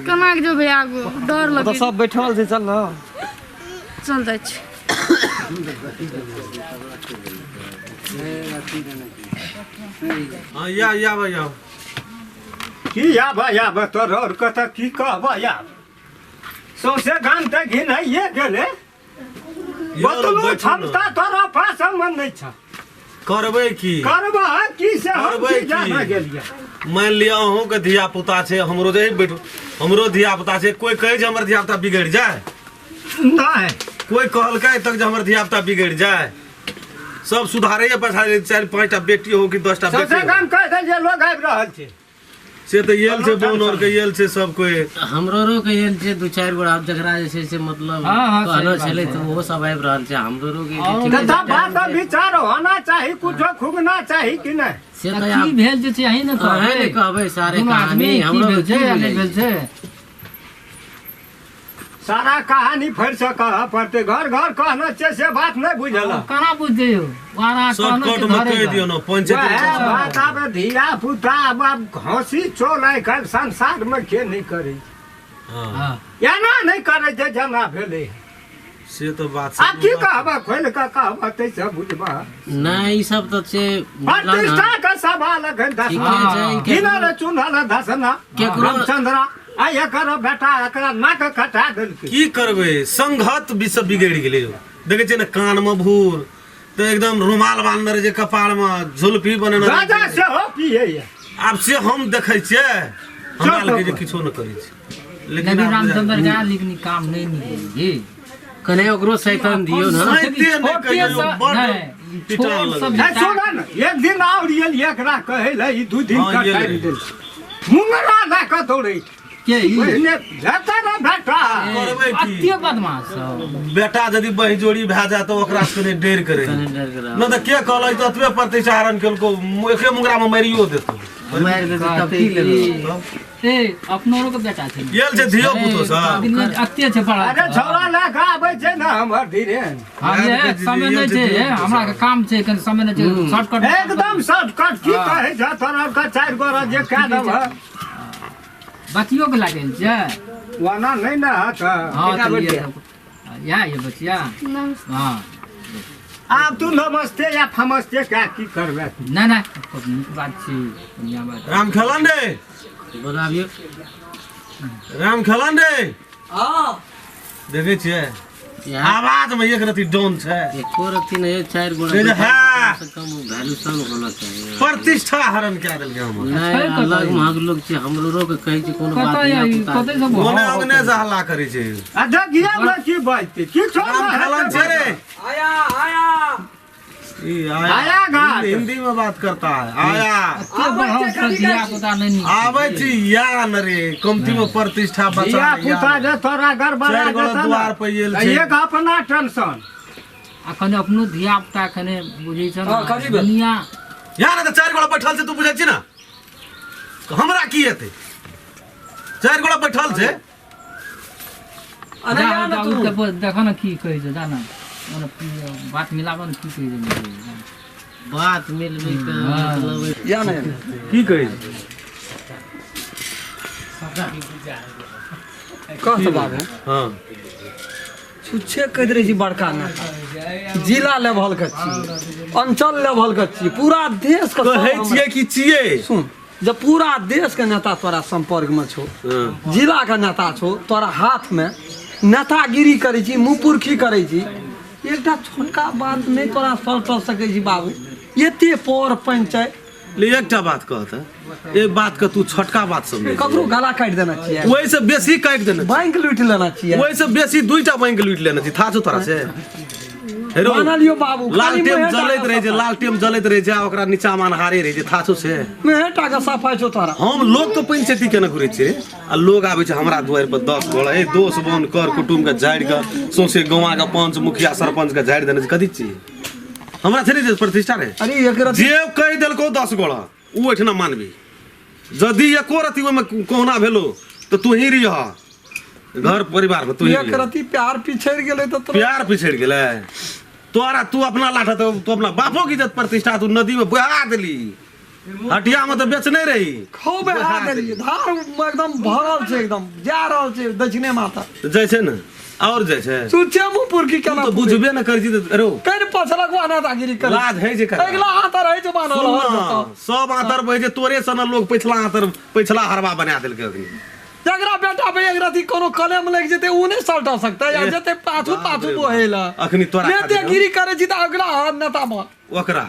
केना कऽ जेबै आगू? डर ओतऽ लगै। सब बैठल छै, चल ने। चल जाइ छी। हाँ, या या भैया। की आब आब तोर आओर कतऽ की कहबह? आब सौंसे गाम तऽ घिनाइए गेलै। बतलू, क्षमता तोरा पास हमर नहि छ। करबै की? करबह की से हम करबै की जाना की? गेलियै। मानि लिअ अहूँके धिया पुता छै, हमरो जे बैठू, हमरो धिया पुता छै। कोइ कहै छै हमर धिया पुता बिगड़ि जाय? नहि। कोइ कहलकै तक जे हमर धिया पुता बिगड़ि जाय? सब सुधारैए पछाड़ि। 4 5टा बेटी हो कि 10टा बेटी सौंसे हो। गाम कहि दै जे लोग आबि रहल छै। से तऽ येल छै, बोन और के येल छै सब कोइ। हमरो रो के एल छै 2-4 गोरा, आब जकरा जे छै से मतलब हाँ, हाँ, सही कहलो बात छलै छै। तऽ ओहो सब आबि रहल छै हमरो रो के। और ठीक तथा बात विचार होना चाही, कुछो खुगना चाही कि नहि? से तऽ तऽ की आब भेल जे छै अहीं ने अहें कहबै। ने कहबै सारे दुनू कहानी आदमी की हमरो भेल की छै आ नहि बुझाइ भेल छै। सारा कहानी फेर से कह पड़ते घर घर कहना छै से बात नहीं बुझल केना बुझते यौ शॉर्टकट में कह दियो न पंचायत बात आब धिया पुता आब हंसी चोल आइ काल्हि संसार में के नहीं करे हां एना नहीं करे जे जना भेलै से तो बात आब की कहबा खोलि कऽ कहबा तै से बुझबा नहीं ई सब तो छे प्रतिष्ठा के सवाल अखन दसना गिनल चुनल दसना रामचंद्रा आ एकर बेटा एकरा नाक कटा देलकै की करबै संघत भी सब बिगड़ि गेलै देखै छियै ने कान में भूर तऽ एकदम रुमाल बान्हने रहै छै कपार में झुलफी बनेने रहै गाजा छै। सेहो पियैया आब से हम देखै छियै हमरा लगै जे किछो नहि करै छै लेकिन लेकिन आब रामचंद्र गा लेकिन काम नहीं निकले जी कने ओकरो शैतान दियो ना साइते नहि कहियो बड पिटान छोट सब लगै ए सुन ने एक दिन आओर एल एकरा कहै लए ई 2 दिन हँ, का गेल टाइम रही। देल मुंगरा लए कऽ दौड़ै के ई पहिने जेतै ने बेटा करबै की अते बदमाश सब बेटा यदि बहिजोड़ी भए जाए तऽ ओकरा से कने डरि के रही कने डर के रह नहि तऽ के कहलै तऽ एतबे प्रतिष्ठा हरण केलको एके मुंगरा में मारियो देतौ मारि देतै तब की लेबै ए अपनो के बेटा छै गेल छै धियो पुतो सब अते छै बड़ा अरे छौड़ा लए कऽ आबै छै ने हमर धीरेन हाँ, ये समय नहीं छै ये, हमरा के काम छै कनि समय नहीं छै शॉर्टकट एकदम शॉर्टकट की कहै छ तोरा के 4 गोरा जे कए देबह बचियो के लागल छै ओना नहीं ने हत हाँ तो ये या ये बचिया नमस्ते हाँ आब तू नमस्ते या फमस्ते क्या की करबे ना ना नीक बात छी बढ़िया बात राम खेलन रे बोलाबियो राम खेलन रे हाँ देखै छियै यहाँ आवाज में एक रति डाउन छै एको रत्ती नहीं 4 गोरा से जे हाँ। कम से कम वैल्यू सन होना चाहिए प्रतिष्ठा हरण कए देलकै हमर नहीं अलग महग लोग छै हमरो के कहै छै कोनो बात कतऽ धिया या पुता कतऽ सब ओने अंगने से हल्ला करै छै आ देखिए ने की बाजते की छौ राम खेलन छै रे आया आया ई आया आया घाट। हिंदी में बात करता है आया अते बढ़ाव से धिया पुता नहीं नीक आबै छी या न रे कमती में प्रतिष्ठा बचा धिया पुता जे तोरा गड़बड़ा चारि गोरा जेतै द्वार पर गेल छै। एक अपना टेंशन आ कने अपनो धिया पुता कने बुझै छै हाँ, ने करीब। दुनिया या ने तऽ 4 गोरा बैठल छै तू बुझै छी ना हमरा की हेतै 4 गोरा बैठल छै अरे या ना तू देखो ना की कहै छै जाना ओने बात मिलाबऽ ने की कहै छै बात मिलबै के मतलब या ना की कहै छै कह तऽ बाबू हाँ छुच्छे कहि रहै छी बड़का नेता जिला लेवल के छी अंचल लेवल के छी पूरा देश के कहै छियै कि छियै सुन जब पूरा देश के नेता तोरा संपर्क में छौ हाँ। जिला के नेता छौ तोरा हाथ में नेतागिरी करै छी मुँहपुरखी करै छी एकटा छोटका बात नहि तोरा सलट सकै छी बाबू एते पर पंचायत ले एकटा बात कह तऽ एक बात के तू छोटका बात समझ ककरो गला काटि देना छियै ओहि से बेसी काटि देने बैंक लूटि लेना छियै ओहि से बेसी 2टा बैंक लूटि लेने छी था छौ तोरा से हेरो मानलियो बाबू खाली लालटेम मुँहे टा जलैत के रहै छै सफाइ। लालटेम जलैत रहै छै आ ओकरा नीचा मे अन्हारे रहै छै था छौ से मुँहे टा के सफाइ छौ तोरा हम लोग के पंचायती केना घुरै छियै रे आ लोग आबै छै हमरा दुआरि पर 10 गोड़ा ए दोस बन कर कुटुम्ब के झाड़ि के सौंसे गौआ के पंच मुखिया सरपंच के झाड़ि देने छै कथी छी हमरा छै ने जे प्रतिष्ठा रे अरे एक रति जे कहि देलकौ 10 गोड़ा ओ एहिठिना मानबी यदि एको रति ओहिमे कहुना भेलो तऽ तू ही रहिह घर परिवार में तू ही एक रति प्यार पिछड़ गेलै तऽ तोरा प्यार पिछड़ गेलै तोरा तू अपना लाठा तो तू अपना बापो की इज्जत प्रतिष्ठा तू नदी में बहा देली हटिया में तो बेचने रही खूब बहा देलियै धार एकदम भरल छै एकदम जा रहल छै दक्षिणे माता जाइ छै ने और जाइ छै सुचे मुँह पुरकी तू केना तऽ बुझबे ने करै छी तऽ अरे कनि पछलक वाना दागिरी कर लाज है जे करा। अगिला हाथ रहै छै बान्हल सुन हर न, जतऽ। सब आतर बहै छै तोरे सन लोग पिछला आतर पिछला हरवा बना देलकै अखनी जकरा बेटा पे एक रति कोनो कलम लागि जेतै उ नहि सलटा सकतै या जेतै पाछू पाछू बोहे ला अखनी तोरा खातिर हम- नेतागिरी करै छी तऽ अगिला हाथ नेता बन ओकरा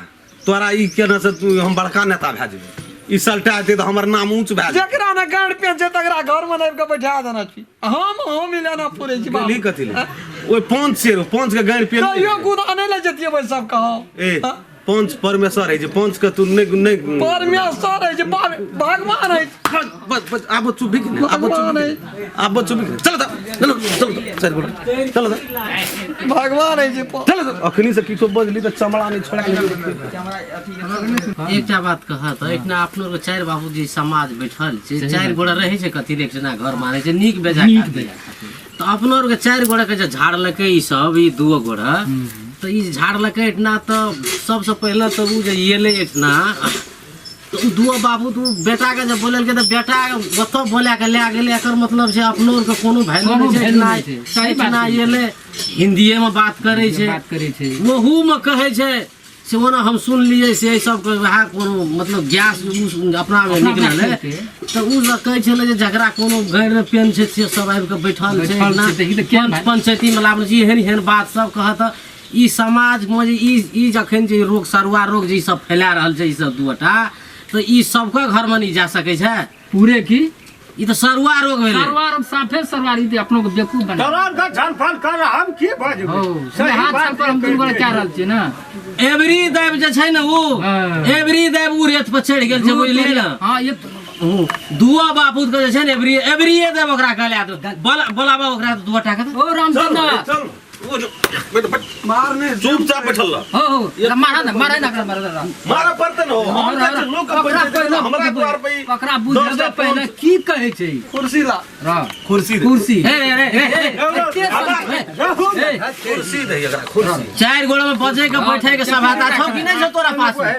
तोरा ई केना से तू हम बड़का नेता भए जेबै ई सलटा हेतै तऽ हमर नाम ऊँच भए जेतै जकरा ने गाँड पेन छै तकरा घर मे आबि कऽ बैठा देना छी हम लेना पुरै छी बाबू गेली कथी ले ओहि पंच छै रो, पंच के गाड़ि पेन कहियो गुना नहि ले जतियै भाई सब कहो ए पंच परमेश्वर है जे पंच के तू नहि नहि परमेश्वर है जे भगवान है बस बस बस आब चुप भी ने आब चुप आब चुप भी चलो त चलो चलो चल बोल चलो त भगवान है जे चलो त अखनी से किछो बजली त चमड़ा नहीं छोड़ा एकटा बात कहत एकना अपनो के चारि बाबूजी समाज बैठल छै चारि गोड़ा रहै छै कथी रे एकजना घर मानै छै नीक बेजा खातिर। तऽ तऽ अपनो आरके 4 गोड़ा के जे झाड़लकै ई सब, ई 2 गोड़ा तऽ ई झाड़लकै एहिठिना। तऽ सबसँ पहिले तऽ ओ जे एलै एहिठिना, तऽ ओ 2 बाबू दू बेटाके जे बोलेलकै तऽ बेटा ओतऽ बोला के लए गेलै। एकर मतलब छै अपनो आरके कोनो वैल्यू कोनो नहि छै। वैल्यू नहि छै। सही बात एहिठिना छै। एलै हिन्दीएमे बात करै छै, बात करै छै। ओहूमे कहै छै से ओना हम सुनलियै से एहि सबके वएह कोनो मतलब गैस उस अपनामे अपना निकललै, छै। तऽ ओ सब कहै छलै जे जकरा कोनो गैरमे पेन छै से सब आबि कऽ बैठल छै। बैठल छै, तऽ ई तऽ केहन भाई? पंचायतीमे लाबल छै। एहन एहन बात सब कहत। ई समाजमे जे ई जखन जे रोग सरुआ रोग जे ई सब फैला रहल छै, ई सब दूटा तऽ ई सबके घरमे नहि जा सकै छै पूरे की ई तऽ सरुआ रोग भेलै। सरुआ रोग, साफे सरुआ ई तऽ अपनो के बेवकूफ बना। तोरा के झलफल कर, हम की बजबै? हो सही हाथ बात पर हम दुनू गोरा कए रहल छियै ने। एवरी दैव जे छै ने ओ हँ। एवरी दैव ओ रेत पर चढ़ि गेल छै, बुझलियै ने? हाँ, ये दुआ बापूत के जे छै ने एवरी एवरीए देव ओकरा कहले बोलाबा ओकरा दुआ टाका दे। ओ रामचंद्र चल मार नहीं, चुपचाप बैठल रह। हो हो, मारा ना, मारा ना, मारा ना। मारा पड़ते न हो, हम कहै छियै लोक के ओकरा पैसा पहिले हमरा द्वार पे ई ओकरा बुझेबै 10 टा पहिले की कहै छै। कुर्सी ला, रह कुर्सी दे। कुर्सी। हे रे रे रे रे। कुर्सी दे एकरा, कुर्सी। 4 गोड़ा में बजे के बैठे के सभ्यता छौ कि नहीं छौ तोरा पास में?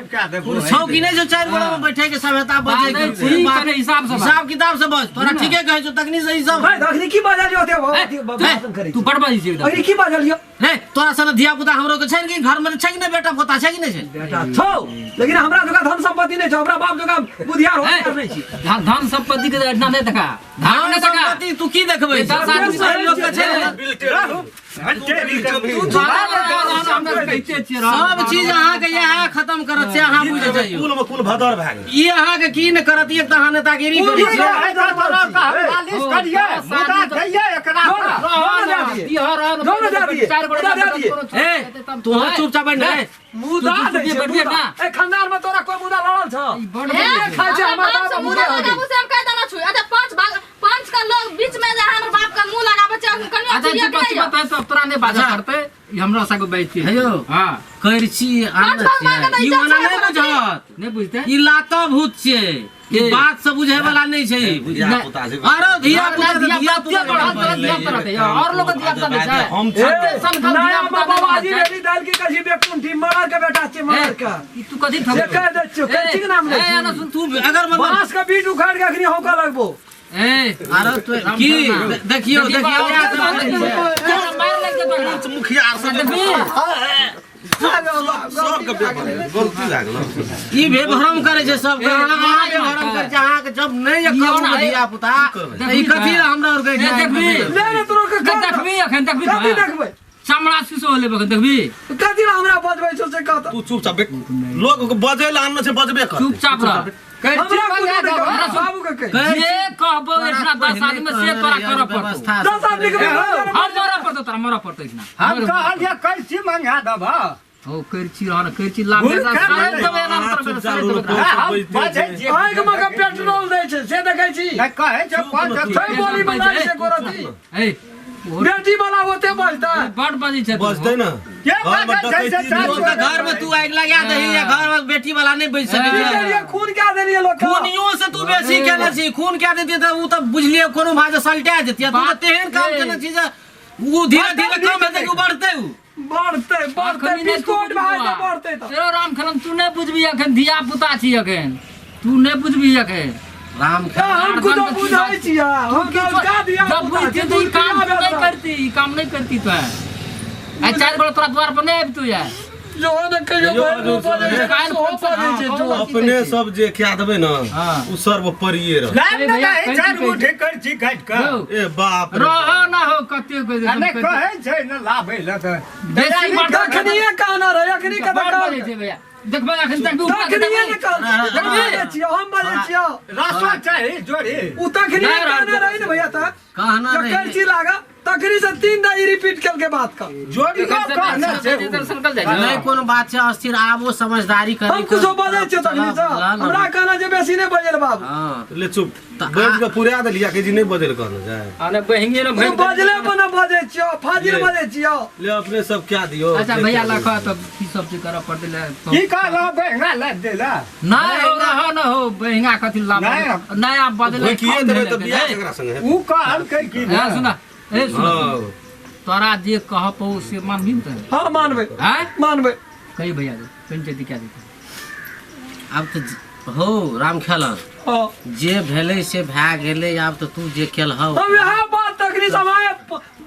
छौ कि नहीं छौ 4 गोड़ा में बैठे के सभ्यता बजे के? बाजै छी कने हिसाब से बाज। हिसाब किताब से बज। तोरा ठीके कहै छौ तखनी से ई सब। भाई अखनी की बाजलियो ते भाषण करै तू बड़ बाजै छी एकदम। अखनी की बाजलियो रे तोरा सन धिया पुता हमरो के छै कि घर में छै कि नहीं? बेटा पोता छै कि नहीं छै? बेटा छौ, लेकिन हमरा जोगा धन संपत्ति नहीं छौ, हमरा बाप जोगा बुधियार होशियार नहीं छी। धन संपत्ति के इतना नहीं देखा, धन धन नहीं देखा। संपत्ति तू की देखबै? 10 आदमी लोक के छै ने। सब चीज अहाँके इएह खत्म करत से अहाँ बुझि जइयौ। कुल में कुल भदर भए गेल। ई अहाँके की ने करत, एक तऽ अहाँ नेतागिरी करै छियै। मालिश करिए, मुदा दैये एकरा पर। ए तोहर चुपचाप बैठ ने। मुदा दै छै, मुदा। ए खानदान में तोरा कोई मुदा लड़ल छौ? खाइ छै हमर बाप बाप से मुदा मुँह लगाबू से हम कहि देने छु। अच्छा 5 भाग 5 का लोग बीच में जे हमर बाप के मुँह लगाबै छै, कनिया अच्छा चुड़िया चुप के चुप, तब तोरा नहीं बाजऽ पड़तै, ई हमरा सबके बैठते। हेयौ हाँ करची पाँच भाग मांगे तऽ ई इज्जत ओना छै नहीं हमरा बुझत, नहीं बुझतै। ई लातो भूत छियै, ई बात से बुझे वाला नहीं छै। धिया पुता छै। अरे धिया पुता धिया धिया पुता पुता बढ़ल तरह धिया पुता रहतै, और लोग के धिया पुता नहि छै। हम सनकल नया धिया पुता नहि बाबाजी रहतै। बेटी दाल की कसी बेकुंठी मरर के बेटा छै, मरर के। ई तू कथी से ठकबै? कह दै छियौ, कैची के नाम लै ए, छी? एना सुन तू अगर मतलब बांस के बीट उखाड़ के अखनी हौका लगबो। ए अरे तो की देखियो देखियो मुखिया आर सब सबके गलती लागल। ई बेभरम करे छै सबके, अहाँ बेभरम करे छै। अहाँके जब नहीं करू धिया पुता तऽ ई कथी लए हमरा आरके देखबी? नहीं नहीं तोरा के देखबी अखन, देखबी कथी देखबै? चमड़ा शीशो होले अखन देखबी। कथी लए हमरा बजबै छौ से कह तऽ। तू चुपचाप बैठ, लोग के बजै लए आनने छै, बजबे कर। चुपचाप रह। हमरा कुछ नहीं कह, बाबू के कह। जे कहबो एहिठिना 10 आदमी से तोरा करऽ पड़तौ। 10 आदमी के हम मरऽ पड़तौ, तोरा मरऽ पड़तौ एहिठिना। हम कहलिए कैसी मंगा देबह? हो करची रह न, करची लाभ भूल देता, कर सारे नहीं। देबै एना तोरा चुपचाप सारे देबै। रहो। हम बजै छियै। आँखि में के पेट्रोल दै छै से देखै छी। नहि कहै छै 5 छै बोली बनाइ छै गोरती। ए बेटी वाला ओते बजतै। बड बजै छै तू। बजतै ने। के घर में बजै छै से डकैती चार लोक लोक घर में तू आगि लगा दही या घर में बेटी वाला नहीं बचि सकै की छै। केलियै, खून क्या देलियै लोक के? खूनियो से तू बेसी केने छी, खून क्या देतियै तऽ उ तऽ बुझलियै कोनो भाजे सलटा जेतियै। तू तऽ तेहन काम केने छी जे उ धीरे धीरे कम हेतै कि बढ़तै उ? बढ़तै बढ़तै, अखन नहि तू बिस्कुट भए बुझबा। जेतै, बढ़तै तऽ। तेरो राम खेलन तू नहीं बुझबी अखन, धिया पुता छी अखन, तू नहीं बुझबी अखन। राम ए, हम कुछो बुझै छियै, हम तऽ का धिया जब पुता बुझती छी, तू ई काम दुर्गा तू नहीं बेटा। करती, ई काम नहीं करती तो है। 4 गोड़ा तोरा द्वार पर नहीं आबि तू यार। जो ने कहियो भरि मुँह बजै छै, काल्हि सेहो बजै छै, जो। अपने सब जे खिया देबै ने हाँ। उ सर्वोपरिये रह। लाब ने दही, 4 मुट्ठी करची काटि कऽ। यौ, ए बाप रे। रह ना हो कते आ नहि कहै छै ने लाबै लए तऽ। बेसी बड़ तखनिये कहना रहै, अखनी कतऽ बड़ कहल? बजै छै भैया। देखबै अखन तक भी ऊपर तखनिये ने कहल। हम बजै छियौ, हम बजै छियौ। रसो चाही जोड़ी। उ तखनिये नहि रहल कहना रहै ने भैया तऽ। कहना जब रहै। कैंची लागा तखनी से 3 दा ई रिपीट केलकै बात का। जोड़ी कहना छै। संकल जाइ छै। नहीं कोनो बात छै अस्थिर, आब वो समझदारी करै हम कुछो बजै छियौ तखनी से, हमरा कहना जे बेसी नहि बजै बाबू। हाँ ले चुप बैठ के पुरा देलिया के जी नहीं बजल कहने जाए। अरे बहिंगे ने तू भरि बजले पर न बजै छियौ, फाजिल बजै छियौ। ले अपने सब क्या दियो। अच्छा भैया लखा तब की सब चीज करऽ पड़तै ले की कहलह बहिंगा लादि देला? नहीं हो रहा न हो बहिंगा कथी लाभ नहीं। नहीं आप बदले किए देबै तऽ बियाह केकरा संगे हेतै? उ कहलकै की हाँ सुना ए सुन तोरा जे कह पौ से मानबी न? हाँ मानबै। हैं मानबै। कही भैया दे पंचायती क्या देते आब तऽ हो राम खेलन हाँ जे भेलै से भए गेलै आब तऽ तू जे केलहौ हम इएह बात तखनी समय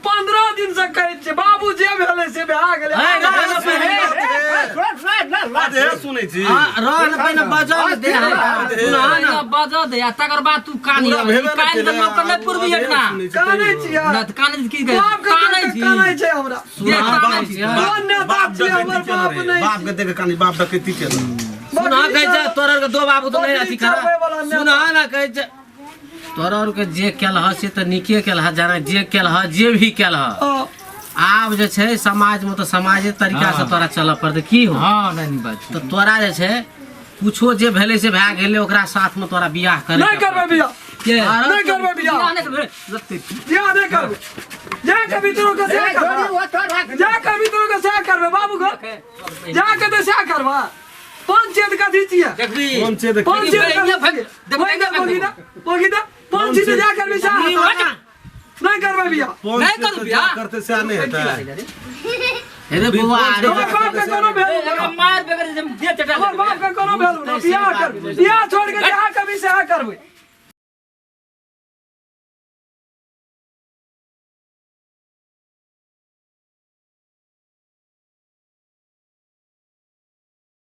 15 दिन से कहै छियै बाबू जे भेलै से भए गेलै। आधे सुनै छी रह न पहिने बजल दे सुना ना बजा दे आ तकर बाद तू कानी पूरा भेबे कान नहि तऽ केलै, नहि पूर्वी आधे हटना सुनै छी, कानै छियै ना तऽ कानै की गए बाप के कानै देख छी के कानै छै हमरा। देख कानै छी कोन नेता बाप छियै डकैती हमर केने बाप रहे, नहि बाप के देख के कानी बाप डकैती केने। सुना कहै छै तोरा के दो बाबू तऽ नहि अथी बकरी चरबै कर सुना ना कहै छै तोरा के जे केलह से तऽ नीके केलह जाना जे केलह जे भी केलह हाँ आब जे छै समाज में तऽ समाजे तरीका से तोरा चलऽ पड़तै की हो। हाँ नहीं नहीं बात तऽ तोरा जे छै कुछो जे भेलै से भए गेलै ओकरा साथ में तोरा बियाह करे नहीं करबै बियाह के नहीं करबै बियाह बियाह नहीं करबै लगतै बियाह नहीं करबै जा के भीतरो के सएह करबै जा के भीतरो के सएह करबै बाबू घर जा के तऽ सएह करबै। पंचायत कथी छियै? देखबी पंचायत पंचायत कथी छियै? बोगी दे पंचायत जा करबै सएह नहीं करबै बियाह नहीं करू बियाह। करते सएह नहि हेतै। अरे बौआ अरे हमर बाप के कोनो वैल्यू एकरा मार बगैर जे दे चटा हमर बाप के कोनो वैल्यू नहि। बियाह कर बियाह छोड़ के जहाँ कभी सएह करबै।